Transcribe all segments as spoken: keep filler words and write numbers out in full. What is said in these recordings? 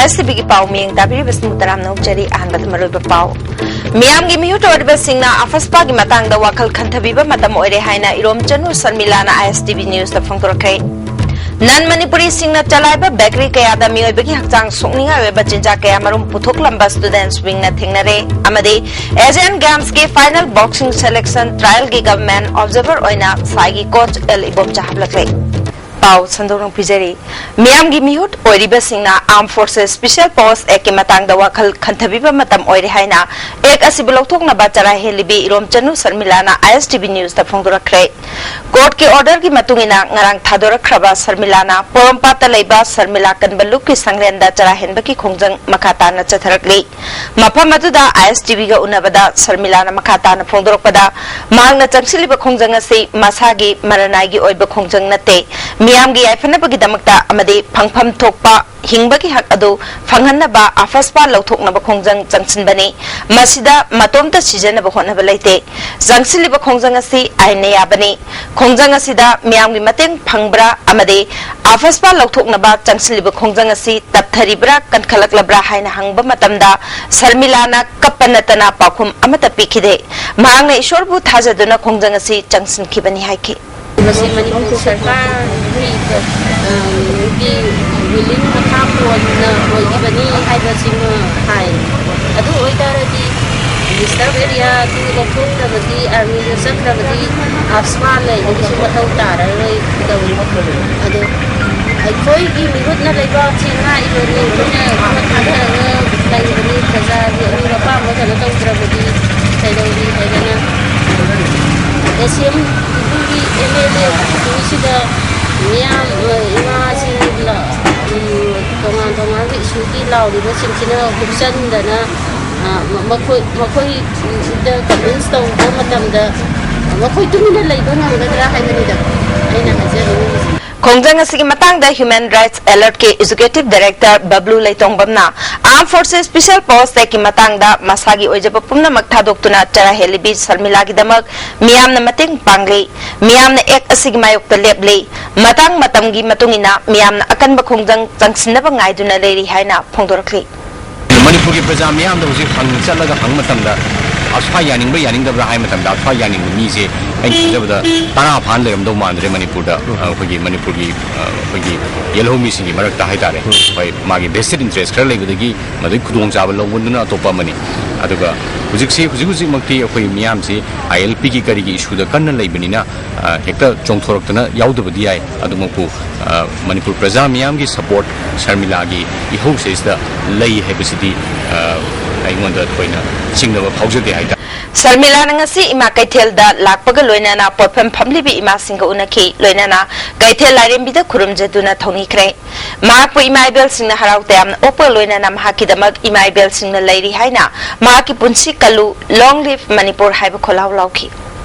ꯑꯦꯁ T ꯚꯤꯒꯤ ꯄꯥꯎ ꯃꯤꯌꯦꯡ ꯇꯥꯕꯤꯔꯤꯕꯁꯤꯡꯕꯨ ꯇꯔꯥꯝꯅ ꯑꯣꯛꯆꯔꯤ꯫ ꯑꯍꯥꯟꯕꯗ ꯃꯔꯨꯑꯣꯏꯕ ꯄꯥꯎ꯫ ꯃꯤꯌꯥꯝꯒꯤ ꯃꯤꯍꯨꯠ ꯑꯣꯏꯔꯤꯕꯁꯤꯡꯅ ꯑꯐꯁꯄꯥꯒꯤ ꯃꯇꯥꯡꯗ ꯋꯥꯈꯜ ꯈꯟꯊꯕꯤꯕ ꯃꯇꯝ ꯑꯣꯏꯔꯦ ꯍꯥꯏꯅ ꯏꯔꯣꯝꯆꯅꯨ ꯁꯔꯃꯤꯂꯥꯅ ꯑꯥꯏ ꯑꯦꯁ ꯇꯤ ꯚꯤ ꯅ꯭ꯌꯨꯁꯇ ꯐꯣꯡꯗꯣꯔꯛꯈ꯭ꯔꯦ꯫ ꯅꯟ ꯃꯅꯤꯄꯨꯔꯤꯁꯤꯡꯅ ꯆꯂꯥꯏꯕ ꯕꯦꯀꯔꯤ ꯀꯌꯥꯗ ꯃꯤꯑꯣꯏꯕꯒꯤ ꯍꯛꯆꯥꯡ ꯁꯣꯛꯅꯤꯡꯉꯥꯏ ꯑꯣꯏꯕ ꯆꯤꯟꯖꯥꯛ ꯀꯌꯥ ꯃꯔꯨꯝ ꯄꯨꯊꯣꯛꯂꯝꯕ ꯁ꯭ꯇꯨꯗꯦꯟꯠꯁ ꯋꯤꯡꯅ ꯊꯦꯡꯅꯔꯦ ꯑꯃꯗꯤ ꯑꯦꯁꯤꯌꯥꯟ ꯒꯦꯝꯁꯀꯤ ꯐꯥꯏꯅꯦꯜ ꯕꯣꯛꯁꯤꯡ ꯁꯦꯂꯦꯛꯁꯟ ꯇ꯭ꯔꯥꯏꯜꯒꯤ ꯒꯚꯔꯟꯃꯦꯟꯠ ꯑꯣꯕꯖꯔꯚꯔ ꯑꯣꯏꯅ ꯁꯥꯏꯒꯤ ꯀꯣꯆ ꯑꯦꯜ ꯏꯕꯣꯝꯆꯥ ꯍꯥꯞꯂꯛꯂꯦ꯫ ꯄꯥꯎ ꯁꯟꯗꯣꯛꯅ ꯄꯤꯖꯔꯤ꯫ ꯃꯤꯌꯥꯝꯒꯤ ꯃꯤꯍꯨꯠ ꯑꯣꯏꯔꯤꯕꯁꯤꯡꯅ ꯑꯥꯔꯝ ꯐꯣꯔꯁꯦꯁ ꯁ꯭ꯄꯦꯁꯤꯌꯦꯜ ꯄꯥꯋꯔꯁ ꯑꯦꯛꯀꯤ ꯃꯇꯥꯡꯗ ꯋꯥꯈꯜ ꯈꯟꯊꯕꯤꯕ ꯃꯇꯝ ꯑꯣꯏꯔꯦ ꯍꯥꯏꯅ ꯑꯦꯛ ꯑꯁꯤꯕꯨ ꯂꯧꯊꯣꯛꯅꯕ ꯆꯔꯥ ꯍꯦꯜꯂꯤꯕꯤ ꯏꯔꯣꯝꯆꯅꯨ ꯁꯔꯃꯤꯂꯥꯅ ꯑꯥꯏ ꯑꯦꯁ ꯇꯤ ꯚꯤ ꯅ꯭ꯌꯨꯁꯇ ꯐꯣꯡꯗꯣꯔꯛꯈ꯭ꯔꯦ꯫ ꯀꯣꯔꯠꯀꯤ ꯑꯣꯔꯗꯔꯒꯤ ꯃꯇꯨꯡ ꯏꯟꯅ ꯉꯔꯥꯡ ꯊꯥꯗꯣꯔꯛꯈ꯭ꯔꯕ ꯁꯔꯃꯤꯂꯥꯅ ꯄꯣꯔꯣꯝꯄꯥꯠꯇ ꯂꯩꯕ ꯁꯔꯃꯤꯂꯥ ꯀꯟꯕ ꯂꯨꯞꯀꯤ ꯁꯪꯂꯦꯟꯗ ꯆꯔꯥ ꯍꯦꯟꯕꯒꯤ ꯈꯣꯡꯖꯪ ꯃꯈꯥ ꯇꯥꯅ ꯆꯠꯊꯔꯛꯂꯤ꯫ ꯃꯐꯝ ꯑꯗꯨꯗ ꯑꯥꯏ ꯑꯦꯁ ꯇꯤ ꯚꯤꯒ ꯎꯅꯕꯗ ꯁꯔꯃꯤꯂꯥꯅ ꯃꯈꯥ ꯇꯥꯅ ꯐꯣꯡꯗꯣꯔꯛꯄꯗ, ꯃꯍꯥꯛꯅ ꯆꯪꯁꯤꯜꯂꯤꯕ ꯈꯣꯡꯖꯪ ꯑꯁꯤ ꯃꯁꯥꯒꯤ ꯃꯔꯅꯥꯏꯒꯤ ꯑꯣꯏꯕ ꯈꯣꯡꯖꯪ ꯅꯠꯇꯦ, ꯃꯤꯌꯥꯝꯒꯤ ꯌꯥꯏꯐꯅꯕꯒꯤꯗꯃꯛꯇ ꯑꯃꯗꯤ ꯐꯪꯐꯝ ꯊꯣꯛꯄ ꯍꯤꯡꯕꯒꯤ ꯍꯛ ꯑꯗꯨ ꯐꯪꯍꯟꯅꯕ ꯑꯐꯁꯄꯥ ꯂꯧꯊꯣꯛꯅꯕ ꯈꯣꯡꯖꯪ ꯆꯪꯁꯤꯟꯕꯅꯤ꯫ ꯃꯁꯤꯗ ꯃꯇꯣꯝꯇ ꯁꯤꯖꯅꯕ ꯍꯣꯠꯅꯕ ꯂꯩꯇꯦ꯫ ꯆꯪꯁꯤꯜꯂꯤꯕ ꯈꯣꯡꯖꯪ ꯑꯁꯤ ꯑꯥꯏꯟꯅ ꯌꯥꯕꯅꯤ꯫ ꯈꯣꯡꯖꯪ ꯑꯁꯤꯗ ꯃꯤꯌꯥꯝꯒꯤ ꯃꯇꯦꯡ ꯐꯪꯕ꯭ꯔꯥ ꯑꯃꯗꯤ ꯑꯐꯁꯄꯥ ꯂꯧꯊꯣꯛꯅꯕ ꯆꯪꯁꯤꯜꯂꯤꯕ ꯈꯣꯡꯖꯪ ꯑꯁꯤ ꯇꯞꯊꯔꯤꯕ꯭ꯔꯥ, ꯀꯟꯈꯠꯂꯛꯂꯕ꯭ꯔꯥ ꯍꯥꯏꯅ ꯍꯪꯕ ꯃꯇꯝꯗ ꯁꯔꯃꯤꯂꯥꯅ ꯀꯞꯄ ꯅꯠꯇꯅ ꯄꯥꯎꯈꯨꯝ ꯑꯃꯠꯇ ꯄꯤꯈꯤꯗꯦ꯫ ꯃꯍꯥꯛꯅ ꯏꯁꯣꯔꯕꯨ ꯊꯥꯖꯗꯨꯅ ꯈꯣꯡꯖꯪ ꯑꯁꯤ ꯆꯪꯁꯤꯟꯈꯤꯕꯅꯤ ꯍꯥꯏꯈꯤ꯫ ꯃꯁꯤ ꯃꯅꯤꯄꯨꯔ ꯁꯔꯀꯥꯔꯒꯤ, ꯑ, ꯒꯤ ꯋꯤꯂꯤꯡ ꯃꯈꯥ ꯄꯣꯟꯅ ꯑꯣꯏꯈꯤꯕꯅꯤ ꯍꯥꯏꯕꯁꯤꯃ ꯍꯥꯏ꯫ ꯑꯗꯨ ꯑꯣꯏꯇꯥꯔꯗꯤ ꯗꯤꯁꯇꯔꯕ ꯑꯦꯔꯤꯌꯥꯗꯨ ꯂꯧꯊꯣꯛꯇ꯭ꯔꯕꯗꯤ, ꯑꯥꯔꯃꯤꯗꯨ ꯆꯠꯈ꯭ꯔꯕꯗꯤ ꯑꯐꯁꯄꯥ ꯂꯩꯕꯒꯤꯁꯨ ꯃꯊꯧ ꯇꯥꯔꯔꯣꯏ꯫ ꯇꯧꯔꯤꯕ ꯑꯗꯣ ꯑꯩꯈꯣꯏꯒꯤ ꯃꯤꯍꯨꯠꯅ ꯂꯩꯕꯥꯛꯁꯤ ꯉꯥꯛꯏꯕꯅꯤ, ꯑꯩꯈꯣꯏꯅ ꯈꯨꯠ ꯊꯥꯗꯔꯒ ꯂꯩꯕꯅꯤ꯫ ꯄ꯭ꯔꯖꯥꯒꯤ ꯑꯅꯤꯡꯕ ꯑꯄꯥꯝꯕ ꯀꯩꯅꯣ ꯇꯧꯗ꯭ꯔꯕꯗꯤ ꯀꯩꯗꯧꯔꯤ ꯍꯥꯏꯗꯅ ꯑꯦꯁ ꯁꯤ ꯑꯦꯝ ꯏꯕꯨꯡꯒꯤ ꯑꯦꯝ ꯑꯦꯜ ꯑꯦꯁꯤꯗ ꯃꯤꯌꯥꯝ, ꯑ, ꯏꯃꯥꯁꯤ ꯂ-, ꯎꯝ, ꯇꯣꯉꯥꯟ ꯇꯣꯉꯥꯟꯕ ꯏꯁꯨꯒꯤ ꯂꯥꯎꯔꯤꯕꯁꯤꯡꯁꯤꯅ ꯍꯨꯞꯆꯟꯗꯅ, ꯑ, ꯃ-, ꯃꯈꯣꯏ, ꯃꯈꯣꯏꯗ ꯀꯟꯚꯤꯟꯁ ꯇꯧꯕ ꯃꯇꯝꯗ ꯃꯈꯣꯏ ꯇꯨꯃꯤꯟꯅ ꯂꯩꯕ ꯉꯝꯒꯗ꯭ꯔꯥ ꯍꯥꯏꯕꯅꯤꯗ ꯑꯩꯅ ꯍꯥꯏꯖꯅꯤꯡꯉꯤꯁꯦ꯫ ꯈꯣꯡꯖꯪ ꯑꯁꯤꯒꯤ ꯃꯇꯥꯡꯗ Human Rights Alert ꯀꯤ Executive Director ꯕꯕ꯭ꯂꯨ ꯂꯩꯇꯣꯡꯕꯝꯅ Armed Forces Special Powers Act ꯀꯤ ꯃꯇꯥꯡꯗ ꯃꯁꯥꯒꯤ ꯑꯣꯏꯖꯕ ꯄꯨꯝꯅꯃꯛ ꯊꯥꯗꯣꯛꯇꯨꯅ ꯆꯔꯥ ꯍꯦꯜꯂꯤꯕꯤ ꯁꯔꯃꯤꯂꯥꯒꯤꯗꯃꯛ ꯃꯤꯌꯥꯝꯅ ꯃꯇꯦꯡ ꯄꯥꯡꯂꯤ, ꯃꯤꯌꯥꯝꯅ Act ꯑꯁꯤꯒꯤ ꯃꯥꯌꯣꯛꯇ ꯂꯦꯞꯂꯤ, ꯃꯇꯥꯡ ꯃꯇꯝꯒꯤ ꯃꯇꯨꯡ ꯏꯟꯅ ꯃꯤꯌꯥꯝꯅ ꯑꯀꯟꯕ ꯈꯣꯡꯖꯪ ꯆꯪꯁꯤꯟꯅꯕ ꯉꯥꯏꯗꯨꯅ ꯂꯩꯔꯤ ꯍꯥꯏꯅ ꯐꯣꯡꯗꯣꯔꯛꯂꯤ꯫ ꯃꯅꯤꯄꯨꯔꯒꯤ ꯄ꯭ꯔꯖꯥ ꯃꯤꯌꯥꯝꯗ ꯍꯧꯖꯤꯛ ꯍꯪ ꯆꯠꯂꯒ ꯍꯪꯕ ꯃꯇꯝꯗ, ꯑꯁ꯭ꯋꯥꯏ ꯌꯥꯅꯤꯡꯕ꯭ꯔꯥ ꯌꯥꯅꯤꯡꯗꯕ꯭ꯔꯥ ꯍꯥꯏꯕ ꯃꯇꯝꯗ, ꯑꯁ꯭ꯋꯥꯏ ꯌꯥꯅꯤꯡꯕ ꯃꯤꯁꯦ ꯑꯩꯅ ꯈꯟꯖꯕꯗ ꯇꯔꯥ ꯐꯥꯅ ꯂꯩꯔꯝꯗꯧ ꯃꯥꯟꯗ꯭ꯔꯦ ꯃꯅꯤꯄꯨꯔꯗ꯫ ꯑ, ꯑꯩꯈꯣꯏꯒꯤ ꯃꯅꯤꯄꯨꯔꯒꯤ, ꯑ, ꯑꯩꯈꯣꯏꯒꯤ ꯌꯦꯜꯍꯧꯃꯤꯁꯤꯡꯒꯤ ꯃꯔꯛꯇ ꯍꯥꯏꯇꯥꯔꯦ꯫ ꯍꯣꯏ, ꯃꯥꯒꯤ vested interest ꯈꯔ ꯂꯩꯕꯗꯒꯤ ꯃꯗꯨꯒꯤ ꯈꯨꯗꯣꯡꯆꯥꯕ ꯂꯧꯕꯗꯨꯅ ꯑꯇꯣꯞꯄ ꯑꯃꯅꯤ꯫ ꯑꯗꯨꯒ ꯍꯧꯖꯤꯛꯁꯤ, ꯍꯧꯖꯤꯛ ꯍꯧꯖꯤꯛꯃꯛꯇꯤ ꯑꯩꯈꯣꯏ ꯃꯤꯌꯥꯝꯁꯤ ILP ꯒꯤ ꯀꯔꯤꯒꯤ issue ꯗ ꯀꯟꯅ ꯂꯩꯕꯅꯤꯅ, ꯑ, ꯍꯦꯛꯇ ꯆꯣꯡꯊꯣꯔꯛꯇꯅ ꯌꯥꯎꯗꯕꯗꯤ ꯌꯥꯏ꯫ ꯑꯗꯨꯃꯛꯄꯨ, ꯑ, ꯃꯅꯤꯄꯨꯔ ꯄ꯭ꯔꯖꯥ ꯃꯤꯌꯥꯝꯒꯤ support ꯁꯔꯃꯤꯂꯥꯒꯤ ꯏꯍꯧꯁꯤꯗ ꯂꯩ ꯍꯥꯏꯕꯁꯤꯗꯤ, ꯑ, ꯑꯩꯉꯣꯟꯗ ꯊꯣꯏꯅ ꯆꯤꯡꯅꯕ ꯐꯥꯎꯖꯗꯦ ꯍꯥꯏꯇꯥꯔꯦ꯫ ꯁꯔꯃꯤꯂꯥꯅ ꯉꯁꯤ ꯏꯃꯥ ꯀꯩꯊꯦꯜꯗ ꯂꯥꯛꯄꯒ ꯂꯣꯏꯅꯅ ꯄꯣꯠꯐꯝ ꯐꯝꯂꯤꯕ ꯏꯃꯥꯁꯤꯡꯒ ꯎꯅꯈꯤ꯫ ꯂꯣꯏꯅꯅ ꯀꯩꯊꯦꯜ ꯂꯥꯏꯔꯦꯝꯕꯤꯗ ꯈꯨꯔꯨꯝꯖꯗꯨꯅ ꯊꯧꯅꯤꯈ꯭ꯔꯦ꯫ ꯃꯍꯥꯛꯄꯨ ꯏꯃꯥ ꯏꯕꯦꯜꯁꯤꯡꯅ ꯍꯔꯥꯎ ꯇꯌꯥꯝꯅ ꯑꯣꯛꯄꯒ ꯂꯣꯏꯅꯅ ꯃꯍꯥꯛꯀꯤꯗꯃꯛ "ꯏꯃꯥ ꯏꯕꯦꯜꯁꯤꯡꯅ ꯂꯩꯔꯤ ꯍꯥꯏꯅ ꯃꯍꯥꯛꯀꯤ ꯄꯨꯟꯁꯤ ꯀꯜꯂꯨ, Long Live Manipur" ꯍꯥꯏꯕ ꯈꯣꯜꯂꯥꯎ ꯂꯥꯎꯈꯤ꯫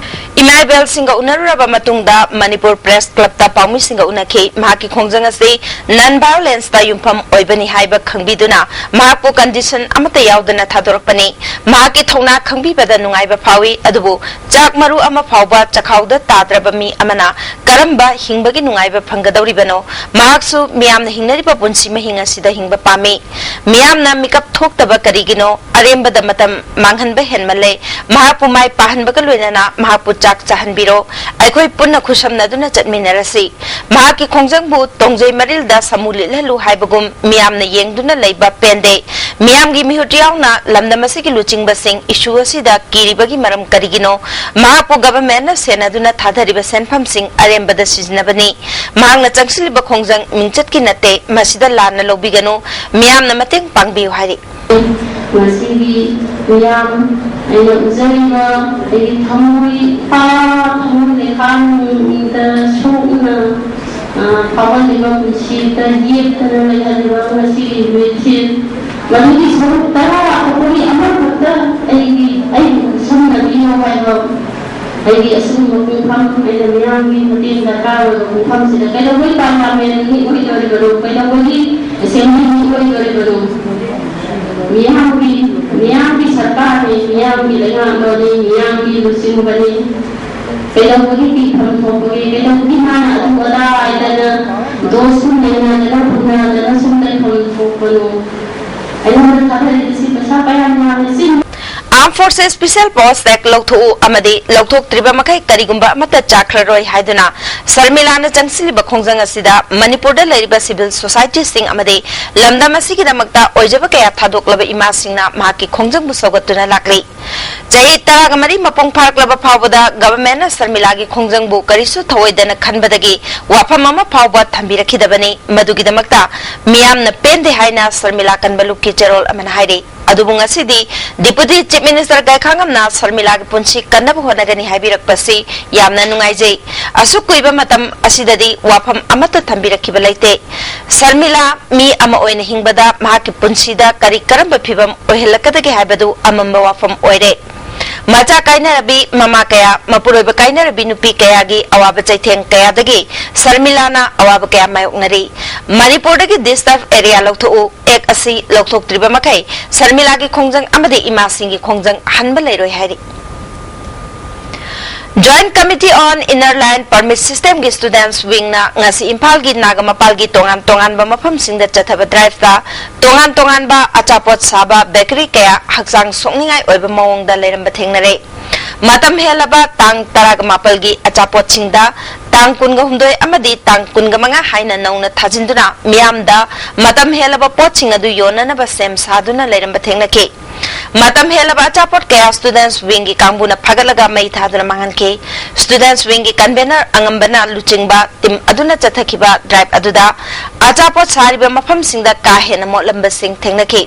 ꯏꯃꯥ ꯏꯕꯦꯜꯁꯤꯡꯒ ꯎꯅꯔꯨꯔꯕ ꯃꯇꯨꯡꯗ ꯃꯅꯤꯄꯨꯔ Press Club ꯇ ꯄꯥꯎꯃꯤꯁꯤꯡꯒ ꯎꯅꯈꯤ꯫ ꯃꯍꯥꯛꯀꯤ ꯈꯣꯡꯖꯪ ꯑꯁꯤ non violence ꯇ ꯌꯨꯝꯐꯝ ꯑꯣꯏꯕꯅꯤ ꯍꯥꯏꯕ ꯈꯪꯕꯤꯗꯨꯅ ꯃꯍꯥꯛꯄꯨ condition ꯑꯃꯠꯇ ꯌꯥꯎꯗꯅ ꯊꯥꯗꯣꯔꯛꯄꯅꯤ꯫ ꯃꯍꯥꯛꯀꯤ ꯊꯧꯅꯥ ꯈꯪꯕꯤꯕꯗ ꯅꯨꯡꯉꯥꯏꯕ ꯐꯥꯎꯏ, ꯑꯗꯨꯕꯨ ꯆꯥꯛ ꯃꯔꯨ ꯑꯃ ꯐꯥꯎꯕ ꯆꯈꯥꯎꯗ ꯇꯥꯗ꯭ꯔꯕ ꯃꯤ ꯑꯃꯅ ꯀꯔꯝꯕ ꯍꯤꯡꯕꯒꯤ ꯅꯨꯡꯉꯥꯏꯕ ꯐꯪꯒꯗꯧꯔꯤꯕꯅꯣ? ꯃꯍꯥꯛꯁꯨ ꯃꯤꯌꯥꯝꯅ ꯍꯤꯡꯅꯔꯤꯕ ꯄꯨꯟꯁꯤ ꯃꯍꯤꯡ ꯑꯁꯤꯗ ꯍꯤꯡꯕ ꯄꯥꯝꯃꯤ꯫ ꯃꯤꯌꯥꯝꯅ ꯃꯤꯀꯞ ꯊꯣꯛꯇꯕ ꯀꯔꯤꯒꯤꯅꯣ? ꯑꯔꯦꯝꯕꯗ ꯃꯇꯝ ꯃꯥꯡꯍꯟꯕ ꯍꯦꯟꯃꯜꯂꯦ꯫ ꯃꯍꯥꯛꯄꯨ ꯃꯥꯏ ꯄꯥꯍꯟꯕꯒ ꯂꯣꯏꯅꯅ ꯃꯍꯥꯛꯄꯨ ꯆꯥꯛ ꯆꯥꯍꯟꯕꯤꯔꯣ꯫ ꯑꯩꯈꯣꯏ ꯄꯨꯟꯅ ꯈꯨꯠꯁꯝꯅꯗꯨꯅ ꯆꯠꯃꯤꯟꯅꯔꯁꯤ꯫ ꯃꯍꯥꯛꯀꯤ ꯈꯣꯡꯖꯪꯕꯨ "ꯇꯣꯡꯖꯩ ꯃꯔꯤꯜꯗ ꯁꯥꯃꯨ ꯂꯤꯠꯍꯜꯂꯨ" ꯍꯥꯏꯕꯒꯨꯝ ꯃꯤꯌꯥꯝꯅ ꯌꯦꯡꯗꯨꯅ ꯂꯩꯕ ꯄꯦꯟꯗꯦ꯫ ꯃꯤꯌꯥꯝꯒꯤ ꯃꯤꯍꯨꯠ ꯌꯥꯎꯅ ꯂꯝꯗꯝ ꯑꯁꯤꯒꯤ ꯂꯨꯆꯤꯡꯕꯁꯤꯡ issue ꯑꯁꯤꯗ ꯀꯤꯔꯤꯕꯒꯤ ꯃꯔꯝ ꯀꯔꯤꯒꯤꯅꯣ? ꯃꯍꯥꯛꯄꯨ government ꯅ ꯁꯦꯟꯅꯗꯨꯅ ꯊꯥꯗꯔꯤꯕ ꯁꯦꯟꯐꯝꯁꯤꯡ ꯑꯔꯦꯝꯕꯗ ꯁꯤꯖꯤꯟꯅꯕꯅꯤ꯫ ꯃꯍꯥꯛꯅ ꯆꯪꯁꯤꯜꯂꯤꯕ ꯈꯣꯡꯖꯪ ꯃꯤꯡꯆꯠꯀꯤ ꯅꯠꯇꯦ, ꯃꯁꯤꯗ ꯂꯥꯟꯅ ꯂꯧꯕꯤꯒꯅꯨ꯫ ꯃꯤꯌꯥꯝꯅ ꯃꯇꯦꯡ ꯄꯥꯡꯕꯤꯌꯨ ꯍꯥꯏꯔꯤ꯫ ꯉꯁꯤꯒꯤ ꯃꯤꯌꯥꯝ, ꯑꯩꯅ ꯎꯖꯔꯤꯕ ꯑꯩꯒꯤ ꯊꯃꯣꯏ, ꯑꯥ, ꯊꯃꯣꯏ ꯂꯩꯈꯥ ꯅꯨꯡꯗ ꯁꯣꯛꯅ, ꯑ, ꯐꯥꯎꯍꯜꯂꯤꯕ, ꯄꯨꯟꯁꯤꯗ ꯌꯦꯛꯇꯅ ꯂꯩꯍꯜꯂꯤꯕ ꯉꯁꯤꯒꯤ ꯃꯤꯠꯁꯤꯟ, ꯃꯗꯨꯒꯤ ꯁꯔꯨꯛ ꯇꯔꯥ ꯑꯩꯈꯣꯏ ꯑꯃꯈꯛꯇ ꯑꯩꯒꯤ, ꯑꯩꯕꯨ ꯈꯨꯠꯁꯝꯅꯕꯤꯌꯨ ꯍꯥꯏꯕ ꯑꯩꯒꯤ ꯑꯁꯤꯒꯨꯝꯕ ꯄꯨꯡꯐꯝ, ꯑꯩꯅ ꯃꯤꯌꯥꯝꯒꯤ ꯃꯇꯦꯡ ꯗꯔꯀꯥꯔ ꯑꯣꯏꯕ ꯄꯨꯡꯐꯝꯁꯤꯗ ꯀꯩꯗꯧꯕꯩ ꯄꯥꯔꯂꯤꯌꯥꯃꯦꯟ ꯃꯤ ꯑꯣꯏꯗꯣꯔꯤꯕꯅꯣ? ꯀꯩꯗꯧꯕꯒꯤ ꯑꯦꯁꯦꯝꯕ꯭ꯂꯤ ꯃꯤ ꯑꯣꯏꯗꯣꯔꯤꯕꯅꯣ? ꯃꯤꯌꯥꯝꯒꯤ, ꯃꯤꯌꯥꯝꯒꯤ ꯁꯔꯀꯥꯔꯅꯤ, ꯃꯤꯌꯥꯝꯒꯤ ꯂꯩꯉꯥꯛꯂꯣꯟꯅꯤ, ꯃꯤꯌꯥꯝꯒꯤ ꯂꯨꯆꯤꯡꯕꯅꯤ꯫ ꯀꯩꯗꯧꯕꯒꯤ ꯄꯤꯐꯝ ꯊꯣꯛꯄꯒꯦ? ꯀꯩꯗꯧꯕꯒꯤ ꯃꯥꯅ ꯑꯗꯨ ꯑꯗꯥ ꯍꯥꯏꯗꯅ ꯗꯣꯁ ꯁꯨꯝ ꯂꯩꯅꯗꯅ ꯍꯨꯟꯅꯗꯅ ꯁꯨꯝ ꯂꯩꯐꯝ ꯊꯣꯛꯄꯅꯣ? ꯑꯩꯉꯣꯟꯗ ꯊꯥꯗꯔꯤꯕꯁꯤ ꯄꯩꯁꯥ ꯀꯌꯥꯝ ꯌꯥꯝꯅ ꯆꯤꯡ Armed Forces Special Post Act ꯂꯧꯊꯣꯛꯎ ꯑꯃꯗꯤ ꯂꯧꯊꯣꯛꯇ꯭ꯔꯤꯕ ꯃꯈꯩ ꯀꯔꯤꯒꯨꯝꯕ ꯑꯃꯠꯇ ꯆꯥꯈ꯭ꯔꯔꯣꯏ ꯍꯥꯏꯗꯨꯅ ꯁꯔꯃꯤꯂꯥꯅ ꯆꯪꯁꯤꯜꯂꯤꯕ ꯈꯣꯡꯖꯪ ꯑꯁꯤꯗ ꯃꯅꯤꯄꯨꯔꯗ ꯂꯩꯔꯤꯕ civil societyꯁꯤꯡ ꯑꯃꯗꯤ ꯂꯝꯗꯝ ꯑꯁꯤꯒꯤꯗꯃꯛꯇ ꯑꯣꯏꯖꯕ ꯀꯌꯥ ꯊꯥꯗꯣꯛꯂꯕ ꯏꯃꯥꯁꯤꯡꯅ ꯃꯍꯥꯛꯀꯤ ꯈꯣꯡꯖꯪꯕꯨ ꯁꯧꯒꯠꯇꯨꯅ ꯂꯥꯛꯂꯤ꯫ ꯆꯍꯤ ꯇꯔꯥꯒ ꯃꯔꯤ ꯃꯄꯨꯡ ꯐꯥꯔꯛꯂꯕ ꯐꯥꯎꯕꯗ ꯒꯚꯔꯟꯃꯦꯟꯠꯅ ꯁꯔꯃꯤꯂꯥꯒꯤ ꯈꯣꯡꯖꯪꯕꯨ ꯀꯔꯤꯁꯨ ꯊꯧꯑꯣꯏꯗꯅ ꯈꯟꯕꯗꯒꯤ ꯋꯥꯐꯝ ꯑꯃ ꯐꯥꯎꯕ ꯊꯝꯕꯤꯔꯛꯈꯤꯗꯕꯅꯤ꯫ ꯃꯗꯨꯒꯤꯗꯃꯛꯇ ꯃꯤꯌꯥꯝꯅ ꯄꯦꯟꯗꯦ ꯍꯥꯏꯅ ꯁꯔꯃꯤꯂꯥ ꯀꯟꯕ ꯂꯨꯞꯀꯤ ꯆꯦꯔꯣꯜ ꯑꯃꯅ ꯍꯥꯏꯔꯤ꯫ ꯑꯗꯨꯕꯨ ꯉꯁꯤꯗꯤ Deputy Chief Minister ꯒꯥꯏꯈꯥꯉꯝꯅ ꯁꯔꯃꯤꯂꯥꯒꯤ ꯄꯨꯟꯁꯤ ꯀꯟꯅꯕ ꯍꯣꯠꯅꯒꯅꯤ ꯍꯥꯏꯕꯤꯔꯛꯄꯁꯤ ꯌꯥꯝꯅ ꯅꯨꯡꯉꯥꯏꯖꯩ꯫ ꯑꯁꯨꯛ ꯀꯨꯏꯕ ꯃꯇꯝ ꯑꯁꯤꯗꯗꯤ ꯋꯥꯐꯝ ꯑꯃꯠꯇ ꯊꯝꯕꯤꯔꯛꯈꯤꯕ ꯂꯩꯇꯦ꯫ ꯁꯔꯃꯤꯂꯥ ꯃꯤ ꯑꯃ ꯑꯣꯏꯅ ꯍꯤꯡꯕꯗ ꯃꯍꯥꯛꯀꯤ ꯄꯨꯟꯁꯤꯗ ꯀꯔꯤ ꯀꯔꯝꯕ ꯐꯤꯚꯝ ꯑꯣꯏꯍꯜꯂꯛꯀꯗꯒꯦ ꯍꯥꯏꯕꯗꯨ ꯑꯃꯝꯕ ꯋꯥꯐꯝ ꯑꯣꯏꯔꯦ꯫ ꯃꯆꯥ ꯀꯥꯏꯅꯔꯕꯤ ꯃꯃꯥ ꯀꯌꯥ, ꯃꯄꯨꯔꯣꯏꯕ ꯀꯥꯏꯅꯔꯕꯤ ꯅꯨꯄꯤ ꯀꯌꯥꯒꯤ ꯑꯋꯥꯕ ꯆꯩꯊꯦꯡ ꯀꯌꯥꯗꯒꯤ ꯁꯔꯃꯤꯂꯥꯅ ꯑꯋꯥꯕ ꯀꯌꯥ ꯃꯥꯌꯣꯛꯅꯔꯤ꯫ ꯃꯅꯤꯄꯨꯔꯗꯒꯤ Disturbed Area ꯂꯧꯊꯣꯛꯎ ꯑꯦꯛ ꯑꯁꯤ ꯂꯧꯊꯣꯛꯇ꯭ꯔꯤꯕ ꯃꯈꯩ ꯁꯔꯃꯤꯂꯥꯒꯤ ꯈꯣꯡꯖꯪ ꯑꯃꯗꯤ ꯏꯃꯥꯁꯤꯡꯒꯤ ꯈꯣꯡꯖꯪ ꯍꯟꯕ ꯂꯩꯔꯣꯏ ꯍꯥꯏꯔꯤ꯫ Joint Committee on Inner Line Permit System ꯒꯤ Students Wing ꯅ ꯉꯁꯤ ꯏꯝꯐꯥꯜꯒꯤ ꯅꯥꯒꯥꯃꯄꯥꯜꯒꯤ ꯇꯣꯉꯥꯟ ꯇꯣꯉꯥꯟꯕ ꯃꯐꯝꯁꯤꯡꯗ ꯆꯠꯊꯕ drive ꯇ ꯇꯣꯉꯥꯟ ꯇꯣꯉꯥꯟꯕ ꯑꯆꯥꯄꯣꯠ ꯁꯥꯕ bakery ꯀꯌꯥ ꯍꯛꯆꯥꯡ ꯁꯣꯛꯅꯤꯡꯉꯥꯏ ꯑꯣꯏꯕ ꯃꯑꯣꯡꯗ ꯂꯩꯔꯝꯕ ꯊꯦꯡꯅꯔꯦ꯫ ꯃꯇꯝ ꯍꯦꯜꯂꯕ ꯇꯥꯡ ꯇꯔꯥꯒ ꯃꯥꯄꯜꯒꯤ ꯑꯆꯥꯄꯣꯠꯁꯤꯡꯗ ꯇꯥꯡ ꯀꯨꯟꯒ ꯍꯨꯝꯗꯣꯏ ꯑꯃꯗꯤ ꯇꯥꯡ ꯀꯨꯟꯒ ꯃꯉꯥ ꯍꯥꯏꯅ ꯅꯧꯅ ꯊꯥꯖꯤꯟꯗꯨꯅ ꯃꯤꯌꯥꯝꯗ ꯃꯇꯝ ꯍꯦꯜꯂꯕ ꯄꯣꯠꯁꯤꯡ ꯑꯗꯨ ꯌꯣꯟꯅꯅꯕ ꯁꯦꯝ ꯁꯥꯗꯨꯅ ꯂꯩꯔꯝꯕ ꯊꯦꯡꯅꯈꯤ꯫ ꯃꯇꯝ ꯍꯦꯜꯂꯕ ꯑꯆꯥꯄꯣꯠ ꯀꯌꯥ Students Wing ꯒꯤ ꯀꯥꯡꯕꯨꯅ ꯐꯒꯠꯂꯒ ꯃꯩ ꯊꯥꯗꯨꯅ ꯃꯥꯡꯍꯟꯈꯤ꯫ Students Wing ꯒꯤ convener ꯑꯉꯝꯕꯅ ꯂꯨꯆꯤꯡꯕ team ꯑꯗꯨꯅ ꯆꯠꯊꯈꯤꯕ drive ꯑꯗꯨꯗ ꯑꯆꯥꯄꯣꯠ ꯁꯥꯔꯤꯕ ꯃꯐꯝꯁꯤꯡꯗ ꯀꯥ ꯍꯦꯟꯅ ꯃꯣꯠꯂꯝꯕꯁꯤꯡ ꯊꯦꯡꯅꯈꯤ꯫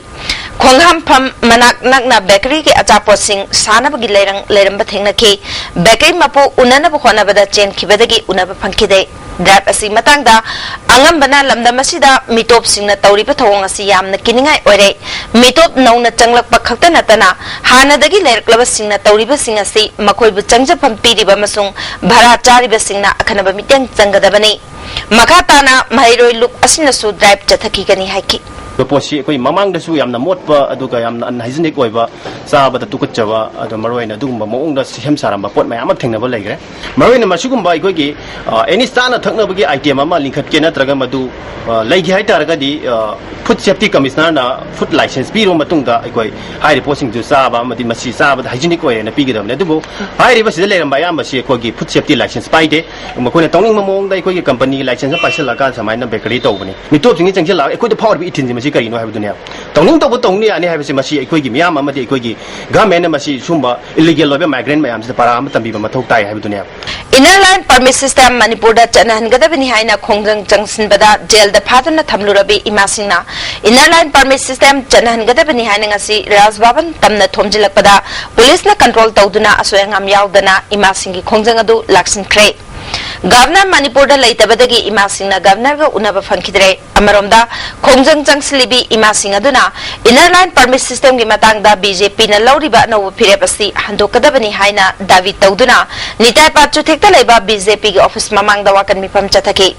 ꯈꯣꯡꯍꯥꯝꯐꯝ ꯃꯅꯥꯛ ꯅꯛꯅ bakery ꯒꯤ ꯑꯆꯥꯄꯣꯠꯁꯤꯡ ꯁꯥꯅꯕꯒꯤ ꯂꯩꯔꯪ ꯂꯩꯔꯝꯕ ꯊꯦꯡꯅꯈꯤ꯫ Bakery ꯃꯄꯨ ꯎꯅꯅꯕ ꯍꯣꯠꯅꯕꯗ ꯆꯦꯟꯈꯤꯕꯗꯒꯤ ꯎꯅꯕ ꯐꯪꯈꯤꯗꯦ꯫ ꯗ꯭ꯔꯥꯏꯚ ꯑꯁꯤ ꯃꯇꯥꯡꯗ ꯑꯉꯝꯕꯅ ꯂꯝꯗꯝ ꯑꯁꯤꯗ ꯃꯤꯇꯣꯞꯁꯤꯡꯅ ꯇꯧꯔꯤꯕ ꯊꯧꯑꯣꯡ ꯑꯁꯤ ꯌꯥꯝꯅ ꯀꯤꯅꯤꯡꯉꯥꯏ ꯑꯣꯏꯔꯦ꯫ ꯃꯤꯇꯣꯞ ꯅꯧꯅ ꯆꯪꯂꯛꯄ ꯈꯛꯇ ꯅꯠꯇꯅ ꯍꯥꯟꯅꯗꯒꯤ ꯂꯩꯔꯛꯂꯕꯁꯤꯡꯅ ꯇꯧꯔꯤꯕꯁꯤꯡ ꯑꯁꯤ ꯃꯈꯣꯏꯕꯨ ꯆꯪꯖꯐꯝ ꯄꯤꯔꯤꯕ ꯑꯃꯁꯨꯡ ꯚꯔꯥ ꯆꯥꯔꯤꯕꯁꯤꯡꯅ ꯑꯈꯟꯅꯕ ꯃꯤꯠꯌꯦꯡ ꯆꯪꯒꯗꯕꯅꯤ꯫ ꯃꯈꯥ ꯇꯥꯅ ꯃꯍꯩꯔꯣꯏ ꯂꯨꯞ ꯑꯁꯤꯅꯁꯨ ꯗ꯭ꯔꯥꯏꯚ ꯆꯠꯊꯈꯤꯒꯅꯤ ꯍꯥꯏꯈꯤ꯫ ꯄꯣꯠꯁꯤ ꯑꯩꯈꯣꯏ ꯃꯃꯥꯡꯗꯁꯨ ꯌꯥꯝꯅ ꯃꯣꯠꯄ, ꯑꯗꯨꯒ ꯌꯥꯝꯅ ꯑꯟꯍꯥꯏꯖꯤꯅꯤꯛ ꯑꯣꯏꯕ, ꯆꯥꯕꯗ ꯇꯨꯀꯠꯆꯕ, ꯑꯗꯣ ꯃꯔꯨꯑꯣꯏꯅ ꯑꯗꯨꯒꯨꯝꯕ ꯃꯑꯣꯡꯗ ꯁꯦꯝ ꯁꯥꯔꯝꯕ ꯄꯣꯠ ꯃꯌꯥꯝ ꯑꯃ ꯊꯦꯡꯅꯕ ꯂꯩꯈ꯭ꯔꯦ꯫ ꯃꯔꯨꯑꯣꯏꯅ ꯃꯁꯤꯒꯨꯝꯕ ꯑꯩꯈꯣꯏꯒꯤ, ꯑ, ꯑꯦꯅꯤ ꯆꯥꯅ ꯊꯛꯅꯕꯒꯤ ꯑꯥꯏꯇꯦꯝ ꯑꯃ ꯂꯤꯡꯈꯠꯀꯦ ꯅꯠꯇ꯭ꯔꯒ ꯃꯗꯨ, ꯑ, ꯂꯩꯒꯦ ꯍꯥꯏ ꯇꯥꯔꯒꯗꯤ, ꯑ, ꯐꯨꯗ ꯁꯦꯐꯇꯤ ꯀꯃꯤꯁꯅꯔꯅ ꯐꯨꯗ ꯂꯥꯏꯁꯦꯟꯁ ꯄꯤꯔꯕ ꯃꯇꯨꯡꯗ ꯑꯩꯈꯣꯏ ꯍꯥꯏꯔꯤꯕ ꯄꯣꯠꯁꯤꯡꯗꯨ ꯆꯥꯕ ꯑꯃꯗꯤ ꯃꯁꯤ ꯆꯥꯕꯗ ꯍꯥꯏꯖꯤꯅꯤꯛ ꯑꯣꯏꯔꯦꯅ ꯄꯤꯒꯗꯕꯅꯤ꯫ ꯑꯗꯨꯕꯨ ꯍꯥꯏꯔꯤꯕꯁꯤꯗ ꯂꯩꯔꯝꯕ ꯑꯌꯥꯝꯕꯁꯤ ꯑꯩꯈꯣꯏꯒꯤ ꯐꯨꯗ ꯁꯦꯐꯇꯤ ꯂꯥꯏꯁꯦꯟꯁ ꯄꯥꯏꯗꯦ꯫ ꯃꯈꯣꯏꯅ ꯇꯧꯅꯤꯡꯕ ꯃꯑꯣꯡꯗ ꯑꯩꯈꯣꯏꯒꯤ ꯀꯝꯄꯅꯤꯒꯤ ꯂꯥꯏꯁꯦꯟꯁ ꯑꯃ ꯄꯥꯏꯁꯤꯜꯂꯒ ꯁꯨꯃꯥꯏꯅ ꯕꯦꯀꯔꯤ ꯇꯧꯕꯅꯤ꯫ ꯃꯤꯇꯣꯞꯁꯤꯡꯒꯤ ꯆꯪꯁꯤꯜꯂꯛꯑꯒ ꯑꯩꯈꯣꯏꯗ ꯐꯥꯎꯔꯤꯕ ꯏꯊꯤꯜꯁꯤ ꯃꯁꯤ ꯀꯔꯤꯅꯣ ꯍꯥꯏꯕꯗꯨꯅꯦ꯫ ꯇꯧꯅꯤꯡ ꯇꯧꯕ ꯇꯧꯅꯤ ꯌꯥꯅꯤ ꯍꯥꯏꯕꯁꯤ ꯃꯁꯤ ꯑꯩꯈꯣꯏꯒꯤ ꯃꯤꯌꯥꯝ ꯑꯃꯗꯤ ꯑꯩꯈꯣꯏꯒꯤ ꯒꯚꯔꯟꯃꯦꯟꯅ ꯃꯁꯤ ꯁꯨꯝꯕ ꯏꯂꯤꯒꯦꯜ ꯑꯣꯏꯕ ꯃꯥꯏꯒ꯭ꯔꯦꯟ ꯃꯌꯥꯝꯁꯤꯗ ꯄꯔꯥ ꯑꯃ ꯇꯝꯕꯤꯕ ꯃꯊꯧ ꯇꯥꯏ ꯍꯥꯏꯕꯗꯨꯅꯦ꯫ Inner Line Permit System ꯃꯅꯤꯄꯨꯔꯗ ꯆꯠꯅꯍꯟꯒꯗꯕꯅꯤ ꯍꯥꯏꯅ ꯈꯣꯡꯖꯪ ꯆꯪꯁꯤꯟꯕꯗ ꯖꯦꯜꯗ ꯐꯥꯗꯨꯅ ꯊꯝꯂꯨꯔꯕꯤ ꯏꯃꯥꯁꯤꯡꯅ Inner Line Permit System ꯆꯠꯅꯍꯟꯒꯗꯕꯅꯤ ꯍꯥꯏꯅ ꯉꯁꯤ ꯔꯥꯖ ꯚꯕꯟ ꯇꯝꯅ ꯊꯣꯝꯖꯤꯜꯂꯛꯄꯗ ꯄꯨꯂꯤꯁꯅ ꯀꯟꯇ꯭ꯔꯣꯜ ꯇꯧꯗꯨꯅ ꯑꯁꯣꯏ ꯑꯉꯥꯝ ꯌꯥꯎꯗꯅ ꯏꯃꯥꯁꯤꯡꯒꯤ ꯈꯣꯡꯖꯪ ꯑꯗꯨ ꯂꯥꯛꯁꯤꯟꯈ꯭ꯔꯦ꯫ ꯒꯚꯔꯅꯔ ꯃꯅꯤꯄꯨꯔꯗ ꯂꯩꯇꯕꯗꯒꯤ ꯏꯃꯥꯁꯤꯡꯅ ꯒꯚꯔꯅꯔꯒ ꯎꯅꯕ ꯐꯪꯈꯤꯗ꯭ꯔꯦ꯫ ꯑꯃꯔꯣꯝꯗ, ꯈꯣꯡꯖꯪ ꯆꯪꯁꯤꯜꯂꯤꯕꯤ ꯏꯃꯥꯁꯤꯡ ꯑꯗꯨꯅ Inner Line Permit System ꯒꯤ ꯃꯇꯥꯡꯗ ꯕꯤ ꯖꯦ ꯄꯤꯅ ꯂꯧꯔꯤꯕ ꯑꯅꯧꯕ ꯐꯤꯔꯦꯞ ꯑꯁꯤ ꯍꯟꯗꯣꯛꯀꯗꯕꯅꯤ ꯍꯥꯏꯅ ꯗꯥꯕꯤ ꯇꯧꯗꯨꯅ ꯅꯤꯇꯥꯏ ꯄꯥꯠ ꯆꯨꯊꯦꯛꯇ ꯂꯩꯕ ꯕꯤ ꯖꯦ ꯄꯤꯒꯤ ꯑꯣꯐꯤꯁ ꯃꯃꯥꯡꯗ ꯋꯥꯀꯟ ꯃꯤꯐꯝ ꯆꯠꯊꯈꯤ꯫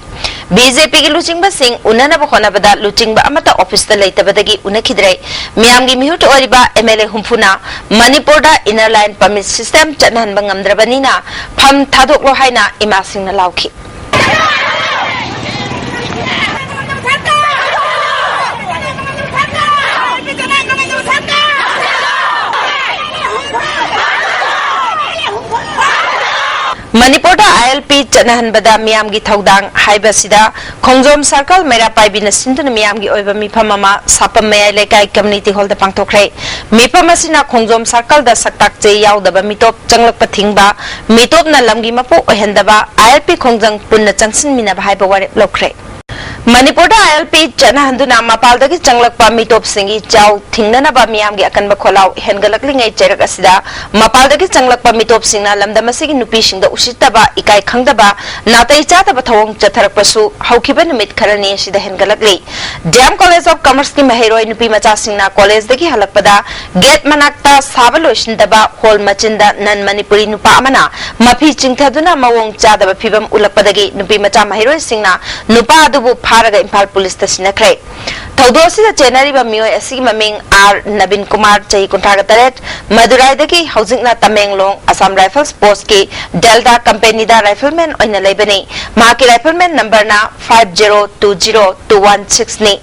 ꯕꯤ ꯖꯦ ꯄꯤꯒꯤ ꯂꯨꯆꯤꯡꯕꯁꯤꯡ ꯎꯅꯅꯕ ꯍꯣꯠꯅꯕꯗ ꯂꯨꯆꯤꯡꯕ ꯑꯃꯠꯇ ꯑꯣꯐꯤꯁꯇ ꯂꯩꯇꯕꯗꯒꯤ ꯎꯅꯈꯤꯗ꯭ꯔꯦ꯫ ꯃꯤꯌꯥꯝꯒꯤ ꯃꯤꯍꯨꯠ ꯑꯣꯏꯔꯤꯕ ꯑꯦꯝ ꯑꯦꯜ ꯑꯦ ꯍꯨꯝꯐꯨꯅ ꯃꯅꯤꯄꯨꯔꯗ Inner Line Permit System ꯆꯠꯅꯍꯟꯕ ꯉꯝꯗ꯭ꯔꯕꯅꯤꯅ ꯐꯝ ꯊꯥꯗꯣꯛꯂꯣ ꯍꯥꯏꯅ ꯏꯃꯥꯁꯤꯡꯅ ꯂꯥꯎꯈꯤ꯫ ꯃꯅꯤꯄꯨꯔꯗ ꯑꯥꯏ ꯑꯦꯜ ꯄꯤ ꯆꯠꯅꯍꯟꯕꯗ ꯃꯤꯌꯥꯝꯒꯤ ꯊꯧꯗꯥꯡ ꯍꯥꯏꯕꯁꯤꯗ ꯈꯣꯡꯖꯣꯝ ꯁꯔꯀꯜ ꯃꯩꯔꯥ ꯄꯥꯏꯕꯤꯅ ꯁꯤꯟꯗꯨꯅ ꯃꯤꯌꯥꯝꯒꯤ ꯑꯣꯏꯕ ꯃꯤꯐꯝ ꯑꯃ ꯁꯥꯄꯝ ꯃꯌꯥꯏ ꯂꯩꯀꯥꯏ ꯀꯝꯃ꯭ꯌꯨꯅꯤꯇꯤ ꯍꯣꯜꯗ ꯄꯥꯡꯊꯣꯛꯈ꯭ꯔꯦ꯫ ꯃꯤꯐꯝ ꯑꯁꯤꯅ ꯈꯣꯡꯖꯣꯝ ꯁꯔꯀꯜꯗ ꯁꯛꯇꯥꯛ ꯆꯦ ꯌꯥꯎꯗꯕ ꯃꯤꯇꯣꯞ ꯆꯪꯂꯛꯄ ꯊꯤꯡꯕ, ꯃꯤꯇꯣꯞꯅ ꯂꯝꯒꯤ ꯃꯄꯨ ꯑꯣꯏꯍꯟꯗꯕ, ꯑꯥꯏ ꯑꯦꯜ ꯄꯤ ꯈꯣꯡꯖꯪ ꯄꯨꯟꯅ ꯆꯪꯁꯤꯟꯃꯤꯟꯅꯕ ꯍꯥꯏꯕ ꯋꯥꯔꯦꯞ ꯂꯧꯈ꯭ꯔꯦ꯫ ꯃꯅꯤꯄꯨꯔꯗ ꯑꯥꯏ ꯑꯦꯜ ꯄꯤ ꯆꯠꯅꯍꯟꯗꯨꯅ ꯃꯄꯥꯟꯗꯒꯤ ꯆꯪꯂꯛꯄ ꯃꯤꯇꯣꯞꯁꯤꯡꯒꯤ ꯆꯥꯎ ꯊꯤꯡꯅꯅꯕ ꯃꯤꯌꯥꯝꯒꯤ ꯑꯀꯟꯕ ꯈꯣꯜꯂꯥꯎ ꯍꯦꯟꯒꯠꯂꯛꯂꯤꯉꯩ ꯆꯩꯔꯛ ꯑꯁꯤꯗ, ꯃꯄꯥꯟꯗꯒꯤ ꯆꯪꯂꯛꯄ ꯃꯤꯇꯣꯞꯁꯤꯡꯅ ꯂꯝꯗꯝ ꯑꯁꯤꯒꯤ ꯅꯨꯄꯤꯁꯤꯡꯗ ꯎꯁꯤꯠꯇꯕ, ꯏꯀꯥꯏ ꯈꯪꯗꯕ, ꯅꯥꯇꯩ ꯆꯥꯗꯕ ꯊꯧꯑꯣꯡ ꯆꯠꯊꯔꯛꯄꯁꯨ ꯍꯧꯈꯤꯕ ꯅꯨꯃꯤꯠ ꯈꯔꯅꯤ ꯑꯁꯤꯗ ꯍꯦꯟꯒꯠꯂꯛꯂꯤ꯫ ꯗꯤ ꯑꯦꯝ ꯀꯣꯂꯦꯖ ꯑꯣꯐ ꯀꯃꯔꯁꯀꯤ ꯃꯍꯩꯔꯣꯏ ꯅꯨꯄꯤ ꯃꯆꯥꯁꯤꯡꯅ ꯀꯣꯂꯦꯖꯗꯒꯤ ꯍꯜꯂꯛꯄꯗ ꯒꯦꯠ ꯃꯅꯥꯛꯇ ꯁꯥꯕ ꯂꯣꯏꯁꯤꯟꯗꯕ ꯍꯣꯜ ꯃꯆꯤꯟꯗ ꯅꯟ ꯃꯅꯤꯄꯨꯔꯤ ꯅꯨꯄꯥ ꯑꯃꯅ ꯃꯐꯤ ꯆꯤꯡꯊꯗꯨꯅ ꯃꯑꯣꯡ ꯆꯥꯗꯕ ꯐꯤꯚꯝ ꯎꯠꯂꯛꯄꯗꯒꯤ ꯅꯨꯄꯤ ꯃꯆꯥ ꯃꯍꯩꯔꯣꯏꯁꯤꯡꯅ ꯅꯨꯄꯥ ꯑꯗꯨꯕꯨ ꯐꯥꯔꯒ ꯏꯝꯐꯥꯜ ꯄꯨꯂꯤꯁꯇ ꯁꯤꯟꯅꯈ꯭ꯔꯦ꯫ ꯊꯧꯗꯣꯛ ꯑꯁꯤꯗ ꯆꯦꯟꯅꯔꯤꯕ ꯃꯤꯑꯣꯏ ꯑꯁꯤꯒꯤ ꯃꯃꯤꯡ ꯑꯥꯔ ꯅꯕꯤꯟ ꯀꯨꯃꯥꯔ, ꯆꯍꯤ ꯀꯨꯟꯊ꯭ꯔꯥꯒ ꯇꯔꯦꯠ, ꯃꯗꯨꯔꯥꯏꯗꯒꯤ, ꯍꯧꯖꯤꯛꯅ ꯇꯃꯦꯡꯂꯣꯡ, ꯑꯁꯥꯝ ꯔꯥꯏꯐꯜꯁ ꯄꯣꯁꯀꯤ ꯗꯦꯜꯗꯥ ꯀꯝꯄꯦꯅꯤꯗ ꯔꯥꯏꯐꯜꯃꯦꯟ ꯑꯣꯏꯅ ꯂꯩꯕꯅꯤ꯫ ꯃꯍꯥꯛꯀꯤ ꯔꯥꯏꯐꯜꯃꯦꯟ ꯅꯝꯕꯔꯅ five zero two zero two one ꯁꯤꯛꯁꯅꯤ꯫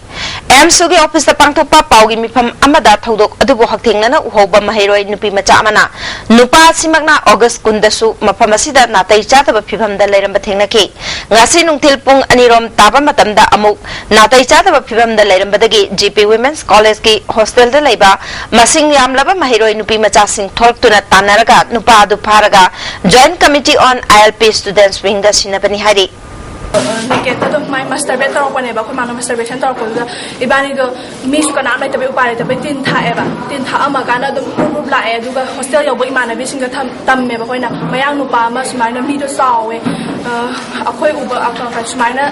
ꯑꯦꯝꯁꯨꯒꯤ ꯑꯣꯐꯤꯁꯇ ꯄꯥꯡꯊꯣꯛꯄ ꯄꯥꯎꯒꯤ ꯃꯤꯐꯝ ꯑꯃꯗ ꯊꯧꯗꯣꯛ ꯑꯗꯨꯕꯨ ꯍꯛꯊꯦꯡꯅꯅ ꯎꯍꯧꯕ ꯃꯍꯩꯔꯣꯏ ꯅꯨꯄꯤ ꯃꯆꯥ ꯑꯃꯅ ꯅꯨꯄꯥ ꯑꯁꯤꯃꯛꯅ ꯑꯣꯒꯁ ꯀꯨꯟꯗꯁꯨ ꯃꯐꯝ ꯑꯁꯤꯗ ꯅꯥꯇꯩ ꯆꯥꯗꯕ ꯐꯤꯚꯝꯗ ꯂꯩꯔꯝꯕ ꯊꯦꯡꯅꯈꯤ꯫ ꯉꯁꯤ ꯅꯨꯡꯊꯤꯜ ꯄꯨꯡ ꯑꯅꯤꯔꯣꯝ ꯇꯥꯕ ꯃꯇꯝꯗ ꯑꯃꯨꯛ ꯅꯥꯇꯩ ꯆꯥꯗꯕ ꯐꯤꯚꯝꯗ ꯂꯩꯔꯝꯕꯗꯒꯤ ꯖꯤ ꯄꯤ ꯋꯤꯃꯦꯟꯁ ꯀꯣꯂꯦꯖꯀꯤ ꯍꯣꯁꯇꯦꯜꯗ ꯂꯩꯕ ꯃꯁꯤꯡ ꯌꯥꯝꯂꯕ ꯃꯍꯩꯔꯣꯏ ꯅꯨꯄꯤ ꯃꯆꯥꯁꯤꯡ ꯊꯣꯛꯂꯛꯇꯨꯅ ꯇꯥꯟꯅꯔꯒ ꯅꯨꯄꯥ ꯑꯗꯨ ꯐꯥꯔꯒ Joint Committee on I L P Students Wingꯗ ꯁꯤꯟꯅꯕꯅꯤ ꯍꯥꯏꯔꯤ꯫ ꯅꯦꯀꯦꯠꯇ ꯑꯗꯨꯝ ꯃꯥꯏ ꯃꯁꯇꯔꯕꯦꯠ ꯇꯧꯔꯛꯄꯅꯦꯕ꯫ ꯑꯩꯈꯣꯏ ꯃꯥꯅ ꯃꯁꯇꯔꯕꯦꯁꯟ ꯇꯧꯔꯛꯄꯗꯨꯗ ꯏꯕꯥꯅꯤꯗꯣ ꯃꯤꯁꯨ ꯀꯅꯥꯝ ꯂꯩꯇꯕꯩ ꯎꯄꯥꯏ ꯂꯩꯇꯕꯩ ꯇꯤꯟ ꯊꯥꯛꯑꯦꯕ꯫ ꯇꯤꯟ ꯊꯥꯛꯑꯝꯃꯀꯥꯟꯗ ꯑꯗꯨꯝ ꯒ꯭ꯔꯨꯞ ꯒ꯭ꯔꯨꯞ ꯂꯥꯛꯑꯦ꯫ ꯑꯗꯨꯒ ꯍꯣꯁꯇꯦꯜ ꯌꯧꯕ ꯏꯃꯥꯟꯅꯕꯤꯁꯤꯡꯒ ꯊꯝ- ꯇꯝꯃꯦꯕ ꯑꯩꯈꯣꯏꯅ꯫ ꯃꯌꯥꯡ ꯅꯨꯄꯥ ꯑꯃ ꯁꯨꯃꯥꯏꯅ ꯃꯤꯗꯣ ꯆꯥꯎꯋꯦ, ꯑ, ꯑꯩꯈꯣꯏ ꯎꯕ ꯑ, ꯀ- ꯀ- ꯁꯨꯃꯥꯏꯅ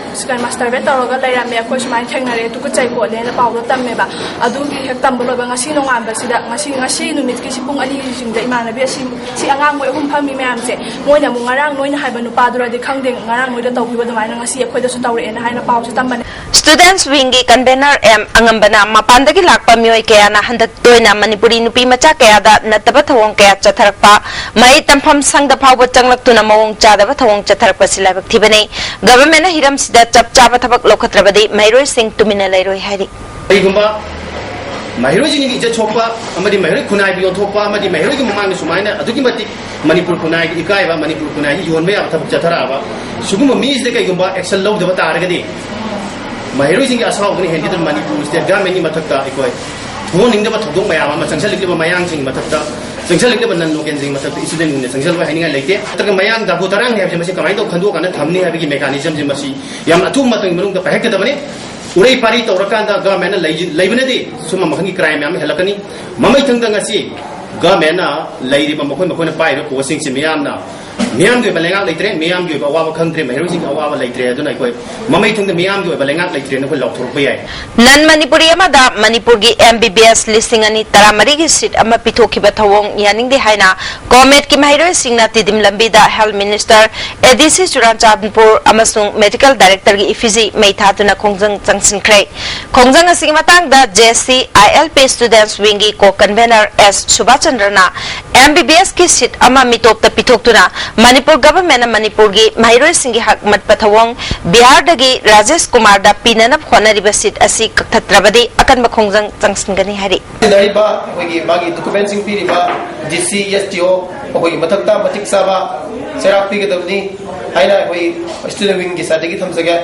ꯃꯁꯇꯔꯕꯦꯠ ꯇꯧꯔꯒ ꯂꯩꯔꯝꯃꯦ, ꯑꯩꯈꯣꯏ ꯁꯨꯃꯥꯏꯅ ꯊꯦꯡꯅꯔꯦ, ꯇꯨꯀꯠꯆꯩ ꯈꯣꯠꯂꯦꯅ ꯄꯥꯎꯗꯣ ꯇꯝꯃꯦꯕ꯫ ꯑꯗꯨꯒꯤ ꯍꯦꯛ ꯇꯝꯕ ꯂꯣꯏꯕ ꯉꯁꯤ ꯅꯣꯡꯉꯥꯟꯕꯁꯤꯗ, ꯉꯁꯤ ꯉꯁꯤ ꯅꯨꯃꯤꯠꯀꯤ ꯁꯤ ꯄꯨꯡ ꯑꯅꯤꯁꯤꯡꯗ ꯏꯃꯥꯟꯅꯕꯤ ꯑꯁꯤ ꯁꯤ ꯑꯉꯥꯡ ꯃꯣꯏ ꯑꯍꯨꯝ ꯐꯝꯃꯤ ꯃꯌꯥꯝꯁꯦ, ꯃꯣꯏꯅ ꯑꯃꯨꯛ ꯉꯔꯥꯡ ꯅꯣꯏꯅ ꯍꯥꯏꯕ ꯅꯨꯄꯥꯗꯨꯔꯗꯤ ꯈꯪꯗꯦ, ꯉꯔꯥꯡ ꯅꯣꯏꯗ ꯇꯧꯈꯤꯕ ꯑꯗꯨꯃꯥꯏꯅ ꯉꯁꯤ ꯑꯩꯈꯣꯏꯗꯁꯨ ꯇꯧꯔꯛꯑꯦꯅ ꯍꯥꯏꯅ ꯄꯥꯎꯁꯦ ꯇꯝꯕꯅꯦ꯫ Students Wingꯒꯤ convener ꯑꯦꯝ ꯑꯉꯝꯕꯅ ꯃꯄꯥꯟꯗꯒꯤ ꯂꯥꯛꯄ ꯃꯤꯑꯣꯏ ꯀꯌꯥꯅ ꯍꯟꯗꯛ ꯇꯣꯏꯅ ꯃꯅꯤꯄꯨꯔꯤ ꯅꯨꯄꯤ ꯃꯆꯥ ꯀꯌꯥꯗ ꯅꯠꯇꯕ ꯊꯧꯑꯣꯡ ꯀꯌꯥ ꯆꯠꯊꯔꯛꯄ, ꯃꯍꯩ ꯇꯝꯐꯝ ꯁꯪꯗ ꯐꯥꯎꯕ ꯆꯪꯂꯛꯇꯨꯅ ꯃꯑꯣꯡ ꯆꯥꯗꯕ ꯊꯧꯑꯣꯡ ꯆꯠꯊꯔꯛꯄꯁꯤ ꯂꯥꯏꯕꯛ ꯊꯤꯕꯅꯤ꯫ Governmentꯅ ꯍꯤꯔꯝꯁꯤꯗ ꯆꯞ ꯆꯥꯕ ꯊꯕꯛ ꯂꯧꯈꯠꯇ꯭ꯔꯕꯗꯤ ꯃꯍꯩꯔꯣꯏꯁꯤꯡ ꯇꯨꯃꯤꯟꯅ ꯂꯩꯔꯣꯏ ꯍꯥꯏꯔꯤ꯫ ꯀꯔꯤꯒꯨꯝꯕ ꯃꯍꯩꯔꯣꯏꯁꯤꯡꯒꯤ ꯏꯖꯠ ꯁꯣꯛꯄ ꯑꯃꯗꯤ ꯃꯍꯩꯔꯣꯏ ꯈꯨꯟꯅꯥꯏꯕꯨ ꯌꯣꯟꯊꯣꯛꯄ ꯑꯃꯗꯤ ꯃꯍꯩꯔꯣꯏꯒꯤ ꯃꯃꯥꯡꯗ ꯁꯨꯃꯥꯏꯅ ꯑꯗꯨꯛꯀꯤ ꯃꯇꯤꯛ ꯃꯅꯤꯄꯨꯔ ꯈꯨꯟꯅꯥꯏꯒꯤ ꯏꯀꯥꯏꯕ, ꯃꯅꯤꯄꯨꯔ ꯈꯨꯟꯅꯥꯏꯒꯤ ꯌꯣꯟꯕ ꯌꯥꯕ ꯊꯕꯛ ꯆꯠꯊꯔꯛꯑꯕ ꯁꯤꯒꯨꯝꯕ ꯃꯤꯁꯤꯗ ꯀꯩꯒꯨꯝꯕ action ꯂꯧꯗꯕ ꯇꯥꯔꯒꯗꯤ ꯃꯍꯩꯔꯣꯏꯁꯤꯡꯒꯤ ꯑꯁꯥꯎꯕꯅ ꯍꯦꯟꯒꯗ꯭ꯔꯥ? ꯃꯅꯤꯄꯨꯔ state governmentꯀꯤ ꯃꯊꯛꯇ ꯑꯩꯈꯣꯏ ꯊꯣꯛꯍꯟꯅꯤꯡꯗꯕ ꯊꯧꯗꯣꯛ ꯃꯌꯥꯝ ꯑꯃ ꯆꯪꯁꯤꯜꯂꯛꯂꯤꯕ ꯃꯌꯥꯡꯁꯤꯡꯒꯤ ꯃꯊꯛꯇ ꯆꯪꯁꯤꯜꯂꯛꯂꯤꯕ ꯅꯟ ꯂꯣꯀꯦꯜꯁꯤꯡꯒꯤ ꯃꯊꯛꯇ ꯏꯁꯇꯨꯗꯦꯟꯁꯤꯡꯅ ꯆꯪꯁꯤꯜꯂꯣꯏ ꯍꯥꯏꯅꯤꯡꯉꯥꯏ ꯂꯩꯇꯦ꯫ ꯅꯠꯇ꯭ꯔꯒ ꯃꯌꯥꯡ ꯗꯥꯒꯨ ꯇꯔꯥꯡꯅꯤ ꯍꯥꯏꯕꯁꯦ ꯃꯁꯤ ꯀꯃꯥꯏꯅ ꯇꯧ ꯈꯟꯗꯣꯛꯑꯀꯥꯟꯗ ꯊꯝꯅꯤ ꯍꯥꯏꯕꯒꯤ ꯃꯦꯀꯥꯅꯤꯖꯝꯁꯦ ꯃꯁꯤ ꯌꯥꯝ ꯑꯊꯨꯕ ꯃꯇꯝꯒꯤ ꯃꯅꯨꯡꯗ ꯄꯥꯏꯈꯠꯀꯗꯕꯅꯤ꯫ ꯎꯔꯩ ꯄꯥꯔꯤ ꯇꯧꯔꯀꯥꯟꯗ ꯒꯚꯔꯟꯃꯦꯟꯅ ꯂꯩ-, ꯂꯩꯕꯅꯗꯤ ꯁꯨꯝꯕ ꯃꯈꯜꯒꯤ ꯀ꯭ꯔꯥꯏꯝ ꯃꯌꯥꯝ ꯑꯃ ꯍꯦꯜꯂꯛꯀꯅꯤ꯫ ꯃꯃꯩꯊꯪꯗ ꯉꯁꯤ ꯒꯚꯔꯟꯃꯦꯟꯅ ꯂꯩꯔꯤꯕ ꯃꯈꯣꯏ ꯃꯈꯣꯏꯅ ꯄꯥꯏꯔꯤꯕ ꯄꯣꯁꯁꯤꯡꯁꯤ ꯃꯤꯌꯥꯝꯅ, ꯃꯤꯌꯥꯝꯒꯤ ꯑꯣꯏꯕ ꯂꯩꯉꯥꯛ ꯂꯩꯇ꯭ꯔꯦ, ꯃꯤꯌꯥꯝꯒꯤ ꯑꯣꯏꯕ ꯑꯋꯥꯕ ꯈꯪꯗ꯭ꯔꯦ, ꯃꯍꯩꯔꯣꯏꯁꯤꯡꯒꯤ ꯑꯋꯥꯕ ꯂꯩꯇ꯭ꯔꯦ꯫ ꯑꯗꯨꯅ ꯑꯩꯈꯣꯏ ꯃꯃꯩꯊꯪꯗ ꯃꯤꯌꯥꯝꯒꯤ ꯑꯣꯏꯕ ꯂꯩꯉꯥꯛ ꯂꯩꯇ꯭ꯔꯦꯅ ꯑꯩꯈꯣꯏ ꯂꯥꯎꯊꯣꯔꯛꯄ ꯌꯥꯏ꯫ ꯅꯟ ꯃꯅꯤꯄꯨꯔꯤ ꯑꯃꯗ ꯃꯅꯤꯄꯨꯔꯒꯤ M B B S ꯂꯤꯁꯤꯡ ꯑꯅꯤ ꯇꯔꯥꯃꯔꯤꯒꯤ ꯁꯤꯠ ꯑꯃ ꯄꯤꯊꯣꯛꯈꯤꯕ ꯊꯧꯑꯣꯡ ꯌꯥꯅꯤꯡꯗꯦ ꯍꯥꯏꯅ ꯀꯣꯃꯦꯠꯀꯤ ꯃꯍꯩꯔꯣꯏꯁꯤꯡꯅ ꯇꯤꯗꯤꯝ ꯂꯝꯕꯤꯗ Health Minister, A D C Churachandpur ꯑꯃꯁꯨꯡ Medical Directorꯒꯤ effigy ꯃꯩ ꯊꯥꯗꯨꯅ ꯈꯣꯡꯖꯪ ꯆꯪꯁꯤꯟꯈ꯭ꯔꯦ꯫ ꯈꯣꯡꯖꯪ ꯑꯁꯤꯒꯤ ꯃꯇꯥꯡꯗ J C I L P Students Wingꯒꯤ co-convener S ꯁꯨꯕꯥꯆꯟꯗ꯭ꯔꯅ M B B Sꯀꯤ ꯁꯤꯠ ꯑꯃ ꯃꯤꯇꯣꯞꯇ ꯄꯤꯊꯣꯛꯇꯨꯅ ꯃꯅꯤꯄꯨꯔ ꯒꯚꯔꯟꯃꯦꯟꯅ ꯃꯅꯤꯄꯨꯔꯒꯤ ꯃꯍꯩꯔꯣꯏꯁꯤꯡꯒꯤ ꯍꯛ ꯃꯠꯄ ꯊꯧꯑꯣꯡ ꯕꯤꯍꯥꯔꯗꯒꯤ ꯔꯥꯖꯦꯁ ꯀꯨꯃꯥꯔꯗ ꯄꯤꯅꯅꯕ ꯍꯣꯠꯅꯔꯤꯕ ꯁꯤꯠ ꯑꯁꯤ ꯀꯛꯊꯠꯇ꯭ꯔꯕꯗꯤ ꯑꯀꯟꯕ ꯈꯣꯡꯖꯪ ꯆꯪꯁꯤꯟꯒꯅꯤ ꯍꯥꯏꯔꯤ꯫ ꯁꯤꯖꯤꯟꯅꯔꯤꯕ ꯑꯩꯈꯣꯏꯒꯤ ꯃꯥꯒꯤ ꯗꯣꯀꯨꯃꯦꯟꯁꯤꯡ ꯄꯤꯔꯤꯕ D C, S D O ꯃꯈꯣꯏꯒꯤ ꯃꯊꯛꯇ ꯃꯇꯤꯛ ꯆꯥꯕ ꯆꯩꯔꯥꯛ ꯄꯤꯒꯗꯕꯅꯤ ꯍꯥꯏꯅ ꯑꯩꯈꯣꯏ ꯁ꯭ꯇꯨꯗꯦꯟꯠ ꯋꯤꯡꯒꯤ ꯁꯥꯏꯠꯇꯒꯤ ꯊꯝꯖꯒꯦ꯫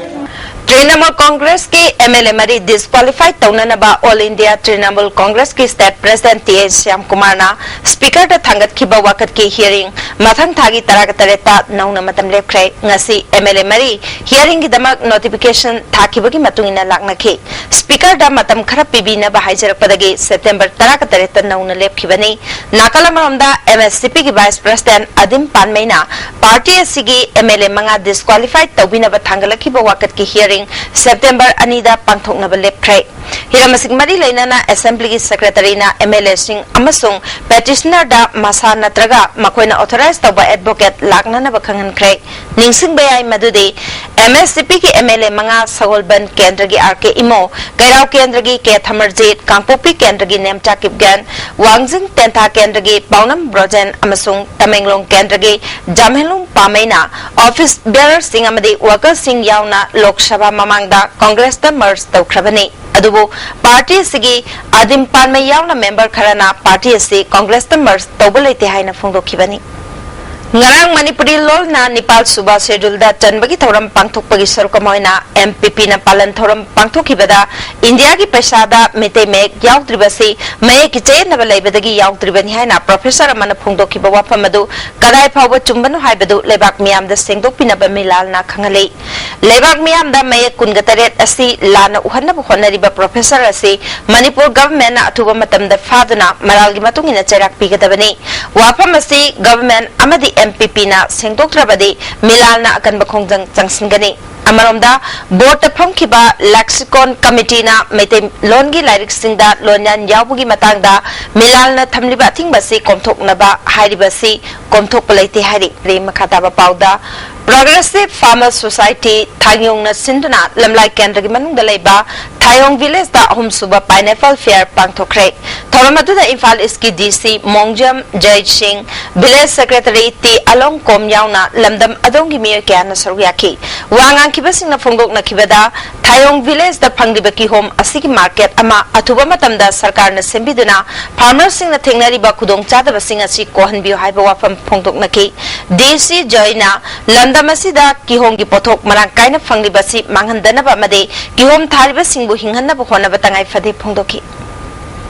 ꯇ꯭ꯔꯤꯅꯃꯨꯜ ꯀꯣꯡꯒ꯭ꯔꯦꯁꯀꯤ M L A ꯃꯔꯤ disqualify ꯇꯧꯅꯅꯕ All India Trinamool Congressꯀꯤ State President T A Shyam ꯀꯨꯃꯥꯔꯅ Speakerꯗ ꯊꯥꯡꯒꯠꯈꯤꯕ ꯋꯥꯀꯠꯀꯤ hearing ꯃꯊꯪ ꯊꯥꯒꯤ ꯇꯔꯥꯒ ꯇꯔꯦꯠꯇ ꯅꯧꯅ ꯃꯇꯝ ꯂꯦꯞꯈ꯭ꯔꯦ꯫ ꯉꯁꯤ M L A ꯃꯔꯤ hearingꯒꯤꯗꯃꯛ notification ꯊꯥꯈꯤꯕꯒꯤ ꯃꯇꯨꯡ ꯏꯟꯅ ꯂꯥꯛꯅꯈꯤ꯫ Speakerꯗ ꯃꯇꯝ ꯈꯔ ꯄꯤꯕꯤꯅꯕ ꯍꯥꯏꯖꯔꯛꯄꯗꯒꯤ September ꯇꯔꯥꯒ ꯇꯔꯦꯠꯇ ꯅꯧꯅ ꯂꯦꯞꯈꯤꯕꯅꯤ꯫ ꯅꯥꯀꯜ ꯑꯃꯔꯣꯝꯗ, M S C Pꯒꯤ Vice President ꯑꯗꯤꯝ ꯄꯥꯟꯃꯩꯅ party ꯑꯁꯤꯒꯤ M L A ꯃꯉꯥ disqualify ꯇꯧꯕꯤꯅꯕ ꯊꯥꯡꯒꯠꯂꯛꯈꯤꯕ ꯋꯥꯀꯠꯀꯤ hearing September ꯑꯅꯤꯗ ꯄꯥꯡꯊꯣꯛꯅꯕ ꯂꯦꯞꯈ꯭ꯔꯦ꯫ ꯍꯤꯔꯝ ꯑꯁꯤꯒ ꯃꯔꯤ ꯂꯩꯅꯅ Assemblyꯒꯤ Secretaryꯅ M L Aꯁꯤꯡ ꯑꯃꯁꯨꯡ petitionerꯗ ꯃꯁꯥ ꯅꯠꯇ꯭ꯔꯒ ꯃꯈꯣꯏꯅ authorize ꯇꯧꯕ advocate ꯂꯥꯛꯅꯅꯕ ꯈꯪꯍꯟꯈ꯭ꯔꯦ꯫ ꯅꯤꯡꯁꯤꯡꯕ ꯌꯥꯏ ꯃꯗꯨꯗꯤ M S C Pꯒꯤ M L A ꯃꯉꯥ ꯁꯒꯣꯜꯕꯟ ꯀꯦꯟꯗ꯭ꯔꯒꯤ R K ꯏꯃꯣ, ꯀꯩꯔꯥꯎ ꯀꯦꯟꯗ꯭ꯔꯒꯤ ꯀꯦ ꯊꯃꯔꯖꯤꯠ, ꯀꯥꯡꯄꯣꯛꯄꯤ ꯀꯦꯟꯗ꯭ꯔꯒꯤ ꯅꯦꯝꯆꯥ ꯀꯤꯞꯒꯦꯟ, ꯋꯥꯡꯖꯤꯡ ꯇꯦꯟꯊꯥ ꯀꯦꯟꯗ꯭ꯔꯒꯤ ꯄꯥꯎꯅꯝ ꯕ꯭ꯔꯣꯖꯦꯟ ꯑꯃꯁꯨꯡ ꯇꯃꯦꯡꯂꯣꯡ ꯀꯦꯟꯗ꯭ꯔꯒꯤ ꯖꯥꯝꯍꯦꯟꯂꯨꯡ ꯄꯥꯃꯩꯅ office bearerꯁꯤꯡ ꯑꯃꯗꯤ workerꯁꯤꯡ ꯌꯥꯎꯅ ꯂꯣꯛ ꯁꯚꯥ ꯃꯃꯥꯡꯗ ꯀꯣꯡꯒ꯭ꯔꯦꯁꯇ merge ꯇꯧꯈ꯭ꯔꯕꯅꯤ꯫ ꯑꯗꯨꯕꯨ party ꯑꯁꯤꯒꯤ ꯑꯗꯤꯝ ꯄꯥꯟꯃꯩ ꯌꯥꯎꯅ member ꯈꯔꯅ party ꯑꯁꯤ ꯀꯣꯡꯒ꯭ꯔꯦꯁꯇ merge ꯇꯧꯕ ꯂꯩꯇꯦ ꯍꯥꯏꯅ ꯐꯣꯡꯗꯣꯛꯈꯤꯕꯅꯤ꯫ ꯉꯔꯥꯡ ꯃꯅꯤꯄꯨꯔꯤ ꯂꯣꯜꯅ ꯅꯤꯄꯥꯜ ꯁꯨꯕ ꯁꯦꯗꯨꯜꯗ ꯆꯟꯕꯒꯤ ꯊꯧꯔꯝ ꯄꯥꯡꯊꯣꯛꯄꯒꯤ ꯁꯔꯨꯛ ꯑꯃ ꯑꯣꯏꯅ ꯑꯦꯝ ꯄꯤ ꯄꯤꯅ ꯄꯥꯂꯟ ꯊꯧꯔꯝ ꯄꯥꯡꯊꯣꯛꯈꯤꯕꯗ ꯏꯟꯗꯤꯌꯥꯒꯤ ꯄꯩꯁꯥꯗ ꯃꯩꯇꯩ ꯃꯌꯦꯛ ꯌꯥꯎꯗ꯭ꯔꯤꯕꯁꯤ ꯃꯌꯦꯛꯀꯤ ꯆꯌꯦꯠꯅꯕ ꯂꯩꯕꯗꯒꯤ ꯌꯥꯎꯗ꯭ꯔꯤꯕꯅꯤ ꯍꯥꯏꯅ ꯄ꯭ꯔꯣꯐꯦꯁꯔ ꯑꯃꯅ ꯐꯣꯡꯗꯣꯛꯈꯤꯕ ꯋꯥꯐꯝ ꯑꯗꯨ ꯀꯗꯥꯏ ꯐꯥꯎꯕ ꯆꯨꯝꯕꯅꯣ ꯍꯥꯏꯕꯗꯨ ꯂꯩꯕꯥꯛ ꯃꯤꯌꯥꯝꯗ ꯁꯦꯡꯗꯣꯛꯄꯤꯅꯕ ꯃꯤꯂꯥꯜꯅ ꯈꯪꯍꯜꯂꯤ꯫ ꯂꯩꯕꯥꯛ ꯃꯤꯌꯥꯝꯗ ꯃꯌꯦꯛ ꯀꯨꯟꯒ ꯇꯔꯦꯠ ꯑꯁꯤ ꯂꯥꯟꯅ ꯎꯍꯟꯅꯕ ꯍꯣꯠꯅꯔꯤꯕ ꯄ꯭ꯔꯣꯐꯦꯁꯔ ꯑꯁꯤ ꯃꯅꯤꯄꯨꯔ ꯒꯚꯔꯟꯃꯦꯟꯠꯅ ꯑꯊꯨꯕ ꯃꯇꯝꯗ ꯐꯥꯗꯨꯅ ꯃꯔꯥꯜꯒꯤ ꯃꯇꯨꯡ ꯏꯟꯅ ꯆꯩꯔꯥꯛ ꯄꯤꯒꯗꯕꯅꯤ꯫ ꯋꯥꯐꯝ ꯑꯁꯤ ꯒꯚꯔꯟꯃꯦꯟꯠ ꯑꯃꯗꯤ ꯑꯦꯝ ꯄꯤ ꯄꯤꯅ ꯁꯦꯡꯗꯣꯛꯇ꯭ꯔꯕꯗꯤ ꯃꯤꯂꯥꯜꯅ ꯑꯀꯟꯕ ꯈꯣꯡꯖꯪ ꯆꯪꯁꯤꯟꯒꯅꯤ꯫ ꯑꯃꯔꯣꯝꯗ, ꯕꯣꯔꯗꯇ ꯐꯝꯈꯤꯕ ꯂꯦꯛꯁꯤꯀꯣꯟ ꯀꯃꯤꯇꯤꯅ ꯃꯩꯇꯩꯂꯣꯟꯒꯤ ꯂꯥꯏꯔꯤꯛꯁꯤꯡꯗ ꯂꯣꯟꯌꯥꯟ ꯌꯥꯎꯕꯒꯤ ꯃꯇꯥꯡꯗ ꯃꯤꯂꯥꯜꯅ ꯊꯝꯂꯤꯕ ꯑꯊꯤꯡꯕ ꯑꯁꯤ ꯀꯣꯝꯊꯣꯛꯅꯕ ꯍꯥꯏꯔꯤꯕ ꯑꯁꯤ ꯀꯣꯝꯊꯣꯛꯄ ꯂꯩꯇꯦ ꯍꯥꯏꯔꯤ꯫ ꯃꯈꯥ ꯇꯥꯕ ꯄꯥꯎꯗ, Progressive Farmers Society ꯊꯥꯡꯌꯣꯡꯅ ꯁꯤꯟꯗꯨꯅ ꯂꯝꯂꯥꯏ ꯀꯦꯟꯗ꯭ꯔꯒꯤ ꯃꯅꯨꯡꯗ ꯂꯩꯕ ꯊꯥꯌꯣꯡ ꯚꯤꯂꯦꯖꯇ ꯑꯍꯨꯝꯁꯨꯕ Pineapple Fair ꯄꯥꯡꯊꯣꯛꯈ꯭ꯔꯦ꯫ ꯊꯧꯔꯝ ꯑꯗꯨꯗ ꯏꯝꯐꯥꯜ ꯏꯁꯀꯤ ꯗꯤ ꯁꯤ ꯃꯣꯡꯖꯝ ꯖꯩ ꯁꯤꯡ, ꯚꯤꯂꯦꯖ ꯁꯦꯀ꯭ꯔꯦꯇꯔꯤ ꯇꯤ ꯑꯂꯣꯡ ꯀꯣꯝ ꯌꯥꯎꯅ ꯂꯝꯗꯝ ꯑꯗꯣꯝꯒꯤ ꯃꯤꯑꯣꯏ ꯀꯌꯥꯅ ꯁꯔꯨꯛ ꯌꯥꯈꯤ꯫ ꯋꯥ ꯉꯥꯡꯈꯤꯕꯁꯤꯡꯅ ꯐꯣꯡꯗꯣꯛꯅꯈꯤꯕꯗ, ꯊꯥꯌꯣꯡ ꯚꯤꯂꯦꯖꯇ ꯐꯪꯂꯤꯕ ꯀꯤꯍꯣꯝ ꯑꯁꯤꯒꯤ ꯃꯥꯔꯀꯦꯠ ꯑꯃ ꯑꯊꯨꯕ ꯃꯇꯝꯗ ꯁꯔꯀꯥꯔꯅ ꯁꯦꯝꯕꯤꯗꯨꯅ ꯐꯥꯔꯃꯔꯁꯤꯡꯅ ꯊꯦꯡꯅꯔꯤꯕ ꯈꯨꯗꯣꯡꯆꯥꯗꯕꯁꯤꯡ ꯑꯁꯤ ꯀꯣꯛꯍꯟꯕꯤꯌꯨ ꯍꯥꯏꯕ ꯋꯥꯐꯝ ꯐꯣꯡꯗꯣꯛꯅꯈꯤ꯫ ꯗꯤ ꯁꯤ ꯖꯣꯏꯅ ꯂꯝꯗꯝ ꯑꯁꯤꯗ ꯀꯤꯍꯣꯝꯒꯤ ꯄꯣꯠꯊꯣꯛ ꯃꯔꯥꯡ ꯀꯥꯏꯅ ꯐꯪꯂꯤꯕ ꯑꯁꯤ ꯃꯥꯡꯍꯟꯗꯅꯕ ꯑꯃꯗꯤ ꯀꯤꯍꯣꯝ ꯊꯥꯔꯤꯕꯁꯤꯡꯕꯨ ꯍꯤꯡꯍꯟꯅꯕ ꯍꯣꯠꯅꯕ ꯇꯉꯥꯏ ꯐꯗꯦ ꯐꯣꯡꯗꯣꯛꯈꯤ꯫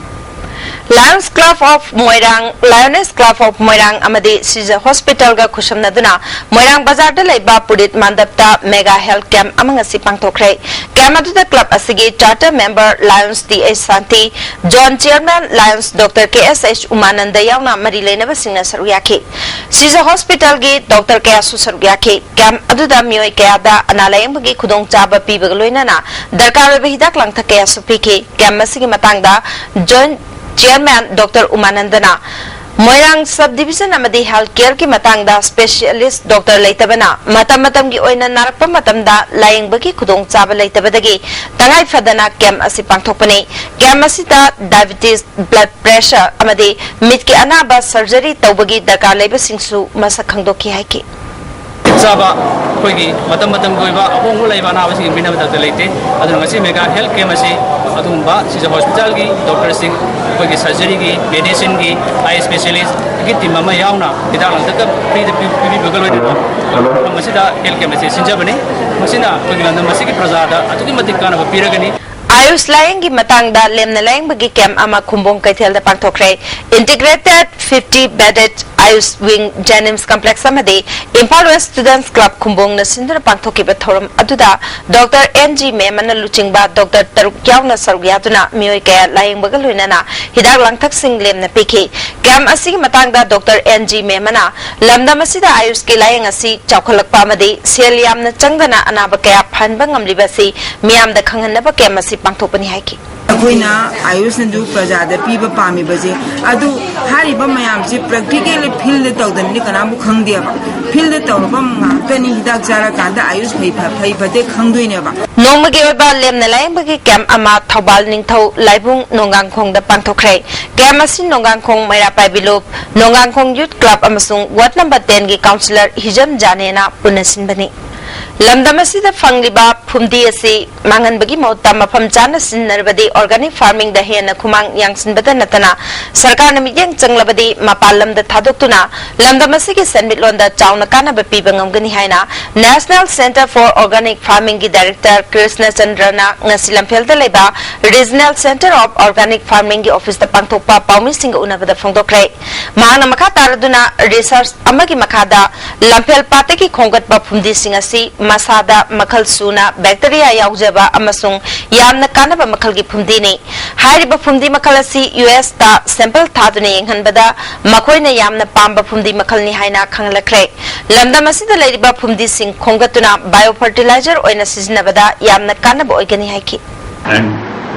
Lions Club of Moirang, Lioness Club of Moirang ꯑꯃꯗꯤ ꯁꯤꯖ ꯍꯣꯁꯄꯤꯇꯥꯜꯒ ꯈꯨꯠꯁꯝꯅꯗꯨꯅ ꯃꯣꯏꯔꯥꯡ ꯕꯖꯥꯔꯗ ꯂꯩꯕ ꯄꯨꯔꯤꯠ ꯃꯥꯟꯗꯞꯇ ꯃꯦꯒꯥ ꯍꯦꯜꯊ ꯀꯦꯝꯞ ꯑꯃ ꯉꯁꯤ ꯄꯥꯡꯊꯣꯛꯈ꯭ꯔꯦ꯫ ꯀꯦꯝꯞ ꯑꯗꯨꯗ ꯀ꯭ꯂꯕ ꯑꯁꯤꯒꯤ ꯆꯥꯔꯇꯔ ꯃꯦꯝꯕꯔ ꯂꯥꯌꯟꯁ ꯇꯤ ꯑꯩꯆ ꯁꯥꯟꯇꯤ, ꯖꯣꯟ ꯆꯤꯌꯔꯃꯦꯟ ꯂꯥꯌꯟꯁ ꯗꯣꯛꯇꯔ ꯀꯦ ꯑꯦꯁ ꯑꯩꯆ ꯎꯃꯥꯅꯟꯗ ꯌꯥꯎꯅ ꯃꯔꯤ ꯂꯩꯅꯕꯁꯤꯡꯅ ꯁꯔꯨꯛ ꯌꯥꯈꯤ꯫ ꯁꯤꯖ ꯍꯣꯁꯄꯤꯇꯥꯜꯒꯤ ꯗꯣꯛꯇꯔ ꯀꯌꯥꯁꯨ ꯁꯔꯨꯛ ꯌꯥꯈꯤ꯫ ꯀꯦꯝꯞ ꯑꯗꯨꯗ ꯃꯤꯑꯣꯏ ꯀꯌꯥꯗ ꯑꯅꯥ ꯂꯥꯌꯦꯡꯕꯒꯤ ꯈꯨꯗꯣꯡꯆꯥꯕ ꯄꯤꯕꯒ ꯂꯣꯏꯅꯅ ꯗꯔꯀꯥꯔ ꯑꯣꯏꯕ ꯍꯤꯗꯥꯛ ꯂꯥꯡꯊꯛ ꯀꯌꯥꯁꯨ ꯄꯤꯈꯤ꯫ ꯀꯦꯝꯞ ꯑꯁꯤꯒꯤ ꯃꯇꯥꯡꯗ ꯖꯣꯏꯟꯠ ꯆꯤꯌꯔꯃꯦꯟ ꯗꯣꯛꯇꯔ ꯎꯃꯥꯅꯟꯗꯅ ꯃꯣꯏꯔꯥꯡ ꯁꯕ ꯗꯤꯕꯤꯖꯟ ꯑꯃꯗꯤ ꯍꯦꯜꯊ ꯀꯦꯌꯔꯒꯤ ꯃꯇꯥꯡꯗ ꯁ꯭ꯄꯦꯁꯤꯌꯦꯂꯤꯁ꯭ꯠ ꯗꯣꯛꯇꯔ ꯂꯩꯇꯕꯅ ꯃꯇꯝ ꯃꯇꯝꯒꯤ ꯑꯣꯏꯅ ꯅꯥꯔꯛꯄ ꯃꯇꯝꯗ ꯂꯥꯌꯦꯡꯕꯒꯤ ꯈꯨꯗꯣꯡꯆꯥꯕ ꯂꯩꯇꯕꯗꯒꯤ ꯇꯉꯥꯏ ꯐꯗꯅ ꯀꯦꯝꯞ ꯑꯁꯤ ꯄꯥꯡꯊꯣꯛꯄꯅꯤ꯫ ꯀꯦꯝꯞ ꯑꯁꯤꯗ ꯗꯥꯏꯕꯤꯇꯤꯁ, ꯕ꯭ꯂꯗ ꯄ꯭ꯔꯦꯁꯔ ꯑꯃꯗꯤ ꯃꯤꯠꯀꯤ ꯑꯅꯥꯕ ꯁꯔꯖꯔꯤ ꯇꯧꯕꯒꯤ ꯗꯔꯀꯥꯔ ꯂꯩꯕꯁꯤꯡꯁꯨ ꯃꯁꯛ ꯈꯪꯗꯣꯛꯈꯤ ꯍꯥꯏꯈꯤ꯫ ꯆꯥꯕ ꯑꯩꯈꯣꯏꯒꯤ ꯃꯇꯝ ꯃꯇꯝꯒꯤ ꯑꯣꯏꯕ ꯑꯍꯣꯡꯕ ꯂꯩꯕ ꯑꯅꯥꯕꯁꯤꯡ ꯌꯦꯡꯕꯤꯅꯕ ꯗꯥꯛꯇꯔ ꯂꯩꯇꯦ꯫ ꯑꯗꯨꯅ ꯉꯁꯤ ꯃꯦꯒꯥ ꯍꯦꯜꯊ ꯀꯦꯝꯞ ꯑꯁꯤ ꯑꯗꯨꯒꯨꯝꯕ ꯁꯤꯖ ꯍꯣꯁꯄꯤꯇꯥꯜꯒꯤ ꯗꯣꯛꯇꯔꯁꯤꯡ, ꯑꯩꯈꯣꯏꯒꯤ ꯁꯔꯖꯔꯤꯒꯤ, ꯃꯦꯗꯤꯁꯤꯟꯒꯤ, ꯑꯥꯏ ꯏꯁꯄꯦꯁꯤꯌꯦꯂꯤꯁ ꯒꯤ ꯇꯤꯝ ꯑꯃ ꯌꯥꯎꯅ ꯍꯤꯗꯥꯛ ꯂꯥꯡꯊꯛꯀ ꯐ꯭ꯔꯤꯗ ꯄꯤ- ꯄꯤꯕꯤꯕꯒ ꯂꯣꯏꯅꯅ ꯃꯐꯝ ꯑꯁꯤꯗ ꯍꯦꯜꯊ ꯀꯦꯝꯞ ꯑꯁꯤ ꯁꯤꯟꯖꯕꯅꯤ꯫ ꯃꯁꯤꯅ ꯑꯩꯈꯣꯏꯒꯤ ꯂꯝꯗꯝ ꯑꯁꯤꯒꯤ ꯄ꯭ꯔꯖꯥꯗ ꯑꯗꯨꯛꯀꯤ ꯃꯇꯤꯛ ꯀꯥꯟꯅꯕ ꯄꯤꯔꯒꯅꯤ꯫ ꯑꯥꯌꯨꯁ ꯂꯥꯌꯦꯡꯒꯤ ꯃꯇꯥꯡꯗ ꯂꯦꯝꯅ ꯂꯥꯌꯦꯡꯕꯒꯤ ꯀꯦꯝꯞ ꯑꯃ ꯈꯨꯝꯕꯣꯡ ꯀꯩꯊꯦꯜꯗ ꯄꯥꯡꯊꯣꯛꯈ꯭ꯔꯦ꯫ Integrated fifty bedded Ayush Wing, JNIMS Complex ꯑꯃꯗꯤ Imphal West Students Club ꯈꯨꯝꯕꯣꯡꯅ ꯁꯤꯟꯗꯨꯅ ꯄꯥꯡꯊꯣꯛꯈꯤꯕ ꯊꯧꯔꯝ ꯑꯗꯨꯗ ꯗꯣꯛꯇꯔ ꯑꯦꯟ ꯖꯤ ꯃꯦꯃꯟꯅ ꯂꯨꯆꯤꯡꯕ ꯗꯣꯛꯇꯔ ꯇꯔꯨꯛ ꯌꯥꯎꯅ ꯁꯔꯨꯛ ꯌꯥꯗꯨꯅ ꯃꯤꯑꯣꯏ ꯀꯌꯥ ꯂꯥꯌꯦꯡꯕꯒ ꯂꯣꯏꯅꯅ ꯍꯤꯗꯥꯛ ꯂꯥꯡꯊꯛꯁꯤꯡ ꯂꯦꯝꯅ ꯄꯤꯈꯤ꯫ ꯀꯦꯝꯞ ꯑꯁꯤꯒꯤ ꯃꯇꯥꯡꯗ ꯗꯣꯛꯇꯔ ꯑꯦꯟ ꯖꯤ ꯃꯦꯃꯟꯅ ꯂꯝꯗꯝ ꯑꯁꯤꯗ ꯑꯥꯌꯨꯁꯀꯤ ꯂꯥꯌꯦꯡ ꯑꯁꯤ ꯆꯥꯎꯈꯠꯂꯛꯄ ꯑꯃꯗꯤ ꯁꯦꯜ ꯌꯥꯝꯅ ꯆꯪꯗꯅ ꯑꯅꯥꯕ ꯀꯌꯥ ꯐꯍꯟꯕ ꯉꯝꯂꯤꯕ ꯑꯁꯤ ꯃꯤꯌꯥꯝꯗ ꯈꯪꯍꯟꯅꯕ ꯀꯦꯝꯞ ꯑꯁꯤ ꯄꯥꯡꯊꯣꯛꯄꯅꯤ ꯍꯥꯏꯈꯤ꯫ ꯑꯩꯈꯣꯏꯅ ꯑꯥꯌꯨꯁꯅꯁꯨ ꯄ꯭ꯔꯖꯥꯗ ꯄꯤꯕ ꯄꯥꯝꯃꯤꯕꯁꯦ, ꯑꯗꯨ ꯍꯥꯏꯔꯤꯕ ꯃꯌꯥꯝꯁꯦ ꯄ꯭ꯔꯦꯛꯇꯤꯀꯦꯜꯂꯤ ꯐꯤꯜꯗ ꯇꯧꯗꯅꯗꯤ ꯀꯅꯥꯝꯕꯨ ꯈꯪꯗꯦꯕ꯫ ꯐꯤꯜꯗ ꯇꯧꯔꯕ ꯉꯥꯛꯇꯅꯤ ꯍꯤꯗꯥꯛ ꯆꯥꯔꯀꯥꯟꯗ ꯑꯥꯌꯨꯁ ꯐꯩ ꯐ- ꯐꯩ ꯐꯠꯇꯦ ꯈꯪꯗꯣꯏꯅꯦꯕ꯫ ꯅꯣꯡꯃꯒꯤ ꯑꯣꯏꯕ ꯂꯦꯝꯅ ꯂꯥꯌꯦꯡꯕꯒꯤ ꯀꯦꯝꯞ ꯑꯃ ꯊꯧꯕꯥꯜ ꯅꯤꯡꯊꯧ ꯂꯥꯏꯕꯨꯡ ꯅꯣꯡꯒꯥꯡꯈꯣꯡꯗ ꯄꯥꯡꯊꯣꯛꯈ꯭ꯔꯦ꯫ ꯀꯦꯝꯞ ꯑꯁꯤ ꯅꯣꯡꯒꯥꯡꯈꯣꯡ ꯃꯩꯔꯥ ꯄꯥꯏꯕꯤ ꯂꯨꯞ, ꯅꯣꯡꯒꯥꯡꯈꯣꯡ ꯌꯨꯠ ꯀ꯭ꯂꯕ ꯑꯃꯁꯨꯡ ꯋꯥꯔꯗ ꯅꯝꯕꯔ ꯇꯦꯟꯒꯤ ꯀꯥꯎꯟꯁꯤꯂꯔ ꯍꯤꯖꯝ ꯖꯥꯅꯦꯅ ꯄꯨꯟꯅ ꯁꯤꯟꯕꯅꯤ꯫ ꯂꯝꯗꯝ ꯑꯁꯤꯗ ꯐꯪꯂꯤꯕ ꯐꯨꯝꯗꯤ ꯑꯁꯤ ꯃꯥꯡꯍꯟꯕꯒꯤ ꯃꯍꯨꯠꯇ ꯃꯐꯝ ꯆꯥꯅ ꯁꯤꯖꯤꯟꯅꯔꯕꯗꯤ organic farming ꯗ ꯍꯦꯟꯅ ꯈꯨꯃꯥꯡ ꯌꯥꯡꯁꯤꯟꯕꯗ ꯅꯠꯇꯅ ꯁꯔꯀꯥꯔꯅ ꯃꯤꯠꯌꯦꯡ ꯆꯪꯂꯕꯗꯤ ꯃꯄꯥꯟ ꯂꯝꯗ ꯊꯥꯗꯣꯛꯇꯨꯅ ꯂꯝꯗꯝ ꯑꯁꯤꯒꯤ ꯁꯦꯟꯃꯤꯠꯂꯣꯟꯗ ꯆꯥꯎꯅ ꯀꯥꯟꯅꯕ ꯄꯤꯕ ꯉꯝꯒꯅꯤ ꯍꯥꯏꯅ National Centre for Organic Farming ꯒꯤ ꯗꯥꯏꯔꯦꯛꯇꯔ ꯀ꯭ꯔꯤꯁꯅ ꯆꯟꯗ꯭ꯔꯅ ꯉꯁꯤ ꯂꯝꯐꯦꯜꯗ ꯂꯩꯕ Regional Centre of Organic Farming ꯒꯤ ꯑꯣꯐꯤꯁꯇ ꯄꯥꯡꯊꯣꯛꯄ ꯄꯥꯎꯃꯤꯁꯤꯡꯒ ꯎꯅꯕꯗ ꯐꯣꯡꯗꯣꯛꯈ꯭ꯔꯦ꯫ ꯃꯍꯥꯛꯅ ꯃꯈꯥ ꯇꯥꯔꯗꯨꯅ ꯔꯤꯁꯔꯁ ꯑꯃꯒꯤ ꯃꯈꯥꯗ ꯂꯝꯐꯦꯜ ꯄꯥꯠꯇꯒꯤ ꯈꯣꯝꯒꯠꯄ ꯐꯨꯝꯗꯤꯁꯤꯡ ꯑꯁꯤ ꯃꯁꯥꯗ ꯃꯈꯜ ꯁꯨꯅ ꯕꯦꯛꯇꯦꯔꯤꯌꯥ ꯌꯥꯎꯖꯕ ꯑꯃꯁꯨꯡ ꯌꯥꯝꯅ ꯀꯥꯟꯅꯕ ꯃꯈꯜꯒꯤ ꯐꯨꯝꯗꯤꯅꯤ꯫ ꯍꯥꯏꯔꯤꯕ ꯐꯨꯝꯗꯤ ꯃꯈꯜ ꯑꯁꯤ ꯌꯨ ꯑꯦꯁꯇ ꯁꯦꯝꯄꯜ ꯊꯥꯗꯨꯅ ꯌꯦꯡꯍꯟꯕꯗ ꯃꯈꯣꯏꯅ ꯌꯥꯝꯅ ꯄꯥꯝꯕ ꯐꯨꯝꯗꯤ ꯃꯈꯜꯅꯤ ꯍꯥꯏꯅ ꯈꯪꯂꯛꯈ꯭ꯔꯦ꯫ ꯂꯝꯗꯝ ꯑꯁꯤꯗ ꯂꯩꯔꯤꯕ ꯐꯨꯝꯗꯤꯁꯤꯡ ꯈꯣꯝꯒꯠꯇꯨꯅ bio fertilizer ꯑꯣꯏꯅ ꯁꯤꯖꯤꯟꯅꯕꯗ ꯌꯥꯝꯅ ꯀꯥꯟꯅꯕ ꯑꯣꯏꯒꯅꯤ ꯍꯥꯏꯈꯤ꯫ And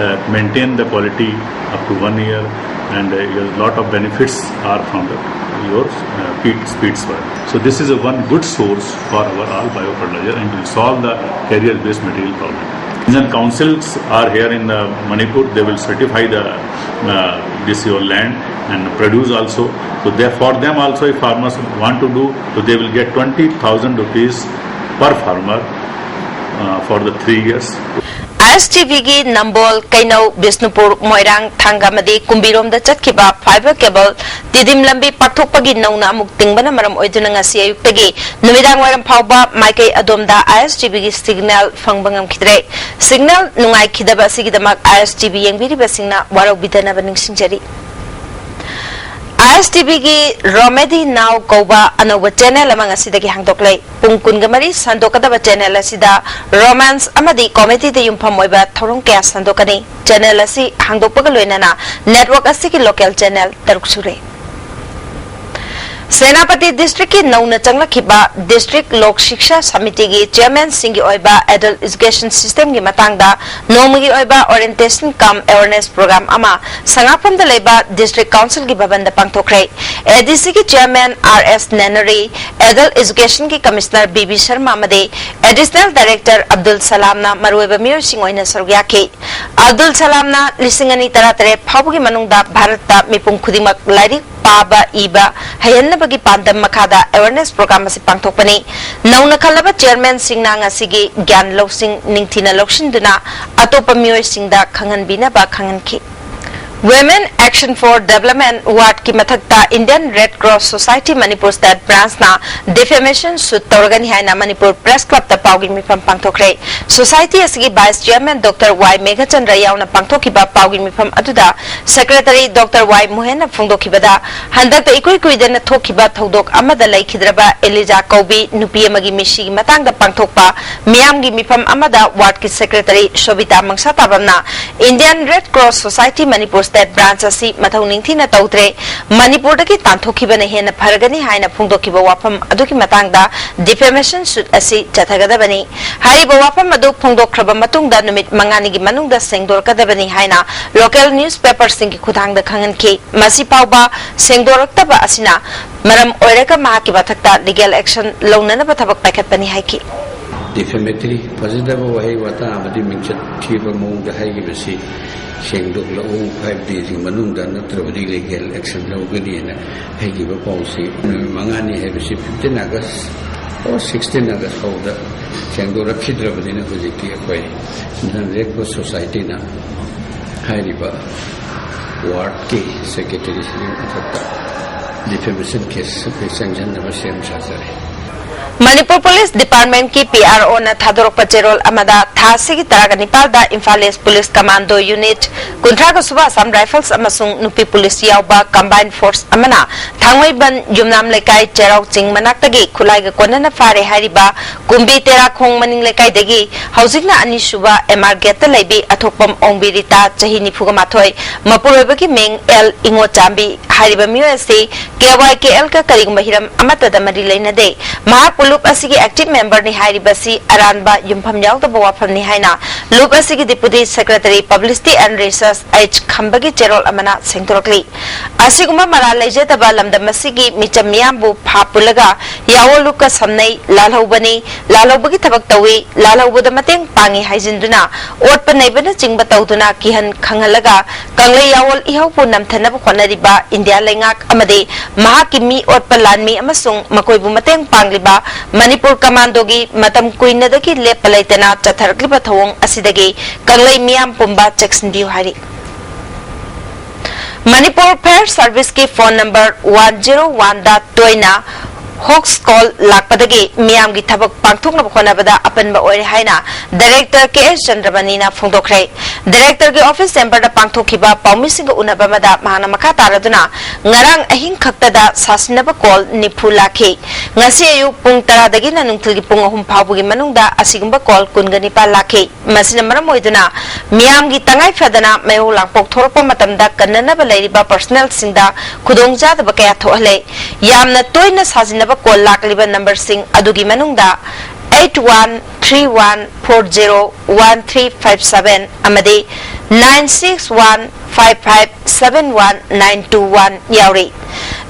uh, maintain the quality up to one year, and uh, a lot of benefits are from the your uh, peat, peat soil. So this is a one good source for our all biofertilizer and will solve the carrier-based material problem. Regional councils are here in uh, Manipur. They will certify the uh, this your land and produce also. So they, for them also, if farmers want to do, so they will get twenty thousand rupees per farmer uh, for the three years. I S T ꯚꯤꯒꯤ ꯅꯝꯕꯣꯜ, ꯀꯩꯅꯧ, ꯕꯤꯁꯅꯨꯄꯨꯔ, ꯃꯣꯏꯔꯥꯡ, ꯊꯥꯡꯒ ꯑꯃꯗꯤ ꯀꯨꯝꯕꯤꯔꯣꯝꯗ ꯆꯠꯈꯤꯕ fibre cable Tiddim ꯂꯝꯕꯤ ꯄꯥꯛꯊꯣꯛꯄꯒꯤ ꯅꯧꯅ ꯑꯃꯨꯛ ꯇꯤꯡꯕꯅ ꯃꯔꯝ ꯑꯣꯏꯗꯨꯅ ꯉꯁꯤ ꯑꯌꯨꯛꯇꯒꯤ ꯅꯨꯃꯤꯗꯥꯡ ꯋꯥꯏꯔꯝ ꯐꯥꯎꯕ ꯃꯥꯏꯀꯩ ꯑꯗꯣꯝꯗ ꯑꯥꯏ ꯑꯦꯁ ꯇꯤ ꯚꯤꯒꯤ signal ꯐꯪꯕ ꯉꯝꯈꯤꯗ꯭ꯔꯦ꯫ Signal ꯅꯨꯡꯉꯥꯏꯈꯤꯗꯕ ꯑꯁꯤꯒꯤꯗꯃꯛ ꯑꯥꯏ ꯑꯦꯁ ꯇꯤ ꯚꯤ ꯌꯦꯡꯕꯤꯔꯤꯕꯁꯤꯡꯅ ꯋꯥꯔꯧꯕꯤꯗꯅꯕ ꯅꯤꯡꯁꯤꯡꯖꯔꯤ꯫ ꯑꯥꯏ ꯑꯦꯁ ꯇꯤ ꯚꯤꯒꯤ Romedy Now ꯀꯧꯕ ꯑꯅꯧꯕ channel ꯑꯃ ꯉꯁꯤꯗꯒꯤ ꯍꯥꯡꯗꯣꯛꯂꯦ꯫ ꯄꯨꯡ ꯀꯨꯟꯒ ꯃꯔꯤ ꯁꯟꯗꯣꯛꯀꯗꯕ channel ꯑꯁꯤꯗ romance ꯑꯃꯗꯤ comedyꯗ ꯌꯨꯝꯐꯝ ꯑꯣꯏꯕ ꯊꯧꯔꯝ ꯀꯌꯥ ꯁꯟꯗꯣꯛꯀꯅꯤ꯫ Channel ꯑꯁꯤ ꯍꯥꯡꯗꯣꯛꯄꯒ ꯂꯣꯏꯅꯅ network ꯑꯁꯤꯒꯤ local channel ꯇꯔꯨꯛ ꯁꯨꯔꯦ꯫ ꯁꯦꯅꯥꯄꯇꯤ districtꯀꯤ ꯅꯧꯅ ꯆꯪꯂꯛꯈꯤꯕ district ꯂꯣꯛ ꯁꯤꯛꯁꯥ ꯁꯃꯤꯇꯤꯒꯤ chairmanꯁꯤꯡꯒꯤ ꯑꯣꯏꯕ adult education systemꯒꯤ ꯃꯇꯥꯡꯗ ꯅꯣꯡꯃꯒꯤ ꯑꯣꯏꯕ orientation cum awareness program ꯑꯃ ꯁꯉꯥꯛꯐꯝꯗ ꯂꯩꯕ district councilꯒꯤ ꯚꯕꯟꯗ ꯄꯥꯡꯊꯣꯛꯈ꯭ꯔꯦ꯫ ꯑꯦ ꯗꯤ ꯁꯤꯒꯤ chairman ꯑꯥꯔ ꯑꯦꯁ ꯅꯦꯅꯔꯤ, adult educationꯒꯤ commissioner B B Sharma ꯑꯃꯗꯤ additional director ꯑꯕꯗꯨꯜ ꯁꯂꯥꯝꯅ ꯃꯔꯨꯑꯣꯏꯕ ꯃꯤꯑꯣꯏꯁꯤꯡ ꯑꯣꯏꯅ ꯁꯔꯨꯛ ꯌꯥꯈꯤ꯫ ꯑꯕꯗꯨꯜ ꯁꯂꯥꯝꯅ ꯂꯤꯁꯤꯡ ꯑꯅꯤ ꯇꯔꯥꯇꯔꯦꯠ ꯐꯥꯎꯕꯒꯤ ꯃꯅꯨꯡꯗ ꯚꯥꯔꯠꯇ ꯃꯤꯄꯨꯝ ꯈꯨꯗꯤꯡꯃꯛ ꯂꯥꯏꯔꯤꯛ ꯄꯥꯕ ꯏꯕ ꯍꯩꯍꯟꯅꯕꯒꯤ ꯄꯥꯟꯗꯝ ꯃꯈꯥꯗ awareness program ꯑꯁꯤ ꯄꯥꯡꯊꯣꯛꯄꯅꯤ꯫ ꯅꯧꯅ ꯈꯜꯂꯕ chairmanꯁꯤꯡꯅ ꯉꯁꯤꯒꯤ ꯒ꯭ꯌꯥꯟ ꯂꯧꯁꯤꯡ ꯅꯤꯡꯊꯤꯅ ꯂꯧꯁꯤꯟꯗꯨꯅ ꯑꯇꯣꯞꯄ ꯃꯤꯑꯣꯏꯁꯤꯡꯗ ꯈꯪꯍꯟꯕꯤꯅꯕ ꯈꯪꯍꯟꯈꯤ꯫ Women Action for Development wardꯀꯤ ꯃꯊꯛꯇ Indian Red Cross Society Manipur State Branchꯅ defamation suit ꯇꯧꯔꯒꯅꯤ ꯍꯥꯏꯅ ꯃꯅꯤꯄꯨꯔ Press Clubꯇ ꯄꯥꯎꯒꯤ ꯃꯤꯐꯝ ꯄꯥꯡꯊꯣꯛꯈ꯭ꯔꯦ꯫ Society ꯑꯁꯤꯒꯤ vice chairman ꯗꯣꯛꯇꯔ ꯋꯥꯏ ꯃꯦꯘꯆꯟꯗ꯭ꯔ ꯌꯥꯎꯅ ꯄꯥꯡꯊꯣꯛꯈꯤꯕ ꯄꯥꯎꯒꯤ ꯃꯤꯐꯝ ꯑꯗꯨꯗ secretary ꯗꯣꯛꯇꯔ ꯋꯥꯏ ꯃꯣꯍꯦꯟꯅ ꯐꯣꯡꯗꯣꯛꯈꯤꯕꯗ, ꯍꯟꯗꯛꯇ ꯏꯀꯨꯏ ꯀꯨꯏꯗꯅ ꯊꯣꯛꯈꯤꯕ ꯊꯧꯗꯣꯛ ꯑꯃꯗ ꯂꯩꯈꯤꯗ꯭ꯔꯕ ꯑꯦꯂꯤꯖꯥ ꯀꯧꯕꯤ ꯅꯨꯄꯤ ꯑꯃꯒꯤ ꯃꯤꯁꯤꯒꯤ ꯃꯇꯥꯡꯗ ꯄꯥꯡꯊꯣꯛꯄ ꯃꯤꯌꯥꯝꯒꯤ ꯃꯤꯐꯝ ꯑꯃꯗ wardꯀꯤ secretary ꯁꯣꯕꯤꯇꯥ ꯃꯪꯁꯥꯇꯥꯕꯝꯅ Indian Red Cross Society Manipur State Branch ꯑꯁꯤ ꯃꯊꯧ ꯅꯤꯡꯊꯤꯅ ꯇꯧꯗ꯭ꯔꯦ, ꯃꯅꯤꯄꯨꯔꯗꯒꯤ ꯇꯥꯟꯊꯣꯛꯈꯤꯕꯅ ꯍꯦꯟꯅ ꯐꯔꯒꯅꯤ ꯍꯥꯏꯅ ꯐꯣꯡꯗꯣꯛꯈꯤꯕ ꯋꯥꯐꯝ ꯑꯗꯨꯒꯤ ꯃꯇꯥꯡꯗ defamation suit ꯑꯁꯤ ꯆꯠꯊꯒꯗꯕꯅꯤ꯫ ꯍꯥꯏꯔꯤꯕ ꯋꯥꯐꯝ ꯑꯗꯨ ꯐꯣꯡꯗꯣꯛꯈ꯭ꯔꯕ ꯃꯇꯨꯡꯗ ꯅꯨꯃꯤꯠ ꯃꯉꯥꯅꯤꯒꯤ ꯃꯅꯨꯡꯗ ꯁꯦꯡꯗꯣꯔꯛꯀꯗꯕꯅꯤ ꯍꯥꯏꯅ local newspaperꯁꯤꯡꯒꯤ ꯈꯨꯠꯊꯥꯡꯗ ꯈꯪꯍꯟꯈꯤ꯫ ꯃꯁꯤ ꯐꯥꯎꯕ ꯁꯦꯡꯗꯣꯔꯛꯇꯕ ꯑꯁꯤꯅ ꯃꯔꯝ ꯑꯣꯏꯔꯒ ꯃꯍꯥꯛꯀꯤ ꯃꯊꯛꯇ legal action ꯂꯧꯅꯅꯕ ꯊꯕꯛ ꯄꯥꯏꯈꯠꯄꯅꯤ ꯍꯥꯏꯈꯤ꯫ Defamatory, ꯐꯖꯗꯕ ꯋꯥꯍꯩ ꯋꯥꯇꯥ ꯑꯃꯗꯤ ꯃꯤꯡꯆꯠ ꯊꯤꯕ ꯃꯑꯣꯡꯗ ꯍꯥꯏꯈꯤꯕꯁꯤ ꯁꯦꯡꯗꯣꯛꯂꯛꯎ, five daysꯒꯤ ꯃꯅꯨꯡꯗ ꯅꯠꯇ꯭ꯔꯕꯗꯤ legal action ꯂꯧꯒꯅꯤꯅ ꯍꯥꯏꯈꯤꯕ ꯄꯥꯎꯁꯤ ꯅꯨꯃꯤꯠ ꯃꯉꯥꯅꯤ ꯍꯥꯏꯕꯁꯤ fifteen August or sixteen August ꯐꯥꯎꯗ ꯁꯦꯡꯗꯣꯔꯛꯈꯤꯗ꯭ꯔꯕꯅꯤꯅ ꯍꯧꯖꯤꯛꯇꯤ ꯑꯩꯈꯣꯏ ꯅꯟ ꯔꯦꯠ ꯀ꯭ꯔꯣꯁ ꯁꯣꯁꯥꯏꯇꯤꯅ ꯍꯥꯏꯔꯤꯕ ꯋꯥꯔꯗꯀꯤ ꯁꯦꯀ꯭ꯔꯦꯇꯔꯤꯁꯤꯒꯤ ꯃꯊꯛꯇ ꯗꯤꯐꯦꯃꯦꯁꯟ ꯀꯦꯁ ꯑꯩꯈꯣꯏ ꯆꯪꯁꯤꯟꯅꯕ ꯁꯦꯝ ꯁꯥꯖꯔꯦ꯫ ꯃꯅꯤꯄꯨꯔ ꯄꯨꯂꯤꯁ ꯗꯤꯄꯥꯔꯠꯃꯦꯟꯀꯤ ꯄꯤ ꯑꯥꯔ ꯑꯣꯅ ꯊꯥꯗꯣꯔꯛꯄ ꯆꯦꯔꯣꯜ ꯑꯃꯗ ꯊꯥ ꯑꯁꯤꯒꯤ ꯇꯔꯥꯒ ꯅꯤꯄꯥꯜꯗ ꯏꯝꯐꯥꯜ ꯏꯁ ꯄꯨꯂꯤꯁ ꯀꯃꯥꯟꯗꯣ ꯌꯨꯅꯤꯠ, ꯀꯨꯟꯊ꯭ꯔꯥꯒ ꯁꯨꯕ ꯑꯁꯥꯝ ꯔꯥꯏꯐꯜꯁ ꯑꯃꯁꯨꯡ ꯅꯨꯄꯤ ꯄꯨꯂꯤꯁ ꯌꯥꯎꯕ ꯀꯝꯕꯥꯏꯟ ꯐꯣꯔꯁ ꯑꯃꯅ ꯊꯥꯡꯃꯩꯕꯟ ꯌꯨꯝꯅꯥꯝ ꯂꯩꯀꯥꯏ ꯆꯩꯔꯥꯎ ꯆꯤꯡ ꯃꯅꯥꯛꯇꯒꯤ ꯈꯨꯠꯂꯥꯏꯒ ꯀꯣꯟꯅꯅ ꯐꯥꯔꯦ ꯍꯥꯏꯔꯤꯕ ꯀꯨꯝꯕꯤ ꯇꯦꯔꯥꯈꯣꯡ ꯃꯅꯤꯡ ꯂꯩꯀꯥꯏꯗꯒꯤ ꯍꯧꯖꯤꯛꯅ ꯑꯅꯤꯁꯨꯕ ꯑꯦꯝ ꯑꯥꯔ ꯒꯦꯠꯇ ꯂꯩꯕꯤ ꯑꯊꯣꯛꯄꯝ ꯑꯣꯡꯕꯤ ꯔꯤꯇꯥ, ꯆꯍꯤ ꯅꯤꯐꯨꯒ ꯃꯥꯊꯣꯏ, ꯃꯄꯨꯔꯣꯏꯕꯒꯤ ꯃꯤꯡ ꯑꯦꯜ ꯏꯉꯣꯆꯥꯝꯕꯤ ꯍꯥꯏꯔꯤꯕ ꯃꯤꯑꯣꯏ ꯑꯁꯤ ꯀꯦ ꯋꯥꯏ ꯀꯦ ꯑꯦꯜꯒ ꯀꯔꯤꯒꯨꯝꯕ ꯍꯤꯔꯝ ꯑꯃꯠꯇꯗ ꯃꯔꯤ ꯂꯩꯅꯗꯦ꯫ ꯃꯍꯥꯛꯄꯨ ꯂꯨꯞ ꯑꯁꯤꯒꯤ ꯑꯦꯛꯇꯤꯚ ꯃꯦꯝꯕꯔꯅꯤ ꯍꯥꯏꯔꯤꯕꯁꯤ ꯑꯔꯥꯟꯕ, ꯌꯨꯝꯐꯝ ꯌꯥꯎꯗꯕ ꯋꯥꯐꯝꯅꯤ ꯍꯥꯏꯅ ꯂꯨꯞ ꯑꯁꯤꯒꯤ deputy secretary publicity and resource H ꯈꯝꯕꯒꯤ ꯆꯦꯔꯣꯜ ꯑꯃꯅ ꯁꯦꯡꯗꯣꯔꯛꯂꯤ꯫ ꯑꯁꯤꯒꯨꯝꯕ ꯃꯔꯥꯜ ꯂꯩꯖꯗꯕ ꯂꯝꯗꯝ ꯑꯁꯤꯒꯤ ꯃꯤꯆꯝ ꯃꯤꯌꯥꯝꯕꯨ ꯐꯥ ꯄꯨꯜꯂꯒ ꯌꯥꯑꯣꯜ ꯂꯨꯞꯀ ꯁꯝꯅꯩ, ꯂꯥꯜꯍꯧꯕꯅꯤ, ꯂꯥꯜꯍꯧꯕꯒꯤ ꯊꯕꯛ ꯇꯧꯏ, ꯂꯥꯜꯍꯧꯕꯗ ꯃꯇꯦꯡ ꯄꯥꯡꯏ ꯍꯥꯏꯖꯤꯟꯗꯨꯅ ꯑꯣꯠꯄ ꯅꯩꯕꯅꯆꯤꯡꯕ ꯇꯧꯗꯨꯅ ꯀꯤꯍꯟ ꯈꯪꯍꯜꯂꯒ ꯀꯪꯂꯩ ꯌꯥꯑꯣꯜ ꯏꯍꯧꯕꯨ ꯅꯝꯊꯅꯕ ꯍꯣꯠꯅꯔꯤꯕ ꯏꯟꯗꯤꯌꯥ ꯂꯩꯉꯥꯛ ꯑꯃꯗꯤ ꯃꯍꯥꯛꯀꯤ ꯃꯤ ꯑꯣꯠꯄ ꯂꯥꯟꯃꯤ ꯑꯃꯁꯨꯡ ꯃꯈꯣꯏꯕꯨ ꯃꯇꯦꯡ ꯄꯥꯡꯂꯤꯕ ꯃꯅꯤꯄꯨꯔ ꯀꯃꯥꯟꯗꯣꯒꯤ ꯃꯇꯝ ꯀꯨꯏꯅꯗꯒꯤ ꯂꯦꯞꯄ ꯂꯩꯇꯅ ꯆꯠꯊꯔꯛꯂꯤꯕ ꯊꯧꯑꯣꯡ ꯑꯁꯤꯗꯒꯤ ꯀꯪꯂꯩ ꯃꯤꯌꯥꯝ ꯄꯨꯝꯕ ꯆꯦꯛꯁꯤꯟꯕꯤꯌꯨ ꯍꯥꯏꯔꯤ꯫ ꯃꯅꯤꯄꯨꯔ ꯐꯥꯌꯔ ꯁꯔꯚꯤꯁꯀꯤ ꯐꯣꯟ ꯅꯝꯕꯔ ꯋꯥꯟ ꯖꯤꯔꯣ ꯋꯥꯟꯗ ꯇꯣꯏꯅ ꯍꯣꯛꯁ ꯀꯣꯜ ꯂꯥꯛꯄꯗꯒꯤ ꯃꯤꯌꯥꯝꯒꯤ ꯊꯕꯛ ꯄꯥꯡꯊꯣꯛꯅꯕ ꯍꯣꯠꯅꯕꯗ ꯑꯄꯟꯕ ꯑꯣꯏꯔꯦ ꯍꯥꯏꯅ ꯗꯥꯏꯔꯦꯛꯇꯔ ꯀꯦ ꯑꯦꯁ ꯆꯟꯗ꯭ꯔꯃꯅꯤꯅ ꯐꯣꯡꯗꯣꯛꯈ꯭ꯔꯦ꯫ ꯗꯥꯏꯔꯦꯛꯇꯔꯒꯤ ꯑꯣꯐꯤꯁ ꯆꯦꯝꯕꯔꯗ ꯄꯥꯡꯊꯣꯛꯈꯤꯕ ꯄꯥꯎꯃꯤꯁꯤꯡꯒ ꯎꯅꯕ ꯑꯃꯗ ꯃꯍꯥꯛꯅ ꯃꯈꯥ ꯇꯥꯔꯗꯨꯅ ꯉꯔꯥꯡ ꯑꯍꯤꯡ ꯈꯛꯇꯗ ꯁꯥꯁꯤꯟꯅꯕ ꯀꯣꯜ ꯅꯤꯐꯨ ꯂꯥꯛꯈꯤ꯫ ꯉꯁꯤ ꯑꯌꯨꯛ ꯄꯨꯡ ꯇꯔꯥꯗꯒꯤꯅ ꯅꯨꯡꯊꯤꯜꯒꯤ ꯄꯨꯡ ꯑꯍꯨꯝ ꯐꯥꯎꯕꯒꯤ ꯃꯅꯨꯡꯗ ꯑꯁꯤꯒꯨꯝꯕ ꯀꯣꯜ ꯀꯨꯟꯒ ꯅꯤꯄꯥꯜ ꯂꯥꯛꯈꯤ꯫ ꯃꯁꯤꯅ ꯃꯔꯝ ꯑꯣꯏꯗꯨꯅ ꯃꯤꯌꯥꯝꯒꯤ ꯇꯉꯥꯏ ꯐꯗꯅ ꯃꯩꯍꯧ ꯂꯥꯡꯄꯣꯛ ꯊꯣꯔꯛꯄ ꯃꯇꯝꯗ ꯀꯟꯅꯅꯕ ꯂꯩꯔꯤꯕ ꯄꯔꯁꯅꯦꯜꯁꯤꯡꯗ ꯈꯨꯗꯣꯡꯆꯥꯗꯕ ꯀꯌꯥ ꯊꯣꯛꯍꯜꯂꯦ꯫ ꯌꯥꯝꯅ ꯇꯣꯏꯅ ꯁꯥꯖꯤꯟꯅꯕ ꯀꯣꯜ ꯂꯥꯛꯂꯤꯕ ꯅꯝꯕꯔꯁꯤꯡ ꯑꯗꯨꯒꯤ ꯃꯅꯨꯡꯗ eight one three one four zero one three five seven ꯑꯃꯗꯤ nine six one five five seven one nine two one ꯌꯥꯎꯔꯤ꯫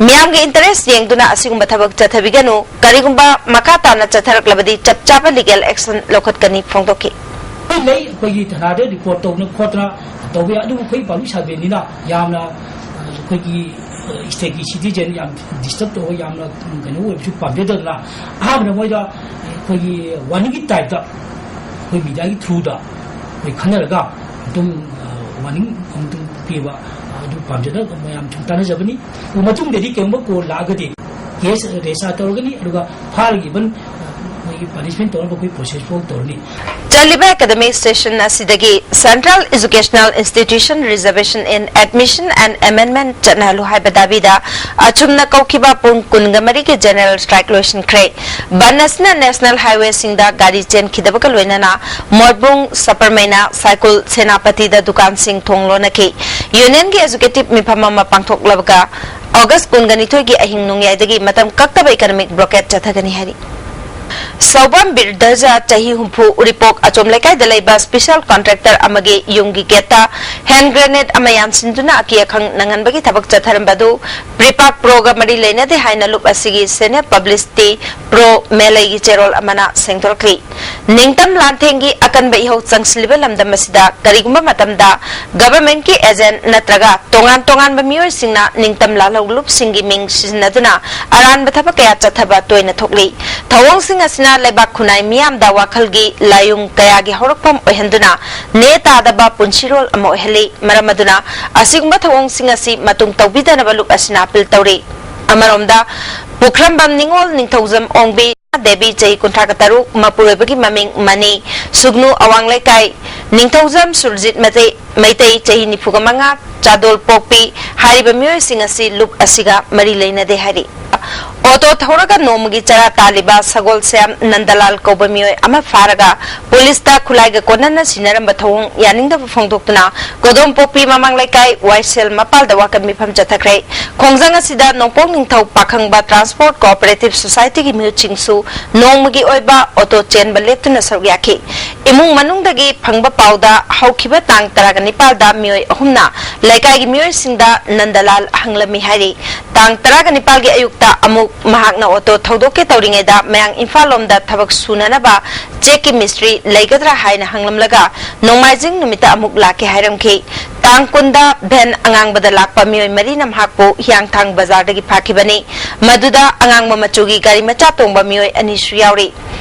ꯃꯤꯌꯥꯝꯒꯤ ꯏꯟꯇꯔꯦꯁ ꯌꯦꯡꯗꯨꯅ ꯑꯁꯤꯒꯨꯝꯕ ꯊꯕꯛ ꯆꯠꯊꯕꯤꯒꯅꯨ꯫ ꯀꯔꯤꯒꯨꯝꯕ ꯃꯈꯥ ꯇꯥꯅ ꯆꯠꯊꯔꯛꯂꯕꯗꯤ ꯆꯞ ꯆꯥꯕ ꯂꯤꯒꯦꯜ ꯑꯦꯛꯁꯟ ꯂꯧꯈꯠꯀꯅꯤ ꯐꯣꯡꯗꯣꯛꯈꯤ꯫ ꯑꯩꯈꯣꯏ ꯂꯩ, ꯑꯩꯈꯣꯏꯒꯤ ꯊꯅꯥꯗ ꯔꯤꯄꯣꯔꯠ ꯇꯧꯗꯅ ꯈꯣꯠꯇꯅ ꯇꯧꯕ ꯌꯥꯏ꯫ ꯑꯗꯨꯕꯨ ꯑꯩꯈꯣꯏ ꯄꯥꯕ꯭ꯂꯤꯛ ꯁꯥꯔꯚꯦꯟꯅꯤꯅ ꯌꯥꯝꯅ ꯑꯩꯈꯣꯏꯒꯤ ꯁ꯭ꯇꯦꯠꯀꯤ ꯁꯤꯇꯤꯖꯦꯟ ꯌꯥꯝ ꯗꯤꯁꯇꯔꯕ ꯇꯧꯕ, ꯌꯥꯝꯅ ꯀꯩꯅꯣ ꯑꯣꯏꯕꯁꯨ ꯄꯥꯝꯖꯗꯗꯅ, ꯑꯍꯥꯟꯕꯗ ꯃꯣꯏꯗ ꯑꯩꯈꯣꯏꯒꯤ ꯋꯥꯔꯅꯤꯡꯒꯤ ꯇꯥꯏꯞꯇ ꯑꯩꯈꯣꯏ ꯃꯤꯗꯤꯌꯥꯒꯤ ꯊ꯭ꯔꯨꯗ ꯑꯩꯈꯣꯏ ꯈꯟꯅꯔꯒ ꯑꯗꯨꯝ ꯋꯥꯔꯅꯤꯡ ꯑꯃꯨꯛꯇꯪ ꯄꯤꯕ ꯑꯗꯨ ꯄꯥꯝꯖꯗꯅ ꯃꯌꯥꯝ ꯁꯨꯝ ꯇꯥꯟꯅꯖꯕꯅꯤ꯫ ꯑꯗꯨ ꯃꯇꯨꯡꯗꯗꯤ ꯀꯩꯒꯨꯝꯕ ꯀꯣꯜ ꯂꯥꯛꯑꯒꯗꯤ ꯀꯦꯁ ꯔꯦꯖꯤꯁꯇꯔ ꯇꯧꯔꯒꯅꯤ, ꯑꯗꯨꯒ ꯐꯥꯔꯒ ꯏꯚꯟ ꯃꯣꯏꯒꯤ ꯄꯅꯤꯁꯃꯦꯟ ꯇꯧꯅꯕ ꯑꯩꯈꯣꯏ ꯄ꯭ꯔꯣꯁꯦꯁ ꯐꯥꯎ ꯇꯧꯔꯅꯤ꯫ ꯆꯠꯂꯤꯕ ꯑꯦꯀꯥꯗꯃꯤꯛ ꯁꯦꯁꯟ ꯑꯁꯤꯗꯒꯤ Central Educational Institution Reservation in Admission and Amendment ꯆꯠꯅꯍꯜꯂꯨ ꯍꯥꯏꯕ ꯗꯥꯕꯤꯗ ꯑꯆꯨꯝꯅ ꯀꯧꯈꯤꯕ ꯄꯨꯡ ꯀꯨꯟꯒ ꯃꯔꯤꯒꯤ ꯖꯦꯅꯔꯦꯜ ꯁ꯭ꯇ꯭ꯔꯥꯏꯛ ꯂꯣꯏꯁꯤꯟꯈ꯭ꯔꯦ꯫ ꯕꯟ ꯑꯁꯤꯅ ꯅꯦꯁꯅꯦꯜ ꯍꯥꯏꯋꯦꯁꯤꯡꯗ ꯒꯥꯔꯤ ꯆꯦꯟꯈꯤꯗꯕꯒ ꯂꯣꯏꯅꯅ ꯃꯣꯔꯕꯨꯡ, ꯁꯄꯔꯃꯩꯅ, ꯁꯥꯏꯀꯨꯜ, ꯁꯦꯅꯥꯄꯇꯤꯗ ꯗꯨꯀꯥꯟꯁꯤꯡ ꯊꯣꯡ ꯂꯣꯟꯅꯈꯤ꯫ ꯌꯨꯅꯤꯌꯟꯒꯤ ꯑꯦꯖꯨꯀꯦꯇꯤꯚ ꯃꯤꯐꯝ ꯑꯃ ꯄꯥꯡꯊꯣꯛꯂꯕꯒ ꯑꯣꯒꯁ ꯀꯨꯟꯒ ꯅꯤꯊꯣꯏꯒꯤ ꯑꯍꯤꯡ ꯅꯣꯡꯌꯥꯏꯗꯒꯤ ꯃꯇꯝ ꯀꯛꯇꯕ ꯏꯀꯅꯣꯃꯤꯛ ꯕ꯭ꯂꯣꯀꯦꯠ ꯆꯠꯊꯒꯅꯤ ꯍꯥꯏꯔꯤ꯫ ꯁꯥꯎꯕꯝ ꯕꯤꯔꯗꯖ, ꯆꯍꯤ ꯍꯨꯝꯐꯨ, ꯎꯔꯤꯄꯣꯛ ꯑꯆꯣꯝ ꯂꯩꯀꯥꯏꯗ ꯂꯩꯕ ꯁ꯭ꯄꯦꯁꯦꯜ ꯀꯟꯇ꯭ꯔꯦꯛꯇꯔ ꯑꯃꯒꯤ ꯌꯨꯝꯒꯤ ꯒꯦꯠꯇ ꯍꯦꯟ ꯒ꯭ꯔꯦꯅꯦꯗ ꯑꯃ ꯌꯥꯟꯁꯤꯟꯗꯨꯅ ꯑꯀꯤ ꯑꯈꯪ ꯅꯪꯍꯟꯕꯒꯤ ꯊꯕꯛ ꯆꯠꯊꯔꯝꯕ ꯑꯗꯨ ꯄ꯭ꯔꯤꯄꯥꯛ ꯄ꯭ꯔꯣꯒ ꯃꯔꯤ ꯂꯩꯅꯗꯦ ꯍꯥꯏꯅ ꯂꯨꯞ ꯑꯁꯤꯒꯤ ꯁꯦꯅꯤꯌꯔ ꯄꯕ꯭ꯂꯤꯁꯤꯇꯤ ꯄ꯭ꯔꯣ ꯃꯦꯂꯩꯒꯤ ꯆꯦꯔꯣꯜ ꯑꯃꯅ ꯁꯦꯡꯗꯣꯔꯛꯂꯤ꯫ ꯅꯤꯡꯇꯝ ꯂꯥꯟꯊꯦꯡꯒꯤ ꯑꯀꯟꯕ ꯏꯍꯧ ꯆꯪꯁꯤꯜꯂꯤꯕ ꯂꯝꯗꯝ ꯑꯁꯤꯗ ꯀꯔꯤꯒꯨꯝꯕ ꯃꯇꯝꯗ ꯒꯚꯔꯟꯃꯦꯟꯠꯀꯤ ꯑꯦꯖꯦꯟꯠ ꯅꯠꯇ꯭ꯔꯒ ꯇꯣꯉꯥꯟ ꯇꯣꯉꯥꯟꯕ ꯃꯤꯑꯣꯏꯁꯤꯡꯅ ꯅꯤꯡꯇꯝ ꯂꯥꯜꯍꯧ ꯂꯨꯞꯁꯤꯡꯒꯤ ꯃꯤꯡ ꯁꯤꯖꯤꯟꯅꯗꯨꯅ ꯑꯔꯥꯟꯕ ꯊꯕꯛ ꯀꯌꯥ ꯆꯠꯊꯕ ꯇꯣꯏꯅ ꯊꯣꯛꯂꯤ꯫ ꯊꯧꯑꯣꯡꯁꯤꯡ ꯑꯁꯤꯅ ꯂꯩꯕꯥꯛ ꯈꯨꯟꯅꯥꯏ ꯃꯤꯌꯥꯝꯗ ꯋꯥꯈꯜꯒꯤ ꯂꯥꯏꯑꯣꯡ ꯀꯌꯥꯒꯤ ꯍꯧꯔꯛꯐꯝ ꯑꯣꯏꯍꯟꯗꯨꯅ ꯅꯦ ꯇꯥꯗꯕ ꯄꯨꯟꯁꯤꯔꯣꯜ ꯑꯃ ꯑꯣꯏꯍꯜꯂꯤ꯫ ꯃꯔꯝ ꯑꯗꯨꯅ ꯑꯁꯤꯒꯨꯝꯕ ꯊꯧꯑꯣꯡꯁꯤꯡ ꯑꯁꯤ ꯃꯇꯨꯡ ꯇꯧꯕꯤꯗꯅꯕ ꯂꯨꯞ ꯑꯁꯤꯅ ꯑꯄꯤꯜ ꯇꯧꯔꯤ꯫ ꯑꯃꯔꯣꯝꯗ, ꯄꯨꯈ꯭ꯔꯝꯕꯝ ꯅꯤꯉꯣꯜ ꯅꯤꯡꯊꯧꯖꯝ ꯑꯣꯡꯕꯤ ꯗꯦꯕꯤ, ꯆꯍꯤ ꯀꯨꯟꯊ꯭ꯔꯥ ꯇꯔꯨꯛ, ꯃꯄꯨꯔꯣꯏꯕꯒꯤ ꯃꯃꯤꯡ ꯃꯅꯤ, ꯁꯨꯒꯅꯨ ꯑꯋꯥꯡ ꯂꯩꯀꯥꯏ, ꯅꯤꯡꯊꯧꯖꯝ ꯁꯨꯔꯖꯤꯠ ꯃꯩꯇꯩ, ꯃꯩꯇꯩ, ꯆꯍꯤ ꯅꯤꯐꯨꯒ ꯃꯉꯥ, ꯆꯥꯗꯣꯜ ꯄꯣꯛꯄꯤ ꯍꯥꯏꯔꯤꯕ ꯃꯤꯑꯣꯏꯁꯤꯡ ꯑꯁꯤ ꯂꯨꯞ ꯑꯁꯤꯒ ꯃꯔꯤ ꯂꯩꯅꯗꯦ ꯍꯥꯏꯔꯤ꯫ ꯑꯣꯇꯣ ꯊꯧꯔꯒ ꯅꯣꯡꯃꯒꯤ ꯆꯔꯥ ꯇꯥꯜꯂꯤꯕ ꯁꯒꯣꯜꯁꯦꯝ ꯅꯟꯗꯂꯥꯜ ꯀꯧꯕ ꯃꯤꯑꯣꯏ ꯑꯃ ꯐꯥꯔꯒ ꯄꯨꯂꯤꯁꯇ ꯈꯨꯠꯂꯥꯏꯒ ꯀꯣꯟꯅꯅ ꯁꯤꯟꯅꯔꯝꯕ ꯊꯧꯑꯣꯡ ꯌꯥꯅꯤꯡꯗꯕ ꯐꯣꯡꯗꯣꯛꯇꯨꯅ ꯀꯣꯗꯣꯝꯄꯣꯛꯄꯤ ꯃꯃꯥꯡ ꯂꯩꯀꯥꯏ ꯋꯥꯏꯁꯦꯜ ꯃꯄꯥꯜꯗ ꯋꯥꯀꯠ ꯃꯤꯐꯝ ꯆꯠꯊꯈ꯭ꯔꯦ꯫ ꯈꯣꯡꯖꯪ ꯑꯁꯤꯗ ꯅꯣꯡꯄꯣꯛ ꯅꯤꯡꯊꯧ ꯄꯥꯈꯪꯕ ꯇ꯭ꯔꯥꯟꯁꯄꯣꯔꯠ ꯀꯣꯑꯣꯄꯔꯦꯇꯤꯚ ꯁꯣꯁꯥꯏꯇꯤꯒꯤ ꯃꯤꯍꯨꯠꯁꯤꯡꯁꯨ ꯅꯣꯡꯃꯒꯤ ꯑꯣꯏꯕ ꯑꯣꯇꯣ ꯆꯦꯟꯕ ꯂꯦꯞꯇꯨꯅ ꯁꯔꯨꯛ ꯌꯥꯈꯤ꯫ ꯏꯃꯨꯡ ꯃꯅꯨꯡꯗꯒꯤ ꯐꯪꯕ ꯄꯥꯎꯗ ꯍꯧꯈꯤꯕ ꯇꯥꯡ ꯇꯔꯥꯒ ꯅꯤꯄꯥꯜꯗ ꯃꯤꯑꯣꯏ ꯑꯍꯨꯝꯅ ꯂꯩꯀꯥꯏꯒꯤ ꯃꯤꯑꯣꯏꯁꯤꯡꯗ ꯅꯟꯗꯂꯥꯜ ꯍꯪꯂꯝꯃꯤ ꯍꯥꯏꯔꯤ꯫ ꯇꯥꯡ ꯇꯔꯥꯒ ꯅꯤꯄꯥꯜꯒꯤ ꯑꯌꯨꯛꯇ ꯑꯃꯨꯛ ꯃꯍꯥꯛꯅ ꯑꯣꯇꯣ ꯊꯧꯗꯣꯛꯀꯦ ꯇꯧꯔꯤꯉꯩꯗ ꯃꯌꯥꯡ ꯏꯝꯐꯥꯜ ꯂꯣꯝꯗ ꯊꯕꯛ ꯁꯨꯅꯅꯕ ꯆꯦꯛꯀꯤ ꯃꯤꯁꯇ꯭ꯔꯤ ꯂꯩꯒꯗ꯭ꯔꯥ ꯍꯥꯏꯅ ꯍꯪꯂꯝꯂꯒ ꯅꯣꯡꯃꯥꯏꯖꯤꯡ ꯅꯨꯃꯤꯠꯇ ꯑꯃꯨꯛ ꯂꯥꯛꯀꯦ ꯍꯥꯏꯔꯝꯈꯤ꯫ ꯇꯥꯡ ꯀꯨꯟꯗ ꯚꯦꯟ ꯑꯉꯥꯡꯕꯗ ꯂꯥꯛꯄ ꯃꯤꯑꯣꯏ ꯃꯔꯤꯅ ꯃꯍꯥꯛꯄꯨ ꯍꯤꯌꯥꯡꯊꯥꯡ ꯕꯖꯥꯔꯗꯒꯤ ꯐꯥꯈꯤꯕꯅꯤ꯫ ꯃꯗꯨꯗ ꯑꯉꯥꯡꯕ ꯃꯆꯨꯒꯤ ꯒꯥꯔꯤ ꯃꯆꯥ ꯇꯣꯡꯕ ꯃꯤꯑꯣꯏ ꯑꯅꯤꯁꯨ ꯌꯥꯎꯔꯤ꯫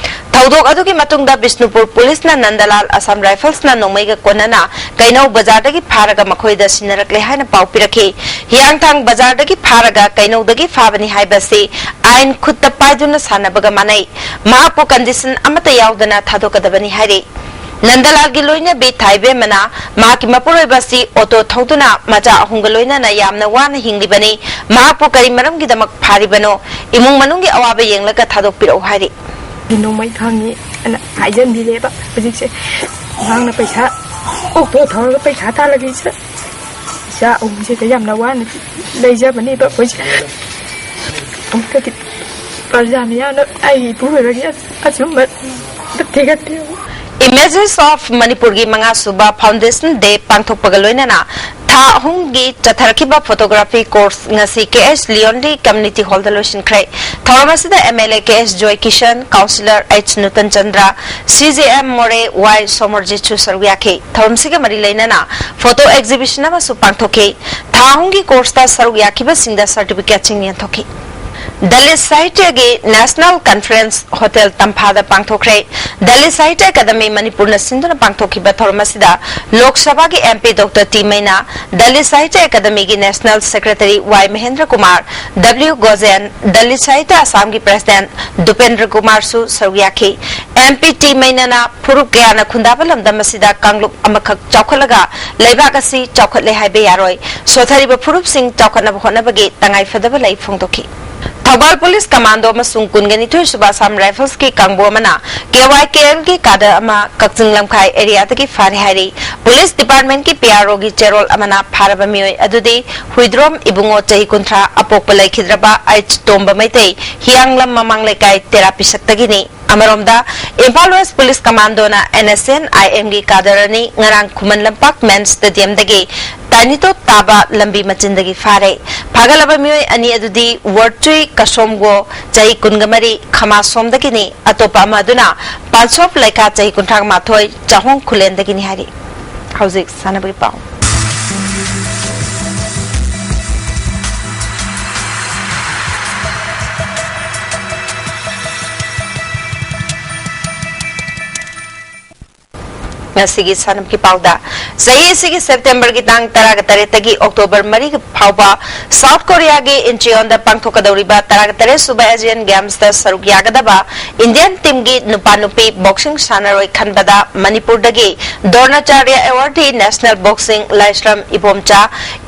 ꯊꯧꯗꯣꯛ ꯑꯗꯨꯒꯤ ꯃꯇꯨꯡꯗ ꯕꯤꯁꯅꯨꯄꯨꯔ ꯄꯨꯂꯤꯁꯅ ꯅꯟꯗꯂꯥꯜ ꯑꯁꯥꯝ ꯔꯥꯏꯐꯜꯁꯅ ꯅꯣꯡꯃꯩꯒ ꯀꯣꯟꯅꯅ ꯀꯩꯅꯧ ꯕꯖꯥꯔꯗꯒꯤ ꯐꯥꯔꯒ ꯃꯈꯣꯏꯗ ꯁꯤꯟꯅꯔꯛꯂꯦ ꯍꯥꯏꯅ ꯄꯥꯎ ꯄꯤꯔꯛꯈꯤ꯫ ꯍꯤꯌꯥꯡꯊꯥꯡ ꯕꯖꯥꯔꯗꯒꯤ ꯐꯥꯔꯒ ꯀꯩꯅꯧꯗꯒꯤ ꯐꯥꯕꯅꯤ ꯍꯥꯏꯕꯁꯤ ꯑꯥꯏꯟ ꯈꯨꯠꯇ ꯄꯥꯏꯗꯨꯅ ꯁꯥꯟꯅꯕꯒ ꯃꯥꯟꯅꯩ꯫ ꯃꯍꯥꯛꯄꯨ ꯀꯟꯗꯤꯁꯟ ꯑꯃꯠꯇ ꯌꯥꯎꯗꯅ ꯊꯥꯗꯣꯛꯀꯗꯕꯅꯤ ꯍꯥꯏꯔꯤ꯫ ꯅꯟꯗꯂꯥꯜꯒꯤ ꯂꯣꯏꯅꯕꯤ ꯊꯥꯏꯕꯦꯝꯃꯅ ꯃꯍꯥꯛꯀꯤ ꯃꯄꯨꯔꯣꯏꯕ ꯑꯁꯤ ꯑꯣꯇꯣ ꯊꯧꯗꯨꯅ ꯃꯆꯥ ꯑꯍꯨꯝꯒ ꯂꯣꯏꯅꯅ ꯌꯥꯝꯅ ꯋꯥꯅ ꯍꯤꯡꯂꯤꯕꯅꯤ꯫ ꯃꯍꯥꯛꯄꯨ ꯀꯔꯤ ꯃꯔꯝꯒꯤꯗꯃꯛ ꯐꯥꯔꯤꯕꯅꯣ? ꯏꯃꯨꯡ ꯃꯅꯨꯡꯒꯤ ꯑꯋꯥꯕ ꯌꯦꯡꯂꯒ ꯊꯥꯗꯣꯛꯄꯤꯔꯛꯎ ꯍꯥꯏꯔꯤ꯫ ꯅꯣꯡꯃꯩ ꯈꯪꯉꯤ ꯑꯅ ꯍꯥꯏꯖꯟꯕꯤꯔꯦꯕ ꯍꯧꯖꯤꯛꯁꯦ꯫ ꯃꯍꯥꯛꯅ ꯄꯩꯁꯥ ꯑꯣꯇꯣ ꯊꯧꯔꯒ ꯄꯩꯁꯥ ꯇꯥꯜꯂꯒ ꯏꯆꯥ, ꯏꯆꯥ ꯑꯍꯨꯝꯁꯤꯗ ꯌꯥꯝꯅ ꯋꯥꯅ ꯂꯩꯖꯕꯅꯦꯕ ꯑꯩꯈꯣꯏꯁꯦ꯫ ꯑꯃꯨꯛꯇꯗꯤ ꯄ꯭ꯔꯖꯥ ꯃꯤꯌꯥꯝꯅ ꯑꯩ ꯏꯄꯨꯔꯣꯏꯕꯒꯤ ꯑꯆꯨꯝꯕ ꯑꯝꯇ ꯊꯤꯒꯠꯄꯤꯌꯨ꯫ Images of ꯃꯅꯤꯄꯨꯔꯒꯤ ꯃꯉꯥꯁꯨꯕ Foundation Day ꯄꯥꯡꯊꯣꯛꯄꯒ ꯂꯣꯏꯅꯅ ꯊꯥ ꯑꯍꯨꯝꯒꯤ ꯆꯠꯊꯔꯛꯈꯤꯕ photography course ꯉꯁꯤ ꯀꯦ ꯑꯦꯁ ꯂꯤꯌꯣꯟꯂꯤ Community Hallꯗ ꯂꯣꯏꯁꯤꯟꯈ꯭ꯔꯦ꯫ ꯊꯧꯔꯝ ꯑꯁꯤꯗ M L A K S Joy Kishan, councillor H Nutan Chandra, C J M ꯃꯣꯔꯦ, ꯋꯥꯏ ꯁꯣꯃꯔꯖꯤꯠꯁꯨ ꯁꯔꯨꯛ ꯌꯥꯈꯤ꯫ ꯊꯧꯔꯝꯁꯤꯒ ꯃꯔꯤ ꯂꯩꯅꯅ photo exhibition ꯑꯃꯁꯨ ꯄꯥꯡꯊꯣꯛꯈꯤ꯫ ꯊꯥ ꯑꯍꯨꯝꯒꯤ courseꯇ ꯁꯔꯨꯛ ꯌꯥꯈꯤꯕꯁꯤꯡꯗ certificateꯁꯤꯡ ꯌꯦꯟꯊꯣꯛꯈꯤ꯫ ꯗꯂꯤꯠ ꯁꯥꯍꯤꯇ꯭ꯌꯒꯤ National Conference Hotel ꯇꯝꯐꯥꯗ ꯄꯥꯡꯊꯣꯛꯈ꯭ꯔꯦ꯫ ꯗꯂꯤꯠ ꯁꯥꯍꯤꯇ꯭ꯌ ꯑꯦꯀꯥꯗꯃꯤ ꯃꯅꯤꯄꯨꯔꯅ ꯁꯤꯟꯗꯨꯅ ꯄꯥꯡꯊꯣꯛꯈꯤꯕ ꯊꯧꯔꯝ ꯑꯁꯤꯗ ꯂꯣꯛ ꯁꯚꯥꯒꯤ M P doctor T Meinya, Dalit Sahitya ꯑꯦꯀꯥꯗꯃꯤꯒꯤ National Secretary Y Mahendra Kumar, W Gojen, Dalit Sahitya ꯑꯁꯥꯝꯒꯤ President ꯗꯨꯄꯦꯟꯗ꯭ꯔ ꯀꯨꯃꯥꯔꯁꯨ ꯁꯔꯨꯛ ꯌꯥꯈꯤ꯫ ꯑꯦꯝ ꯄꯤ ꯇꯤ ꯃꯩꯅꯥꯅ ꯐꯨꯔꯨꯞ ꯀꯌꯥꯅ ꯈꯨꯟꯗꯥꯕ ꯂꯝꯗꯝ ꯑꯁꯤꯗ ꯀꯥꯡꯂꯨꯞ ꯑꯃꯈꯛ ꯆꯥꯎꯈꯠꯂꯒ ꯂꯩꯕꯥꯛ ꯑꯁꯤ ꯆꯥꯎꯈꯠꯂꯦ ꯍꯥꯏꯕ ꯌꯥꯔꯣꯏ꯫ ꯁꯣꯊꯔꯤꯕ ꯐꯨꯔꯨꯞꯁꯤꯡ ꯆꯥꯎꯈꯠꯅꯕ ꯍꯣꯠꯅꯕꯒꯤ ꯇꯉꯥꯏꯐꯗꯕ ꯂꯩ ꯐꯣꯡꯗꯣꯛꯈꯤ꯫ ꯊꯧꯕꯥꯜ ꯄꯨꯂꯤꯁ ꯀꯃꯥꯟꯗꯣ ꯑꯃꯁꯨꯡ ꯀꯨꯟꯒ ꯅꯤꯊꯣꯏ ꯁꯨꯕ ꯑꯁꯥꯝ ꯔꯥꯏꯐꯜꯁꯀꯤ ꯀꯥꯡꯕꯨ ꯑꯃꯅ ꯀꯦ ꯋꯥꯏ ꯀꯦ ꯑꯦꯜꯒꯤ ꯀꯥꯗꯔ ꯑꯃ ꯀꯛꯆꯤꯡ ꯂꯝꯈꯥꯏ ꯑꯦꯔꯤꯌꯥꯗꯒꯤ ꯐꯥꯔꯦ ꯍꯥꯏꯔꯤ꯫ ꯄꯨꯂꯤꯁ ꯗꯤꯄꯥꯔꯠꯃꯦꯟꯠꯀꯤ ꯄꯤ ꯑꯥꯔ ꯑꯣꯒꯤ ꯆꯦꯔꯣꯜ ꯑꯃꯅ ꯐꯥꯔꯕ ꯃꯤꯑꯣꯏ ꯑꯗꯨꯗꯤ ꯍꯨꯏꯗ꯭ꯔꯣꯝ ꯏꯕꯨꯡꯉꯣ, ꯆꯍꯤ ꯀꯨꯟꯊ꯭ꯔꯥ, ꯑꯄꯣꯛꯄ ꯂꯩꯈꯤꯗ꯭ꯔꯕ ꯑꯩꯆ ꯇꯣꯝꯕ ꯃꯩꯇꯩ, ꯍꯤꯌꯥꯡꯂꯝ ꯃꯃꯥꯡ ꯂꯩꯀꯥꯏ ꯇꯦꯔꯥ ꯄꯤꯁꯛꯇꯒꯤꯅꯤ꯫ ꯑꯃꯔꯣꯝꯗ, ꯏꯝꯐꯥꯜ ꯋꯦꯁ ꯄꯨꯂꯤꯁ ꯀꯃꯥꯟꯗꯣꯅ ꯑꯦꯟ ꯑꯦꯁ ꯑꯦꯟ ꯑꯥꯏ ꯑꯦꯝꯒꯤ ꯀꯥꯗꯔ ꯑꯅꯤ ꯉꯔꯥꯡ ꯈꯨꯃꯟ ꯂꯝꯄꯥꯛ ꯃꯦꯟ ꯁ꯭ꯇꯦꯗꯤꯌꯝꯗꯒꯤ ꯇꯥꯏꯅꯤꯇꯣꯠ ꯇꯥꯕ ꯂꯝꯕꯤ ꯃꯆꯤꯟꯗꯒꯤ ꯐꯥꯔꯦ꯫ ꯐꯥꯒꯠꯂꯕ ꯃꯤꯑꯣꯏ ꯑꯅꯤ ꯑꯗꯨꯗꯤ ꯋꯔꯆꯨꯏ ꯀꯁꯣꯝꯒꯣ, ꯆꯍꯤ ꯀꯨꯟꯒ ꯃꯔꯤ, ꯈꯃꯥꯁꯣꯝꯗꯒꯤꯅꯤ꯫ ꯑꯇꯣꯞꯄ ꯑꯃ ꯑꯗꯨꯅ ꯄꯥꯟꯁꯣꯞ ꯂꯩꯈꯥ, ꯆꯍꯤ ꯀꯨꯟꯊ꯭ꯔꯥ ꯃꯥꯊꯣꯏ, ꯆꯥꯍꯣꯡ ꯈꯨꯂꯦꯟꯗꯒꯤꯅꯤ ꯍꯥꯏꯔꯤ꯫ ꯍꯧꯖꯤꯛ ꯁꯥꯟꯅꯕꯒꯤ ꯄꯥꯎ꯫ ꯉꯁꯤꯒꯤ ꯁꯥꯟꯅꯕꯒꯤ ꯄꯥꯎꯗ, ꯆꯍꯤ ꯑꯁꯤꯒꯤ ꯁꯦꯞꯇꯦꯝꯕꯔꯒꯤ ꯇꯥꯡ ꯇꯔꯥꯒ ꯇꯔꯦꯠꯇꯒꯤ ꯑꯣꯛꯇꯣꯕꯔ ꯃꯔꯤ ꯐꯥꯎꯕ ꯁꯥꯎꯠ ꯀꯣꯔꯤꯌꯥꯒꯤ ꯏꯟꯆꯤꯌꯣꯟꯗ ꯄꯥꯡꯊꯣꯛꯀꯗꯧꯔꯤꯕ ꯇꯔꯥꯒ ꯇꯔꯦꯠ ꯁꯨꯕ ꯑꯦꯁꯤꯌꯥꯟ ꯒꯦꯝꯁꯇ ꯁꯔꯨꯛ ꯌꯥꯒꯗꯕ ꯏꯟꯗꯤꯌꯟ ꯇꯤꯝꯒꯤ ꯅꯨꯄꯥ ꯅꯨꯄꯤ ꯕꯣꯛꯁꯤꯡ ꯁꯥꯟꯅꯔꯣꯏ ꯈꯟꯕꯗ ꯃꯅꯤꯄꯨꯔꯗꯒꯤ ꯗ꯭ꯔꯣꯅꯥꯆꯥꯔꯌ ꯑꯦꯋꯥꯔꯗꯤ ꯅꯦꯁꯅꯦꯜ ꯕꯣꯛꯁꯤꯡ ꯂꯥꯏꯁ꯭ꯔꯝ ꯏꯕꯣꯝꯆꯥ,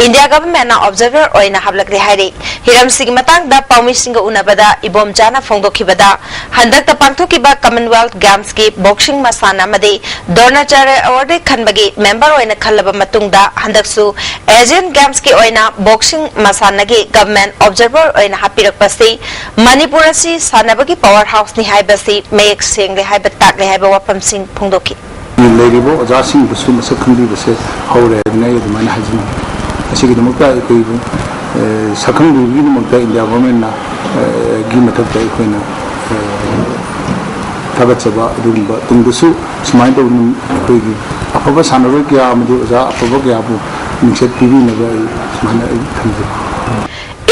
ꯏꯟꯗꯤꯌꯥ ꯒꯚꯔꯟꯃꯦꯟꯠꯅ ꯑꯣꯕꯖꯔꯚꯔ ꯑꯣꯏꯅ ꯍꯥꯞꯂꯛꯂꯦ ꯍꯥꯏꯔꯤ꯫ ꯍꯤꯔꯝꯁꯤꯒꯤ ꯃꯇꯥꯡꯗ ꯄꯥꯎꯃꯤꯁꯤꯡꯒ ꯎꯅꯕꯗ ꯏꯕꯣꯝꯆꯥꯅ ꯐꯣꯡꯗꯣꯛꯈꯤꯕꯗ, ꯍꯟꯗꯛꯇ ꯄꯥꯡꯊꯣꯛꯈꯤꯕ ꯀꯃꯟꯋꯦꯜꯊ ꯒꯦꯝꯁꯀꯤ ꯕꯣꯛꯁꯤꯡ ꯃꯁꯥꯟꯅ ꯑꯃꯗꯤ ꯗ꯭ꯔꯣꯅꯥꯆꯥꯔꯌ ꯑꯦꯋꯥꯔꯗ ꯈꯟꯕꯒꯤ ꯃꯦꯝꯕꯔ ꯑꯣꯏꯅ ꯈꯜꯂꯕ ꯃꯇꯨꯡꯗ, ꯍꯟꯗꯛꯁꯨ ꯑꯦꯁꯤꯌꯥꯟ ꯒꯦꯝꯁꯀꯤ ꯑꯣꯏꯅ ꯕꯣꯛꯁꯤꯡ ꯃꯁꯥꯟꯅꯒꯤ ꯒꯚꯔꯟꯃꯦꯟꯠ ꯑꯣꯕꯖꯔꯚꯔ ꯑꯣꯏꯅ ꯍꯥꯞꯄꯤꯔꯛꯄꯁꯤ ꯃꯅꯤꯄꯨꯔ ꯑꯁꯤ ꯁꯥꯟꯅꯕꯒꯤ ꯄꯥꯋꯔ ꯍꯥꯎꯁꯅꯤ ꯍꯥꯏꯕꯁꯤ ꯃꯌꯦꯛ ꯁꯦꯡꯂꯦ ꯍꯥꯏꯕ ꯇꯥꯛꯂꯦ ꯍꯥꯏꯕ ꯋꯥꯐꯝꯁꯤꯡ ꯐꯣꯡꯗꯣꯛꯈꯤ꯫ ꯂꯩꯔꯤꯕ ꯑꯣꯖꯥꯁꯤꯡꯕꯨꯁꯨ ꯃꯁꯛ ꯈꯪꯕꯤꯕꯁꯦ ꯍꯧꯔꯦ ꯍꯥꯏꯗꯅ ꯑꯩ ꯑꯗꯨꯃꯥꯏꯅ ꯍꯥꯏꯖꯅꯤꯡꯉꯤ꯫ ꯑꯁꯤꯒꯤꯗꯃꯛꯇ ꯑꯩꯈꯣꯏꯕꯨ, ꯑꯦ, ꯁꯛꯈꯪꯕꯤꯕꯒꯤꯗꯃꯛꯇ ꯏꯟꯗꯤꯌꯥ ꯒꯣꯔꯃꯦꯟꯅ, ꯑꯦ, ꯒꯤ ꯃꯊꯛꯇ ꯑꯩꯈꯣꯏꯅ, ꯑꯦ, ꯊꯥꯒꯠꯆꯕ ꯑꯗꯨꯒꯨꯝꯕ ꯇꯨꯡꯗꯁꯨ ꯁꯨꯃꯥꯏꯅ ꯇꯧꯗꯅ ꯑꯩꯈꯣꯏꯒꯤ ꯑꯐꯕ ꯁꯥꯟꯅꯔꯣꯏ ꯀꯌꯥ ꯑꯃꯗꯤ ꯑꯣꯖꯥ ꯑꯐꯕ ꯀꯌꯥꯕꯨ ꯃꯤꯡꯆꯠ ꯄꯤꯕꯤꯅꯕ ꯑꯩ ꯁꯨꯃꯥꯏꯅ ꯑꯩ ꯊꯝꯖꯒꯦ꯫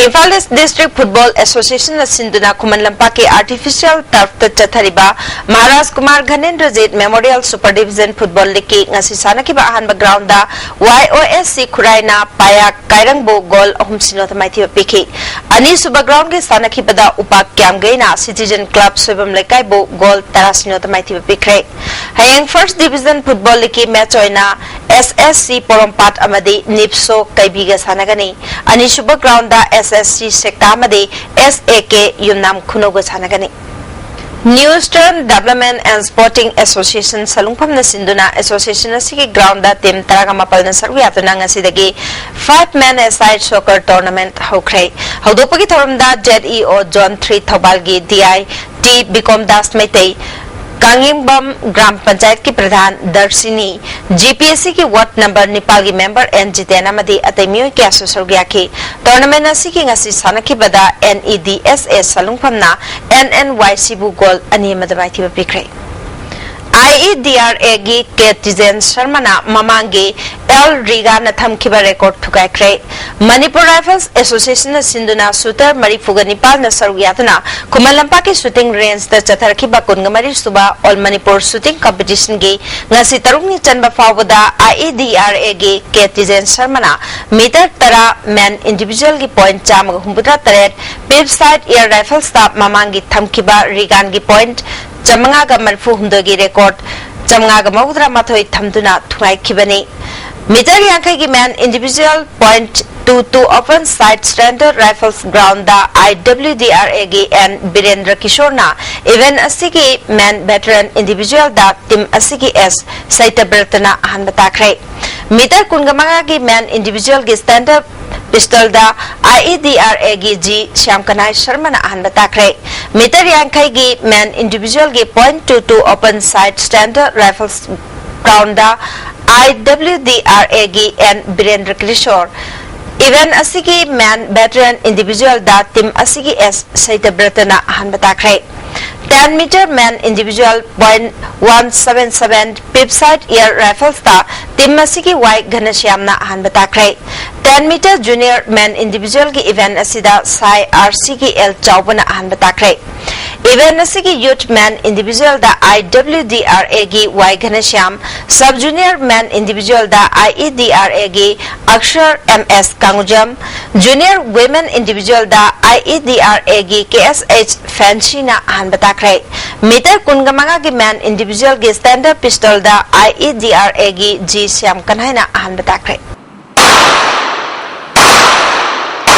ꯏꯝꯐꯥꯜ ꯏꯁ ꯗꯤꯁꯇ꯭ꯔꯤꯛ ꯐꯨꯠꯕꯣꯜ ꯑꯦꯁꯣꯁꯤꯌꯦꯁꯟꯅ ꯁꯤꯟꯗꯨꯅ ꯈꯨꯃꯟ ꯂꯝꯄꯥꯛꯀꯤ ꯑꯥꯔꯇꯤꯐꯤꯁꯤꯌꯦꯜ ꯇꯔꯐꯇ ꯆꯠꯊꯔꯤꯕ Maharaj Kumar Ghanendrajit memorial super division football ꯂꯤꯒꯀꯤ ꯉꯁꯤ ꯁꯥꯟꯅꯈꯤꯕ ꯑꯍꯥꯟꯕ ꯒ꯭ꯔꯥꯎꯟꯗ ꯋꯥꯏ ꯑꯣ ꯑꯦꯁ ꯁꯤ ꯈꯨꯔꯥꯏꯅ ꯄꯥꯌꯥꯛ ꯀꯥꯏꯔꯪꯕꯨ ꯒꯣꯜ ꯑꯍꯨꯝ ꯁꯤꯅꯣꯗ ꯃꯥꯏꯊꯤꯕ ꯄꯤꯈꯤ꯫ ꯑꯅꯤꯁꯨꯕ ꯒ꯭ꯔꯥꯎꯟꯒꯤ ꯁꯥꯟꯅꯈꯤꯕꯗ ꯎꯄꯥꯛ ꯀ꯭ꯌꯥꯝꯒꯩꯅ ꯁꯤꯇꯤꯖꯟ ꯀ꯭ꯂꯕ ꯁꯣꯏꯕꯝ ꯂꯩꯀꯥꯏꯕꯨ ꯒꯣꯜ ꯇꯔꯥ ꯁꯤꯅꯣꯗ ꯃꯥꯏꯊꯤꯕ ꯄꯤꯈ꯭ꯔꯦ꯫ ꯍꯌꯦꯡ ꯐꯥꯔꯁ ꯗꯤꯚꯤꯖꯟ ꯐꯨꯠꯕꯣꯜ ꯂꯤꯒꯀꯤ ꯃꯦꯆ ꯑꯣꯏꯅ ꯑꯦꯁ ꯑꯦꯁ ꯁꯤ ꯄꯣꯔꯣꯝꯄꯥꯠ ꯑꯃꯗꯤ ꯅꯤꯞꯁꯣ ꯀꯩꯕꯤꯒ ꯁꯥꯟꯅꯒꯅꯤ꯫ ꯑꯅꯤꯁꯨꯕ ꯒ꯭ꯔꯥꯎꯟꯗ ꯑꯦꯁ ꯑꯦꯁ ꯁꯤ ꯁꯦꯛꯇꯥ ꯑꯃꯗꯤ ꯑꯦꯁ ꯑꯦ ꯀꯦ ꯌꯨꯝꯅꯥꯝ ꯈꯨꯅꯧꯒ ꯁꯥꯟꯅꯒꯅꯤ꯫ New eastern development and sporting association ꯁꯂꯨꯡꯐꯝꯅ ꯁꯤꯟꯗꯨꯅ ꯑꯦꯁꯣꯁꯤꯌꯦꯁꯟ ꯑꯁꯤꯒꯤ ꯒ꯭ꯔꯥꯎꯟꯗ ꯇꯤꯝ ꯇꯔꯥꯒ ꯃꯥꯄꯜꯅ ꯁꯔꯨꯛ ꯌꯥꯗꯨꯅ ꯉꯁꯤꯗꯒꯤ five men A side soccer tournament ꯍꯧꯈ꯭ꯔꯦ꯫ ꯍꯧꯗꯣꯛꯄꯒꯤ ꯊꯧꯔꯝꯗ Z E O zone three ꯊꯧꯕꯥꯜꯒꯤ D I T Bikom Das Meitei, Kangyengbam Gram ꯄꯟꯆꯥꯌꯠꯀꯤ pradhan Darshini, G P S ꯁꯤꯒꯤ ꯋꯥꯔꯗ ꯅꯝꯕꯔ ꯅꯤꯄꯥꯜꯒꯤ ꯃꯦꯝꯕꯔ ꯑꯦꯟ ꯖꯤꯇꯦꯟ ꯑꯃꯗꯤ ꯑꯇꯩ ꯃꯤꯑꯣꯏ ꯀꯌꯥꯁꯨ ꯁꯔꯨꯛ ꯌꯥꯈꯤ꯫ ꯇꯣꯔꯅꯥꯃꯦꯟꯠ ꯑꯁꯤꯒꯤ ꯉꯁꯤ ꯁꯥꯟꯅꯈꯤꯕꯗ N E D S A ꯁꯂꯨꯡꯐꯝꯅ ꯑꯦꯟ ꯑꯦꯟ ꯋꯥꯏ ꯁꯤꯕꯨ ꯒꯣꯜ ꯑꯅꯤ ꯑꯃꯗ ꯃꯥꯏꯊꯤꯕ ꯄꯤꯈ꯭ꯔꯦ꯫ IEDRAꯒꯤ ꯀꯦ ꯇꯤꯖꯦꯟ ꯁꯔꯃꯅ ꯃꯃꯥꯡꯒꯤ ꯑꯦꯜ ꯔꯤꯒꯥꯅ ꯊꯝꯈꯤꯕ ꯔꯦꯀꯣꯔꯗ ꯊꯨꯒꯥꯏꯈ꯭ꯔꯦ꯫ ꯃꯅꯤꯄꯨꯔ ꯔꯥꯏꯐꯜꯁ ꯑꯦꯁꯣꯁꯤꯌꯦꯁꯟꯅ ꯁꯤꯟꯗꯨꯅ ꯁꯨꯇꯔ ꯃꯔꯤꯐꯨꯒ ꯅꯤꯄꯥꯜꯅ ꯁꯔꯨꯛ ꯌꯥꯗꯨꯅ ꯈꯨꯃꯟ ꯂꯝꯄꯥꯛꯀꯤ ꯁꯨꯇꯤꯡ ꯔꯦꯟꯖꯇ ꯆꯠꯊꯔꯛꯈꯤꯕ ꯀꯨꯟꯒ ꯃꯔꯤ ꯁꯨꯕ ꯑꯣꯜ ꯃꯅꯤꯄꯨꯔ ꯁꯨꯇꯤꯡ ꯀꯝꯄꯤꯇꯤꯁꯟꯒꯤ ꯉꯁꯤ ꯇꯔꯨꯛꯅꯤ ꯆꯟꯕ ꯐꯥꯎꯕꯗ IEDRAꯒꯤ ꯀꯦ ꯇꯤꯖꯦꯟ ꯁꯔꯃꯅ ꯃꯤꯇꯔ ꯇꯔꯥ ꯃꯦꯟ ꯏꯟꯗꯤꯚꯤꯖꯨꯋꯦꯜꯒꯤ ꯄꯣꯏꯟꯠ ꯆꯥꯝꯃꯒ ꯍꯨꯝꯐꯨꯇꯔꯥ ꯇꯔꯦꯠ, ꯄꯤꯞꯁꯥꯏꯠ ꯑꯦꯌꯔ ꯔꯥꯏꯐꯜꯁꯇ ꯃꯃꯥꯡꯒꯤ ꯊꯝꯈꯤꯕ ꯔꯤꯒꯥꯟꯒꯤ ꯄꯣꯏꯟꯠ ꯆꯥꯝꯃꯉꯥꯒ ꯃꯔꯤꯐꯨ ꯍꯨꯝꯗꯣꯏꯒꯤ ꯔꯦꯀꯣꯔꯗ ꯆꯥꯝꯃꯉꯥꯒ ꯃꯧꯗ꯭ꯔꯥ ꯃꯥꯊꯣꯏ ꯊꯝꯗꯨꯅ ꯊꯨꯒꯥꯏꯈꯤꯕꯅꯤ꯫ ꯃꯤꯇꯔ ꯌꯥꯡꯈꯩꯒꯤ men individual point two two open sight standard rifles ground IWDRAꯒꯤ ꯑꯦꯟ ꯕꯤꯔꯦꯟꯗ꯭ꯔ ꯀꯤꯁꯣꯔꯅ ꯏꯚꯦꯟꯠ ꯑꯁꯤꯒꯤ ꯃꯦꯟ ꯚꯦꯇꯔꯟ ꯏꯟꯗꯤꯚꯤꯖꯨꯋꯦꯜꯗ ꯇꯤꯝ ꯑꯁꯤꯒꯤ ꯑꯦꯁ ꯁꯩꯇꯕ꯭ꯔꯇꯅ ꯑꯍꯥꯟꯕ ꯇꯥꯈ꯭ꯔꯦ꯫ ꯃꯤꯇꯔ ꯀꯨꯟꯒ ꯃꯉꯥꯒꯤ ꯃꯦꯟ ꯏꯟꯗꯤꯚꯤꯖꯨꯋꯦꯜꯒꯤ ꯁ꯭ꯇꯦꯟꯗꯔꯗ ꯄꯤꯁꯇꯜꯗ IEDRAꯒꯤ ꯖꯤ ꯁ꯭ꯌꯥꯝ ꯀꯅꯥꯏ ꯁꯔꯃꯅ ꯑꯍꯥꯟꯕ ꯇꯥꯈ꯭ꯔꯦ꯫ ꯃꯤꯇꯔ ꯌꯥꯡꯈꯩꯒꯤ ꯃꯦꯟ ꯏꯟꯗꯤꯚꯤꯖꯨꯋꯦꯜꯒꯤ point two two open sight standard rifles ground IWDRAꯒꯤ ꯑꯦꯟ ꯕꯤꯔꯦꯟꯗ꯭ꯔ ꯀꯤꯁꯣꯔ, ꯏꯚꯦꯟꯠ ꯑꯁꯤꯒꯤ ꯃꯦꯟ ꯚꯦꯇꯔꯟ ꯏꯟꯗꯤꯚꯤꯖꯨꯋꯦꯜꯗ ꯇꯤꯝ ꯑꯁꯤꯒꯤ ꯑꯦꯁ ꯁꯩꯇꯕ꯭ꯔꯇꯅ ꯑꯍꯥꯟꯕ ꯇꯥꯈ꯭ꯔꯦ꯫ Ten meter men individual point one seven seven peep sight air ꯔꯥꯏꯐꯜꯁꯇ ꯇꯤꯝ ꯑꯁꯤꯒꯤ ꯋꯥꯏ ꯘꯅꯁ꯭ꯌꯥꯝꯅ ꯑꯍꯥꯟꯕ ꯇꯥꯈ꯭ꯔꯦ꯫ ꯇꯦꯟ ꯃꯤꯇꯔ ꯖꯨꯅꯤꯌꯔ ꯃꯦꯟ ꯏꯟꯗꯤꯚꯤꯖꯨꯋꯦꯜꯒꯤ ꯏꯚꯦꯟꯠ ꯑꯁꯤꯗ ꯁꯥꯏ ꯑꯥꯔ ꯁꯤꯒꯤ ꯑꯦꯜ ꯆꯥꯎꯕꯅ ꯑꯍꯥꯟꯕ ꯇꯥꯈ꯭ꯔꯦ꯫ ꯏꯚꯦꯟꯠ ꯑꯁꯤꯒꯤ ꯌꯨꯠ ꯃꯦꯟ ꯏꯟꯗꯤꯚꯤꯖꯨꯋꯦꯜꯗ IWDRAꯒꯤ ꯋꯥꯏ ꯘꯅꯁ꯭ꯌꯥꯝ, ꯁꯕ ꯖꯨꯅꯤꯌꯔ ꯃꯦꯟ ꯏꯟꯗꯤꯚꯤꯖꯨꯋꯦꯜꯗ IEDRAꯒꯤ ꯑꯛꯁꯔ ꯑꯦꯝ ꯑꯦꯁ ꯀꯥꯡꯖꯝ, ꯖꯨꯅꯤꯌꯔ ꯋꯤꯃꯦꯟ ꯏꯟꯗꯤꯚꯤꯖꯨꯋꯦꯜꯗ IEDRAꯒꯤ ꯀꯦ ꯑꯦꯁ ꯑꯩꯆ ꯐꯦꯟꯁꯤꯅ ꯑꯍꯥꯟꯕ ꯇꯥꯈ꯭ꯔꯦ꯫ ꯃꯤꯇꯔ ꯀꯨꯟꯒ ꯃꯉꯥꯒꯤ ꯃꯦꯟ ꯏꯟꯗꯤꯚꯤꯖꯨꯋꯦꯜꯒꯤ ꯁ꯭ꯇꯦꯟꯗꯔꯗ ꯄꯤꯁꯇꯜꯗ IEDRAꯒꯤ ꯖꯤ ꯁ꯭ꯌꯥꯝ ꯀꯟꯍꯥꯏꯅ ꯑꯍꯥꯟꯕ ꯇꯥꯈ꯭ꯔꯦ꯫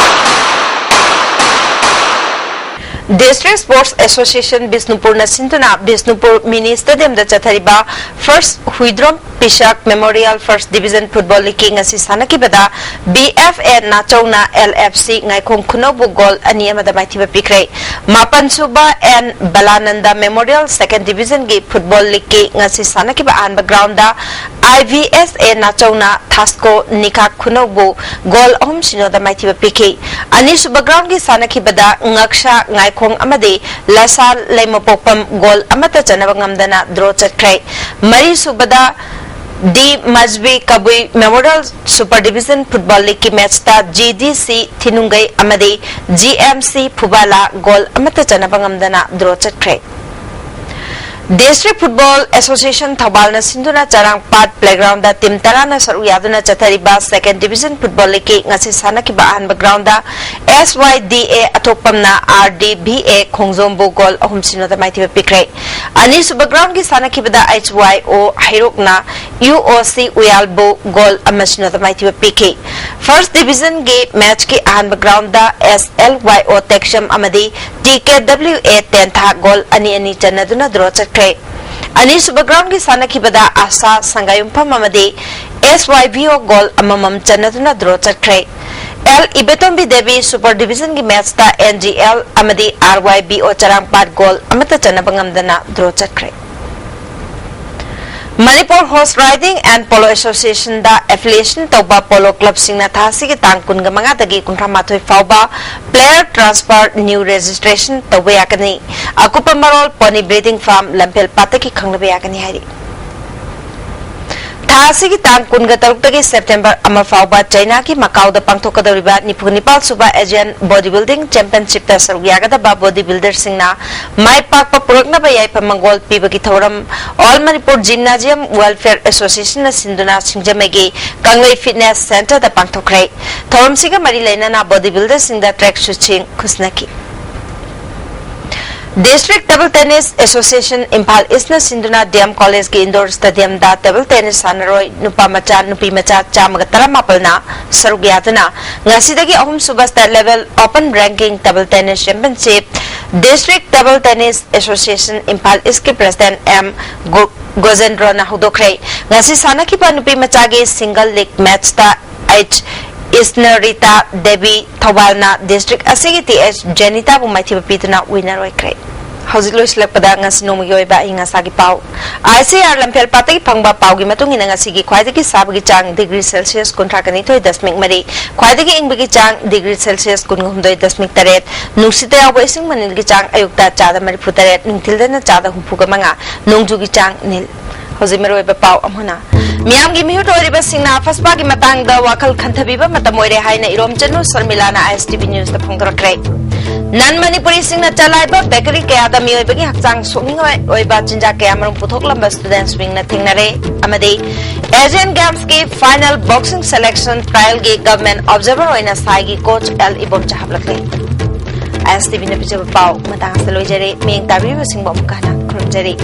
ꯗꯤꯁꯇ꯭ꯔꯤꯛ ꯁ꯭ꯄꯣꯔꯠꯁ ꯑꯦꯁꯣꯁꯤꯌꯦꯁꯟ ꯕꯤꯁꯅꯨꯄꯨꯔꯅ ꯁꯤꯟꯗꯨꯅ ꯕꯤꯁꯅꯨꯄꯨꯔ ꯃꯤꯅꯤ ꯁ꯭ꯇꯦꯗꯤꯌꯝꯗ ꯆꯠꯊꯔꯤꯕ Phars Huidrom Pishak Memorial First Division Football League ꯀꯤ ꯉꯁꯤ ꯁꯥꯟꯅꯈꯤꯕꯗ B F A ꯅꯥꯆꯧꯅ L F C ꯉꯥꯏꯈꯣꯡ ꯈꯨꯅꯧꯕꯨ ꯒꯣꯜ ꯑꯅꯤ ꯑꯃꯗ ꯃꯥꯏꯊꯤꯕ ꯄꯤꯈ꯭ꯔꯦ꯫ ꯃꯥꯄꯟ ꯁꯨꯕ N ꯕꯂꯥꯅꯟꯗ Memorial Second Division ꯒꯤ Football League ꯀꯤ ꯉꯁꯤ ꯁꯥꯟꯅꯈꯤꯕ ꯑꯍꯥꯟꯕ ground ꯗ I V S A ꯅꯥꯆꯧꯅ ꯊꯥꯁꯀꯣ ꯅꯤꯀꯥꯛ ꯈꯨꯅꯧꯕꯨ ꯒꯣꯜ ꯑꯍꯨꯝ ꯁꯤꯅꯣꯗ ꯃꯥꯏꯊꯤꯕ ꯄꯤꯈꯤ꯫ ꯑꯅꯤꯁꯨꯕ ground ꯀꯤ ꯁꯥꯟꯅꯈꯤꯕꯗ ꯉꯛꯁꯥ ꯉꯥꯏꯈꯣꯡ ꯑꯃꯗꯤ ꯂꯁꯥ ꯂꯩꯃꯄꯣꯛꯄꯝ ꯒꯣꯜ ꯑꯃꯠꯇ ꯆꯟꯅꯕ ꯉꯝꯗꯅ draw ꯆꯠꯈ꯭ꯔꯦ꯫ ꯃꯔꯤꯁꯨꯕꯗ D ꯃꯖꯕꯤ ꯀꯕꯨꯏ Memorial Super Division Football League ꯀꯤ match ꯇ G D C ꯊꯤꯅꯨꯡꯒꯩ ꯑꯃꯗꯤ G M C ꯐꯨꯕꯥꯂꯥ ꯒꯣꯜ ꯑꯃꯠꯇ ꯆꯟꯅꯕ ꯉꯝꯗꯅ draw ꯆꯠꯈ꯭ꯔꯦ꯫ District Football Association ꯊꯧꯕꯥꯜꯅ ꯁꯤꯟꯗꯨꯅ ꯆꯔꯥꯡꯄꯥꯠ playground ꯗ team ꯇꯔꯥꯅ ꯁꯔꯨꯛ ꯌꯥꯗꯨꯅ ꯆꯠꯊꯔꯤꯕ Second Division Football League ꯀꯤ ꯉꯁꯤ ꯁꯥꯟꯅꯈꯤꯕ ꯑꯍꯥꯟꯕ ground ꯗ S Y D A ꯑꯊꯣꯛꯄꯝꯅ R D V A ꯈꯣꯡꯖꯣꯝꯕꯨ ꯒꯣꯜ ꯑꯍꯨꯝ ꯁꯤꯅꯣꯗ ꯃꯥꯏꯊꯤꯕ ꯄꯤꯈ꯭ꯔꯦ꯫ ꯑꯅꯤꯁꯨꯕ ground ꯀꯤ ꯁꯥꯟꯅꯈꯤꯕꯗ H Y O ꯍꯩꯔꯣꯛꯅ U O C ꯎꯌꯥꯜꯕꯨ ꯒꯣꯜ ꯑꯃ ꯁꯤꯅꯣꯗ ꯃꯥꯏꯊꯤꯕ ꯄꯤꯈꯤ꯫ First Division ꯒꯤ match ꯀꯤ ꯑꯍꯥꯟꯕ ground ꯗ S L Y O ꯇꯦꯛꯁꯝ ꯑꯃꯗꯤ T K W A ꯇꯦꯟꯊꯥ ꯒꯣꯜ ꯑꯅꯤ ꯑꯅꯤ ꯆꯟꯅꯗꯨꯅ draw ꯆꯠꯈ꯭ꯔꯦ꯫ ꯑꯅꯤꯁꯨꯕ ground ꯀꯤ ꯁꯥꯟꯅꯈꯤꯕꯗ ꯑꯁꯥ ꯁꯪꯒꯥꯌꯨꯝꯐꯝ ꯑꯃꯗꯤ S Y V O goal ꯑꯃꯃꯝ ꯆꯟꯅꯗꯨꯅ draw ꯆꯠꯈ꯭ꯔꯦ꯫ L Ibetombi Devi Super Division ꯒꯤ match ꯇ N G L ꯑꯃꯗꯤ R Y B O ꯆꯔꯥꯡꯄꯥꯠ ꯒꯣꯜ ꯑꯃꯠꯇ ꯆꯟꯅꯕ ꯉꯝꯗꯅ draw ꯆꯠꯈ꯭ꯔꯦ꯫ Manipur Horse Riding and Polo Association the affiliation ꯇꯧꯕ polo club ꯁꯤꯡꯅ ꯊꯥ ꯑꯁꯤꯒꯤ ꯇꯥꯡ ꯀꯨꯟꯃꯉꯥꯗꯒꯤ ꯀꯨꯟꯊ꯭ꯔꯥꯃꯥꯊꯣꯏ ꯐꯥꯎꯕ player transfer new registration ꯇꯧꯕ ꯌꯥꯒꯅꯤ꯫ ꯑꯀꯨꯞꯄ ꯃꯔꯣꯜ pony breeding farm ꯂꯝꯐꯦꯜ ꯄꯥꯠꯇꯒꯤ ꯈꯪꯅꯕ ꯌꯥꯒꯅꯤ ꯍꯥꯏꯔꯤ꯫ ꯊꯥ ꯑꯁꯤꯒꯤ ꯇꯥꯡ ꯀꯨꯟꯒ ꯇꯔꯨꯛꯇꯒꯤ September ꯑꯃ ꯐꯥꯎꯕ ꯆꯩꯅꯥꯒꯤ ꯃꯀꯥꯎꯗ ꯄꯥꯡꯊꯣꯛꯀꯗꯧꯔꯤꯕ ꯅꯤꯐꯨ ꯅꯤꯄꯥꯜ ꯁꯨꯕ Asian Body Building Championship ꯇ ꯁꯔꯨꯛ ꯌꯥꯒꯗꯕ body builder ꯁꯤꯡꯅ ꯃꯥꯏ ꯄꯥꯛꯄ ꯄꯨꯔꯛꯅꯕ ꯌꯥꯏꯐ ꯃꯪꯒꯣꯜ ꯄꯤꯕꯒꯤ ꯊꯧꯔꯝ All Manipur Gymnasium Welfare Association ꯅ ꯁꯤꯟꯗꯨꯅ ꯁꯤꯡꯖꯃꯩꯒꯤ ꯀꯪꯂꯩ Fitness Centre ꯗ ꯄꯥꯡꯊꯣꯛꯈ꯭ꯔꯦ꯫ ꯊꯧꯔꯝꯁꯤꯒ ꯃꯔꯤ ꯂꯩꯅꯅ body builder ꯁꯤꯡꯗ track suit ꯁꯤꯡ ꯈꯨꯠꯁꯤꯟꯅꯈꯤ꯫ District Table Tennis Association Imphal East ꯅ ꯁꯤꯟꯗꯨꯅ D M College ꯀꯤ indoor stadium ꯗ table tennis ꯁꯥꯟꯅꯔꯣꯏ ꯅꯨꯄꯥ ꯃꯆꯥ, ꯅꯨꯄꯤ ꯃꯆꯥ ꯆꯥꯝꯃꯒ ꯇꯔꯥꯃꯥꯄꯜꯅ ꯁꯔꯨꯛ ꯌꯥꯗꯨꯅ ꯉꯁꯤꯗꯒꯤ ꯑꯍꯨꯝꯁꯨꯕ state level open ranking table tennis championship District Table Tennis Association Imphal East ꯀꯤ President M ꯒꯨ-, ꯒꯣꯖꯦꯟꯗ꯭ꯔꯣꯅ ꯍꯧꯗꯣꯛꯈ꯭ꯔꯦ꯫ ꯉꯁꯤ ꯁꯥꯟꯅꯈꯤꯕ ꯅꯨꯄꯤ ꯃꯆꯥꯒꯤ single leg matchꯇ H ꯏꯁꯅꯔꯤꯇꯥ Devi ꯊꯧꯕꯥꯜꯅ district ꯑꯁꯤꯒꯤ T H ꯖꯦꯅꯤꯇꯥꯕꯨ ꯃꯥꯏꯊꯤꯕ ꯄꯤꯗꯨꯅ winner ꯑꯣꯏꯈ꯭ꯔꯦ꯫ ꯍꯧꯖꯤꯛ ꯂꯣꯏꯁꯤꯜꯂꯛꯄꯗ ꯉꯁꯤ ꯅꯣꯡꯃꯒꯤ ꯑꯣꯏꯕ ꯑꯏꯪ ꯑꯁꯥꯒꯤ ꯄꯥꯎ꯫ I C R ꯂꯝꯐꯦꯜ ꯄꯥꯠꯇꯒꯤ ꯐꯪꯕ ꯄꯥꯎꯒꯤ ꯃꯇꯨꯡ ꯏꯟꯅ ꯉꯁꯤꯒꯤ ꯈ꯭ꯋꯥꯏꯗꯒꯤ ꯁꯥꯕꯒꯤ ꯆꯥꯡ degree Celsius ꯀꯨꯟꯊ꯭ꯔꯥ ꯅꯤꯊꯣꯏ ꯗꯁꯃꯤꯛ ꯃꯔꯤ, ꯈ꯭ꯋꯥꯏꯗꯒꯤ ꯏꯪꯕꯒꯤ ꯆꯥꯡ degree Celsius ꯀꯨꯟꯍꯨꯝꯗꯣꯏ ꯗꯁꯃꯤꯛ ꯇꯔꯦꯠ, ꯅꯨꯡꯁꯤꯠꯇ ꯌꯥꯎꯕ ꯏꯁꯤꯡ ꯃꯅꯤꯜꯒꯤ ꯆꯥꯡ ꯑꯌꯨꯛꯇ ꯆꯥꯗ ꯃꯔꯤꯐꯨ ꯇꯔꯦꯠ, ꯅꯨꯡꯊꯤꯜꯗꯅ ꯆꯥꯗ ꯍꯨꯝꯐꯨꯒ ꯃꯉꯥ, ꯅꯣꯡꯖꯨꯒꯤ ꯆꯥꯡ ꯅꯤꯜ꯫ ꯍꯧꯖꯤꯛ ꯃꯔꯨꯑꯣꯏꯕ ꯄꯥꯎ ꯑꯃꯨꯛ ꯍꯟꯅ꯫ ꯃꯤꯌꯥꯝꯒꯤ ꯃꯤꯍꯨꯠ ꯑꯣꯏꯔꯤꯕ ꯁꯤꯡꯅꯥ ꯑꯐꯁꯄꯥꯒꯤ ꯃꯇꯥꯡꯗ ꯋꯥꯈꯜ ꯈꯟꯊꯕꯤꯕ ꯃꯇꯝ ꯑꯣꯏꯔꯦ ꯍꯥꯏꯅ ꯏꯔꯣꯝꯆꯅꯨ ꯁꯔꯃꯤꯂꯥꯅ I S T V Newsꯇ ꯐꯣꯡꯗꯣꯔꯛꯈ꯭ꯔꯦ꯫ Non ꯃꯅꯤꯄꯨꯔꯤꯁꯤꯡꯅ ꯆꯂꯥꯏꯕ bakery ꯀꯌꯥꯗ ꯃꯤꯑꯣꯏꯕꯒꯤ ꯍꯛꯆꯥꯡ ꯁꯣꯛꯅꯤꯡꯉꯥꯏ ꯑꯣꯏꯕ ꯆꯤꯟꯖꯥꯛ ꯀꯌꯥꯃꯔꯨꯝ ꯄꯨꯊꯣꯛꯂꯝꯕ students wingꯅ ꯊꯦꯡꯅꯔꯦ꯫ ꯑꯃꯗꯤ Asian Gamesꯀꯤ final boxing selection trialꯒꯤ government observer ꯑꯣꯏꯅ ꯁꯥꯏꯒꯤ coach L Ibomcha ꯍꯥꯞꯂꯛꯂꯦ꯫ I S T Vꯅ ꯄꯤꯖꯕ ꯄꯥꯎ ꯃꯇꯥꯡ ꯑꯁꯤꯗ ꯂꯣꯏꯖꯔꯦ꯫ ꯃꯤꯠꯌꯦꯡ ꯇꯥꯕꯤꯔꯤꯕꯁꯤꯡꯕꯨ ꯑꯃꯨꯛꯀ ꯍꯟꯅ ꯈꯨꯔꯨꯝꯖꯔꯤ꯫